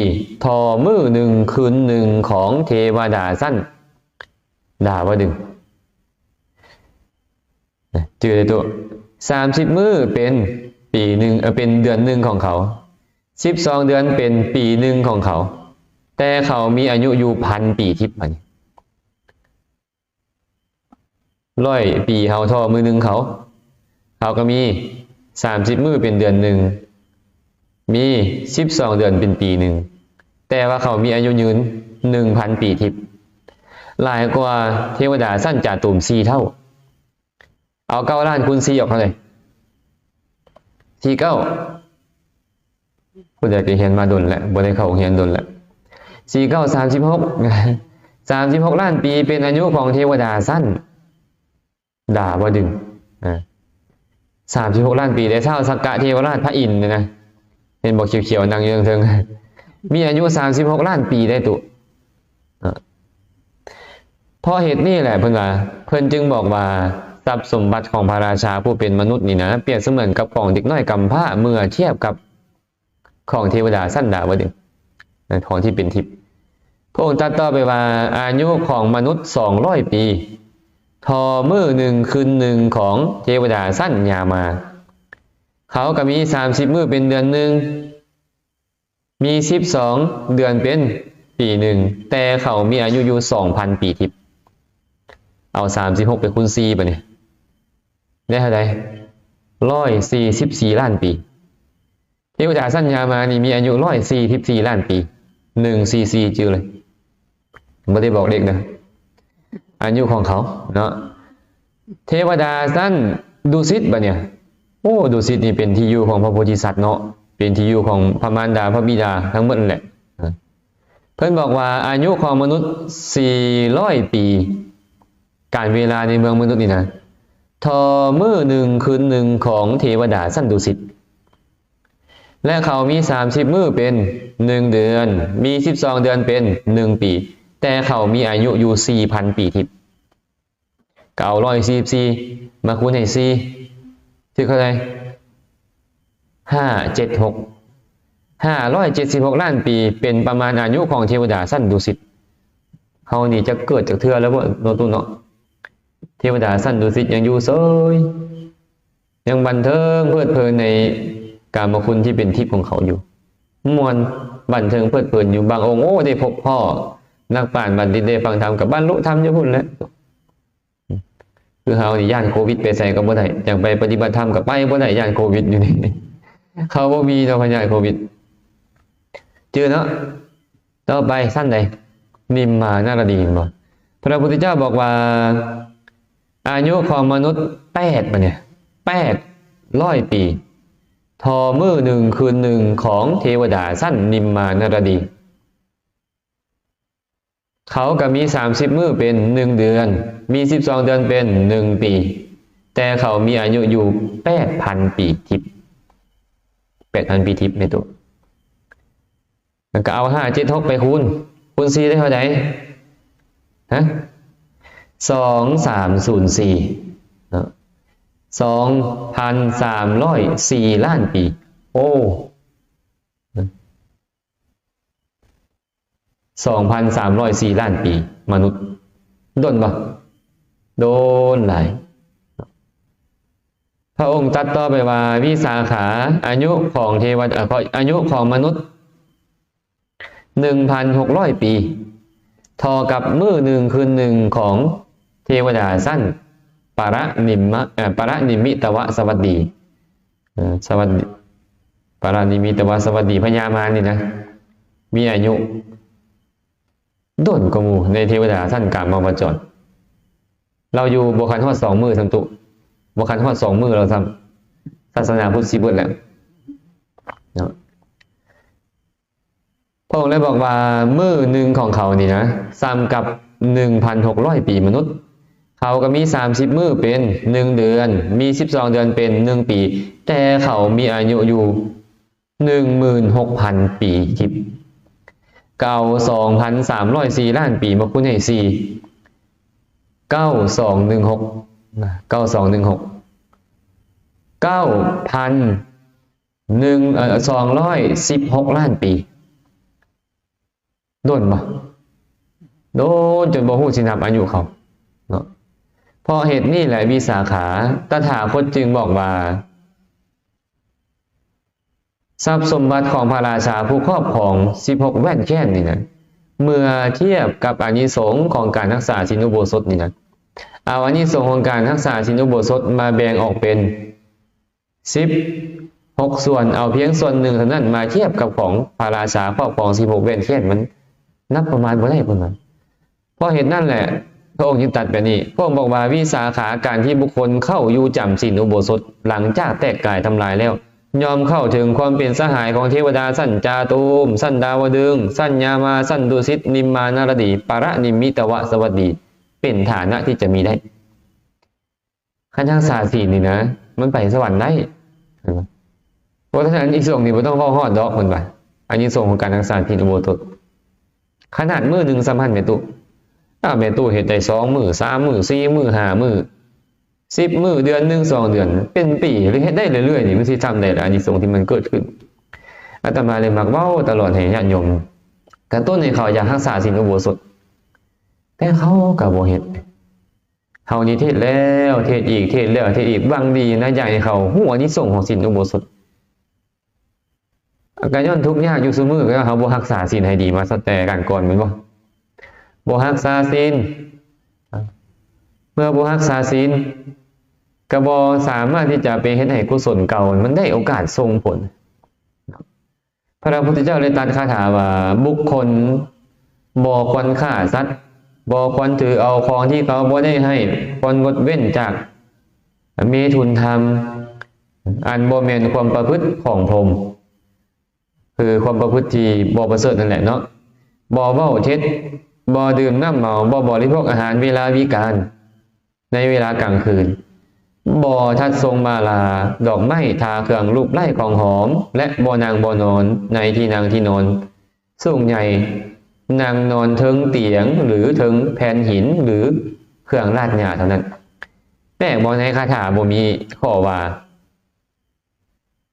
ທໍ່ມື້ໜຶ່ງຄືນໜຶ່ງຂອງເທວະດາຊັ້ນດາວະດຶງ. ຈື່ໄດ້ໂຕ ສາມສິບມື້ເປັນປີໜຶ່ງ ເອີ ເປັນເດືອນໜຶ່ງຂອງເຂົາ ສິບສອງເດືອນເປັນປີໜຶ່ງຂອງເຂົາ ແຕ່ເຂົາມີອາຍຸຢູ່ພັນປີທິບ ບັດນີ້ ຮ້ອຍປີເຮົາທໍ່ມື້ໜຶ່ງເຂົາ ເຮົາກໍມີສາມສິບມື້ເປັນເດືອນໜຶ່ງ ມີສິບສອງເດືອນເປັນປີໜຶ່ງ ແຕ່ວ່າເຂົາມີອາຍຸຍືນໜຶ່ງພັນປີທິບ ຫຼາຍກວ່າເທວະດາຊັ້ນຈາຕູມສີ່ເທົ່າ. ເອົາເກົ້າລ້ານຄູນສີ່ອອກເທົ່າໃດ? ສີ່ເກົ້າ ຜູ້ໃດໄປຮຽນມາດົນແຫຼະ ບໍ່ໄດ້ເຂົ້າໂຮງຮຽນດົນແຫຼະ ສີ່ເກົ້າ ສາມສິບຫົກ ສາມສິບຫົກລ້ານປີເປັນອາຍຸຂອງເທວະດາຊັ້ນດາວະດຶງ ອາ ສາມສິບຫົກລ້ານປີ ແຕ່ທ້າວສັກກະເທວະລາດພະອິນນີ້ນະ ເຫັນບໍ່ ຂຽວໆ ນັ່ງຢູ່ເທິງໆ ມີອາຍຸສາມສິບຫົກລ້ານປີໄດ໋ຕຸ. ເພາະເຫດນີ້ແຫຼະ ເພິ່ນວ່າ ເພິ່ນຈຶ່ງບອກວ່າ ຊັບສົມບັດຂອງພະລາຊາຜູ້ເປັນມະນຸດນີ້ນະ ປຽບສະເໝືອນກັບຂອງເດັກນ້ອຍກຳພ້າ ເມື່ອທຽບກັບຂອງເທວະດາຊັ້ນດາວະດຶງ ຂອງທີ່ເປັນທິບ. ພະອົງຕັດຕໍ່ໄປວ່າ ອາຍຸຂອງມະນຸດສອງຮ້ອຍປີ ທໍ່ມື້ໜຶ່ງຄືນໜຶ່ງຂອງເທວະດາຊັ້ນຍາມາ ເຂົາກໍມີສາມສິບມື້ເປັນເດືອນໜຶ່ງ ມີສິບສອງເດືອນເປັນປີໜຶ່ງ ແຕ່ເຂົາມີອາຍຸຢູ່ສອງພັນປີທິບ. ເອົາສາມສິບຫົກໄປຄູນສີ່ ບາດນີ້ ໄດ້ເທົ່າໃດ? ຮ້ອຍສີ່ສິບສີ່ລ້ານປີ. ເທວະດາຊັ້ນຍາມານີ້ມີອາຍຸຮ້ອຍສີ່ສິບສີ່ລ້ານປີ ໜຶ່ງສີ່ສີ່ ຈື່ເລີຍ. ບໍ່ໄດ້ບອກເລກເດີ ອາຍຸຂອງເຂົາເນາະ. ເທວະດາຊັ້ນດຸສິດ ບາດນີ້ ໂອ້ ດຸສິດນີ້ເປັນທີ່ຢູ່ຂອງພະໂພທິສັດເນາະ ເປັນທີ່ຢູ່ຂອງພະມານດາ ພະບິດາ ທັງໝົດນັ້ນແຫຼະ. ເພິ່ນບອກວ່າ ອາຍຸຂອງມະນຸດສີ່ຮ້ອຍປີ ການເວລາໃນເມືອງມະນຸດນີ້ນະ ທໍ່ມື້ໜຶ່ງຄືນໜຶ່ງຂອງເທວະດາຊັ້ນດຸສິດ ແລະ ເຂົາມີສາມສິບມື້ເປັນໜຶ່ງເດືອນ ມີສິບສອງເດືອນເປັນໜຶ່ງປີ ແຕ່ເຂົາມີອາຍຸຢູ່ສີ່ພັນປີທິບ. ກໍເອົາຮ້ອຍສີ່ສິບສີ່ມາຄູນໃຫ້ສີ່ ຖືກເທົ່າໃດ? ຫ້າເຈັດຫົກ ຫ້າຮ້ອຍເຈັດສິບຫົກລ້ານປີ ເປັນປະມານອາຍຸຂອງເທວະດາຊັ້ນດຸສິດ. ເຮົານີ້ຈັກເກີດຈັກເທື່ອແລ້ວບໍ່ເນາະ ຕູ້ເນາະ? ເທວະດາຊັ້ນດຸສິດຍັງຢູ່ເສີຍ ຍັງບັນເທີງເພີດເພີນໃນກາມະຄຸນທີ່ເປັນທິບຂອງເຂົາຢູ່ ມ່ວນບັນເທີງເພີດເພີນຢູ່. ບາງອົງ ໂອ້ ໄດ້ພົບພໍ້ນັກປານບັນດິດ ໄດ້ຟັງທຳ ກໍບັນລຸທຳຢູ່ພຸ້ນແຫຼະ. ຄືເຮົານີ້ຢ້ານໂຄວິດ ໄປໃສກໍບໍ່ໄດ້ ຢາກໄປປະຕິບັດທຳກໍໄປບໍ່ໄດ້ ຢ້ານໂຄວິດຢູ່ນີ້ ເຂົາບໍ່ມີດອກພະຍາດໂຄວິດ ຈື່ເນາະ. ຕໍ່ໄປຊັ້ນໃດ? ນິມມານະລະດີ ເຫັນບໍ່? ພະພຸດທະເຈົ້າບອກວ່າ ອາຍຸຂອງມະນຸດແປດ ບັດນີ້ ແປດຮ້ອຍປີ ທໍ່ມື້ໜຶ່ງຄືນໜຶ່ງຂອງເທວະດາຊັ້ນນິມມານະລະດີ. ເຂົາກໍມີສາມສິບມື້ເປັນໜຶ່ງເດືອນ ມີສິບສອງເດືອນເປັນໜຶ່ງປີ ແຕ່ເຂົາມີອາຍຸຢູ່ແປດພັນປີທິບ ແປດພັນປີທິບ ແມ່ຕູ້. ແລ້ວກໍເອົາຫ້າ ເຈັດ ຫົກ ໄປຄູນ ຄູນສີ່ໄດ້ເທົ່າໃດ? ຮະ? ສອງສາມສູນສີ່ເນາະ ສອງພັນສາມຮ້ອຍສີ່ລ້ານປີ. ໂອ້ ສອງພັນສາມຮ້ອຍສີ່ລ້ານປີ ມະນຸດ ດົນບໍ່? ດົນຫຼາຍ. ພະອົງຕັດຕໍ່ໄປວ່າ ວິສາຂາ ອາຍຸຂອງເທວະ ອາ ອາຍຸຂອງມະນຸດໜຶ່ງພັນຫົກຮ້ອຍປີ ທໍ່ກັບມື້ໜຶ່ງຄືນໜຶ່ງຂອງເທວະດາຊັ້ນປະລະນິມມະ ເອີ ປະລະນິມມິຕະວະສະຫວັດດີ. ເອີ ສະຫວັດດີ ປະລະນິມິຕະວະສະຫວັດດີ ພະຍາມານນີ້ນະ ມີອາຍຸດົນກວ່າໝູ່ໃນເທວະດາຊັ້ນກາມະວະຈອນ. ລາວຢູ່ບໍ່ຄັນຮອດສອງມື້ຊ້ຳຕຸ ບໍ່ຄັນຮອດສອງມື້ລາວຊ້ຳ ສາສະໜາພຸດຊິເບິດແລ້ວເນາະ. ພະອົງເລີຍບອກວ່າ ມື້ໜຶ່ງຂອງເຂົານີ້ນະ ສ່ຳກັບໜຶ່ງພັນຫົກຮ້ອຍປີມະນຸດ. ເຂົາກໍມີສາມສິບມື້ເປັນໜຶ່ງເດືອນ ມີສິບສອງເດືອນເປັນໜຶ່ງປີ ແຕ່ເຂົາມີອາຍຸຢູ່ໜຶ່ງໝື່ນຫົກພັນປີທິບ ກໍເອົາສອງພັນສາມຮ້ອຍສີ່ລ້ານປີມາຄູນໃຫ້ສີ່ ເກົ້າສອງໜຶ່ງຫົກ ເກົ້າສອງໜຶ່ງຫົກ ເກົ້າພັນ ໜຶ່ງ ເອີ ສອງຮ້ອຍສິບຫົກລ້ານປີ. ດົນບໍ່? ດົນຈົນບໍ່ຮູ້ຊິນັບອາຍຸເຂົາເນາະ. ເພາະເຫດນີ້ແຫຼະ ວິສາຂາ ຕະຖາຄົດຈຶ່ງບອກວ່າ ຊັບສົມບັດຂອງພະລາຊາຜູ້ຄອບຄອງສິບຫົກແຫວນແຄນນີ້ນະ ເມື່ອທຽບກັບອານິສົງຂອງການຮັກສາສິນອຸໂບສົດນີ້ນະ ເອົາອານິສົງຂອງການຮັກສາສິນອຸໂບສົດມາແບ່ງອອກເປັນ ສິບຫົກສ່ວນ ເອົາພຽງສ່ວນໜຶ່ງເທົ່ານັ້ນມາທຽບກັບຂອງພະລາຊາຄອບຄອງສິບຫົກແຫວນແຄນ ມັນນັບປະມານບໍ່ໄດ້ເພິ່ນວ່າ. ເພາະເຫດນັ້ນແຫຼະ ພະອົງຈຶ່ງຕັດແບບນີ້. ພະອົງບອກວ່າ ວິສາຂາ ການທີ່ບຸກຄົນເຂົ້າຢູ່ຈຳສິນອຸໂບສົດ ຫຼັງຈາກແຕກກາຍທຳລາຍແລ້ວ ຍ່ອມເຂົ້າເຖິງຄວາມເປັນສະຫາຍຂອງເທວະດາຊັ້ນຈາຕຸມ, ຊັ້ນດາວະດຶງ, ຊັ້ນຍາມາ, ຊັ້ນດຸສິດ, ນິມມານະລະດີ, ປະລະນິມມິຕະວະສະຫວັດດີ ເປັນຖານະທີ່ຈະມີໄດ້. ຄັນຮັກສາສິນນີ້ນະ ມັນໄປສະຫວັນໄດ້ ເຫັນບໍ່? ເພາະສະນັ້ນ ອານິສົງນີ້ບໍ່ຕ້ອງເວົ້າຮອດດອກ ເພິ່ນວ່າ ອານິສົງຂອງການຮັກສາສິນອຸໂບສົດ. ຂະໜາດມື້ໜຶ່ງສ່ຳຫັ້ນແມ່ຕູ້ ຖ້າແມ່ຕູ້ເຮັດໄດ້ສອງມື້ ສາມມື້ ສີ່ມື້ ຫ້າມື້ ສິບມື້ ເດືອນໜຶ່ງ ສອງເດືອນ ເປັນປີ ຫຼື ເຮັດໄດ້ເລື້ອຍໆນີ້ ມັນຊິສ່ຳໃດລະ ອານິສົງທີ່ມັນເກີດຂຶ້ນ? ອາດຕະມາເລີຍມັກເວົ້າຕະຫຼອດໃຫ້ຍາດໂຍມ ກະຕຸ້ນໃຫ້ເຂົາຢາກຮັກສາສິນອຸໂບສົດ ແຕ່ເຂົາກໍບໍ່ເຮັດ. ເຮົານີ້ເຮັດແລ້ວເຮັດອີກ ເຮັດແລ້ວເຮັດອີກ ຫວັງດີນະ ຢາກໃຫ້ເຂົາຮູ້ອານິສົງຂອງສິນອຸໂບສົດ. ກໍຍ້ອນທຸກຍາກຢູ່ຊຸມື້ ກໍເຮົາບໍ່ຮັກສາສິນໃຫ້ດີມາຕັ້ງແຕ່ການກ່ອນ ແມ່ນບໍ່? ບໍ່ຮັກສາສິນ ເມື່ອບໍ່ຮັກສາສິນ ກໍບໍ່ສາມາດທີ່ຈະໄປເຮັດໃຫ້ກຸສົນເກົ່າມັນໄດ້ໂອກາດສົ່ງຜົນ. ພະພຸດທະເຈົ້າໄດ້ຕັດຄາຖາວ່າ ບຸກຄົນບໍ່ຄວນຂ້າສັດ, ບໍ່ຄວນຖືເອົາຂອງທີ່ເຂົາບໍ່ໄດ້ໃຫ້, ຄວນງົດເວັ້ນຈາກເມຖຸນທຳ ອັນບໍ່ແມ່ນຄວາມປະພຶດຂອງພົມ, ຄືຄວາມປະພຶດທີ່ບໍ່ປະເສີດນັ້ນແຫຼະເນາະ, ບໍ່ເວົ້າເທັດ, ບໍ່ດື່ມນ້ຳເມົາ, ບໍ່ບໍລິໂພກອາຫານເວລາວິການ ໃນເວລາກາງຄືນ, ບໍ່ທັດຊົງມາລາດອກໄມ້, ທາເຄື່ອງລູບໄລ້ຂອງຫອມ ແລະ ບໍ່ນັ່ງບໍ່ນອນໃນທີ່ນັ່ງທີ່ນອນສູງໃຫຍ່, ນັ່ງນອນເທິງຕຽງ ຫຼື ເທິງແຜ່ນຫີນ ຫຼື ເຄື່ອງລາດຫຍ້າເທົ່ານັ້ນ. ແປກບໍ່? ໃນຄາຖາບໍ່ມີຂໍ້ວ່າ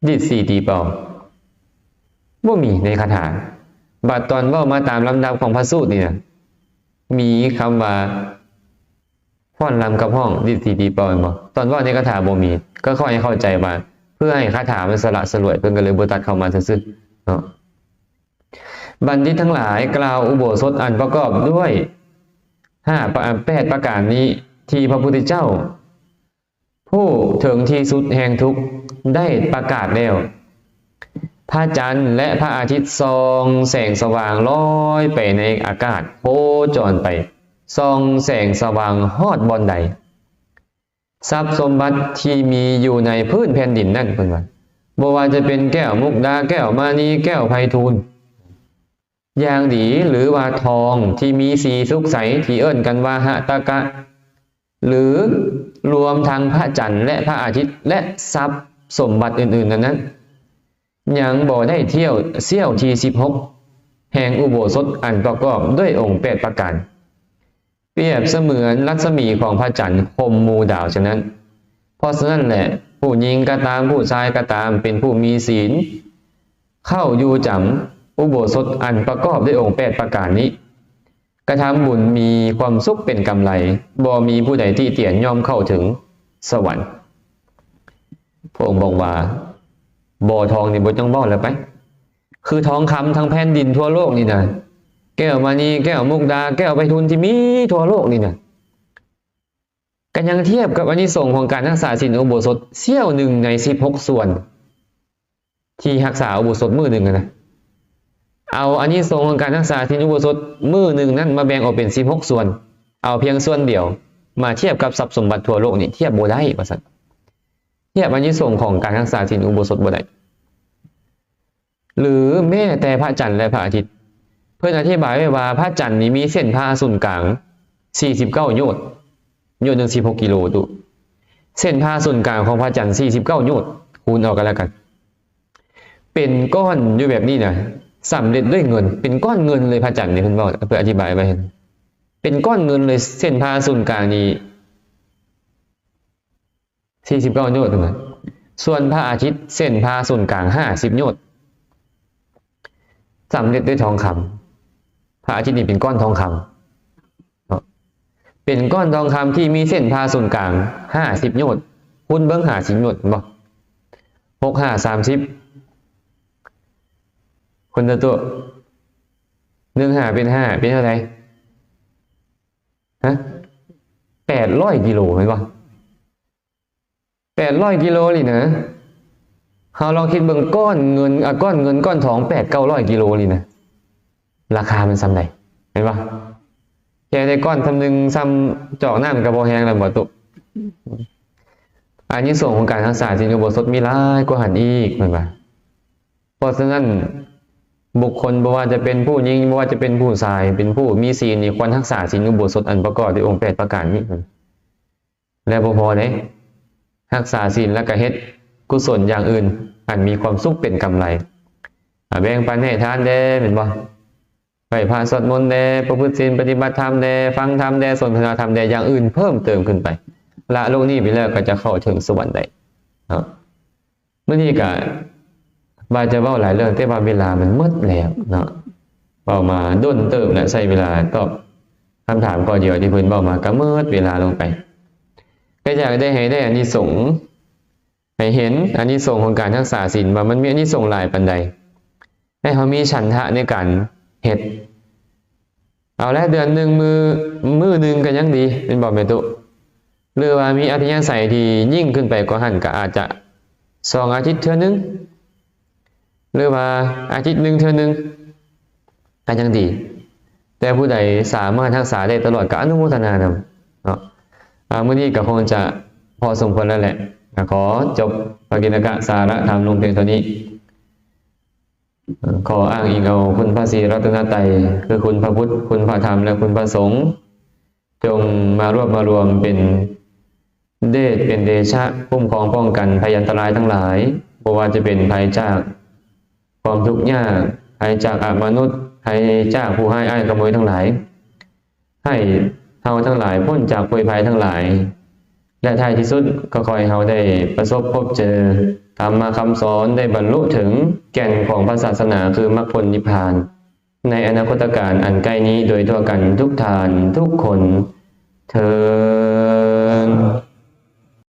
ດິດສີຕີເປົ່າ ບໍ່ມີໃນຄາຖາ. ບັດຕອນເວົ້າມາຕາມລຳດັບຂອງພະສູດນີ້ນະ ມີຄຳວ່າຟ້ອນລຳກັບຮ້ອງ ດິດສີຕີເປົ່າ ແມ່ນບໍ່? ຕອນເວົ້າໃນຄາຖາບໍ່ມີ. ກໍຂໍໃຫ້ເຂົ້າໃຈວ່າ ເພື່ອໃຫ້ຄາຖາມັນສະຫຼະສະຫຼວຍ ເພິ່ນກໍເລີຍບໍ່ຕັດເຂົ້າມາຊື່ໆເນາະ. ບັນດິດທັງຫຼາຍ, ກ່າວອຸໂບສົດອັນປະກອບດ້ວຍຫ້າປະ ແປດປະການນີ້ ທີ່ພະພຸດທະເຈົ້າ ຜູ້ເຖິງທີ່ສຸດແຫ່ງທຸກໄດ້ປະກາດແລ້ວ. ພະຈັນ ແລະ ພະອາທິດສ່ອງແສງສະຫວ່າງລອຍໄປໃນອາກາດ ໂຄຈອນໄປ ສ່ອງແສງສະຫວ່າງຮອດບ່ອນໃດ. ຊັບສົມບັດທີ່ມີຢູ່ໃນພື້ນແຜ່ນດິນນັ້ນ ເພິ່ນວ່າ ບໍ່ວ່າຈະເປັນແກ້ວມຸກດາ, ແກ້ວມະນີ, ແກ້ວໄພທູນ ຢ່າງດີ ຫຼືວ່າທອງທີ່ມີສີສຸກໃສ ທີ່ເອີ້ນກັນວ່າຫະຕະກະ ຫຼືລວມທັງພະຈັນ ແລະ ພະອາທິດ ແລະ ຊັບສົມບັດອື່ນໆນັ້ນໆ ຍັງບໍ່ໄດ້ຖ້ຽວ ສ່ຽວທີສິບຫົກ ແຫ່ງອຸໂບສົດອັນປະກອບດ້ວຍອົງແປດປະການ ປຽບສະເໝືອນລັດສະໝີຂອງພະຈັນຄົມໝູ່ດາວສະນັ້ນ. ເພາະສະນັ້ນແຫຼະ ຜູ້ຍິງກໍຕາມ ຜູ້ຊາຍກໍຕາມ ເປັນຜູ້ມີສິນ ເຂົ້າຢູ່ຈຳອຸໂບສົດອັນປະກອບດ້ວຍອົງແປດປະການນີ້ ກະທຳບຸນມີຄວາມສຸກເປັນກຳໄລ ບໍ່ມີຜູ້ໃດຕິຕຽນ ຍ່ອມເຂົ້າເຖິງສະຫວັນ. ພະອົງບອກວ່າ ບໍ່ ທອງນີ້ບໍ່ຕ້ອງເວົ້າແລ້ວໄປ ຄືທອງຄຳທັງແຜ່ນດິນທົ່ວໂລກນີ້ນະ ແກ້ວມະນີ ແກ້ວມຸກດາ ແກ້ວໄພທູນທີ່ມີທົ່ວໂລກນີ້ນະ ກໍຍັງທຽບກັບອານິສົງຂອງການຮັກສາສິນອຸໂບສົດສ່ຽວໜຶ່ງໃນສິບຫົກສ່ວນ ທີ່ຮັກສາອຸໂບສົດມື້ໜຶ່ງຫັ້ນນະ ເອົາອານິສົງຂອງການຮັກສາສິນອຸໂບສົດມື້ໜຶ່ງນັ້ນມາແບ່ງອອກເປັນສິບຫົກສ່ວນ ເອົາພຽງສ່ວນດຽວມາທຽບກັບຊັບສົມບັດທົ່ວໂລກນີ້ ທຽບບໍ່ໄດ້ວ່າຊັ້ນ ທຽບອານິສົງຂອງການຮັກສາສິນອຸໂບສົດບໍ່ໄດ້. ຫຼືແມ້ແຕ່ພະຈັນ ແລະ ພະອາທິດ ເພິ່ນອະທິບາຍໄວ້ວ່າ ພະຈັນນີ້ມີເສັ້ນຜ່າສູນກາງສີ່ສິບເກົ້າໂຍດ ໂຍດໜຶ່ງສິບຫົກກິໂລຕຸ ເສັ້ນຜ່າສູນກາງຂອງພະຈັນສີ່ສິບເກົ້າໂຍດ ຄູນເອົາກັນແລ້ວກັນ ເປັນກ້ອນຢູ່ແບບນີ້ນະ ສຳເລັດດ້ວຍເງິນ ເປັນກ້ອນເງິນເລີຍ ພະຈັນນີ້ ເພິ່ນເວົ້າ ເພິ່ນອະທິບາຍໄວ້ ເປັນກ້ອນເງິນເລີຍ ເສັ້ນຜ່າສູນກາງນີ້ ສີ່ສິບເກົ້າໂຍດເທົ່ານັ້ນ. ສ່ວນພະອາທິດເສັ້ນຜ່າສູນກາງຫ້າສິບໂຍດ ສຳເລັດດ້ວຍທອງຄຳ. ພະອາທິດນີ້ເປັນກ້ອນທອງຄຳເນາະ ເປັນກ້ອນທອງຄຳທີ່ມີເສັ້ນຜ່າສູນກາງຫ້າສິບໂຍດ. ຄູນເບິ່ງຫ້າສິບໂຍດ ເຫັນບໍ່? ຫົກຫ້າສາມສິບ ຄົນລະຕົວະ ໜຶ່ງຫ້າເປັນຫ້າ ເປັນເທົ່າໃດ? ຮະ? ແປດຮ້ອຍກິໂລ ແມ່ນບໍ່? ແປດຮ້ອຍກິໂລນີ້ນະ ເຮົາລອງຄິດເບິ່ງ ກ້ອນເງິນ ອາ ກ້ອນເງິນກ້ອນທອງແປດເກົ້າຮ້ອຍກິໂລນີ້ນະ ລາຄາມັນສ່ຳໃດ ແມ່ນບໍ່? ແຄ່ໄດ້ກ້ອນສ່ຳໜຶ່ງ ສ່ຳຈອກນ້ຳກໍບໍ່ແຮງແລ້ວບໍ່ຕຸ. ອານິສົງຂອງການຮັກສາສິນອຸໂບສົດມີຫຼາຍກວ່າຫັ້ນອີກ ແມ່ນບໍ່? ເພາະສະນັ້ນ ບຸກຄົນບໍ່ວ່າຈະເປັນຜູ້ຍິງ ບໍ່ວ່າຈະເປັນຜູ້ຊາຍ ເປັນຜູ້ມີສິນນີ້ ຄວນຮັກສາສິນອຸໂບສົດອັນປະກອບດ້ວຍອົງແປດປະການນີ້. ແລະບໍ່ພໍເດ້ ຮັກສາສິນແລ້ວກະເຮັດກຸສົນຢ່າງອື່ນ ອັນມີຄວາມສຸກເປັນກຳໄລ ອາ ແບ່ງປັນໃຫ້ທານແດ່ ແມ່ນບໍ່? ໄຫວ້ພະສວດມົນແດ່ ປະພຶດສິນປະຕິບັດທຳແດ່ ຟັງທຳແດ່ ສົນທະນາທຳແດ່ ຢ່າງອື່ນເພີ່ມເຕີມຂຶ້ນໄປ ລະໂລກນີ້ໄປແລ້ວກໍຈະເຂົ້າເຖິງສະຫວັນໄດ້ເນາະ. ມື້ນີ້ກະວ່າຈະເວົ້າຫຼາຍເລື່ອງ ແຕ່ວ່າເວລາມັນໝົດແລ້ວເນາະ ເວົ້າມາດົນເຕີບແລ້ວ ໃຊ້ເວລາຕອບຄຳຖາມຂໍ້ດຽວທີ່ເພິ່ນເວົ້າມາກໍໝົດເວລາລົງໄປ. ກໍຢາກໄດ້ໃຫ້ໄດ້ອານິສົງ ໃຫ້ເຫັນອານິສົງຂອງການຮັກສາສິນວ່າມັນມີອານິສົງຫຼາຍປານໃດ ໃຫ້ເຮົາມີສັນທະໃນການເຮັດ. ເອົາລະ ເດືອນໜຶ່ງມື້ ມື້ໜຶ່ງກໍຍັງດີ ແມ່ນບໍ່ແມ່ຕຸ? ຫຼືວ່າມີອັດທະຍາໄສທີ່ຍິ່ງຂຶ້ນໄປກວ່າຫັ້ນ ກໍອາດຈະສອງອາທິດເທື່ອໜຶ່ງ ຫຼືວ່າອາທິດໜຶ່ງເທື່ອໜຶ່ງກໍຍັງດີ. ແຕ່ຜູ້ໃດສາມາດຮັກສາໄດ້ຕະຫຼອດ ກໍອະນຸໂມທະນານຳເນາະ. ອາ ມື້ນີ້ກໍຄົງຈະພໍສົມຄວນແລ້ວແຫຼະ. ກໍຂໍຈົບພະກິນນະກະສາລະທຳລົງພຽງເທົ່ານີ້. ຂໍອ້າງອີງເອົາຄຸນພະສີລັດຕະນະໄຕ ຄືຄຸນພະພຸດ, ຄຸນພະທຳ ແລະ ຄຸນພະສົງ ຈົ່ງມາລວບມາລວມເປັນເດດເປັນເດຊະ ຄຸ້ມຄອງປ້ອງກັນໄພອັນຕະລາຍທັງຫຼາຍ, ບໍ່ວ່າຈະເປັນໄພຈາກຄວາມທຸກຍາກ, ໄພຈາກອະມະນຸດ, ໄພຈາກຜູ້ຮ້າຍອ້າຍຂະໂມຍທັງຫຼາຍ. ໃຫ້ເຮົາທັງຫຼາຍພົ້ນຈາກໂພຍໄພທັງຫຼາຍ ແລະ ທ້າຍທີ່ສຸດກໍຂໍໃຫ້ເຮົາໄດ້ປະສົບພົບເຈີທຳມະຄຳສອນ, ໄດ້ບັນລຸເຖິງແກ່ນຂອງພະສາສະໜາ ຄືມັກຜົນນິບພານ ໃນອະນາຄົດຕະການອັນໃກ້ນີ້ໂດຍທົ່ວກັນທຸກທ່ານທຸກຄົນເທີ້ນ.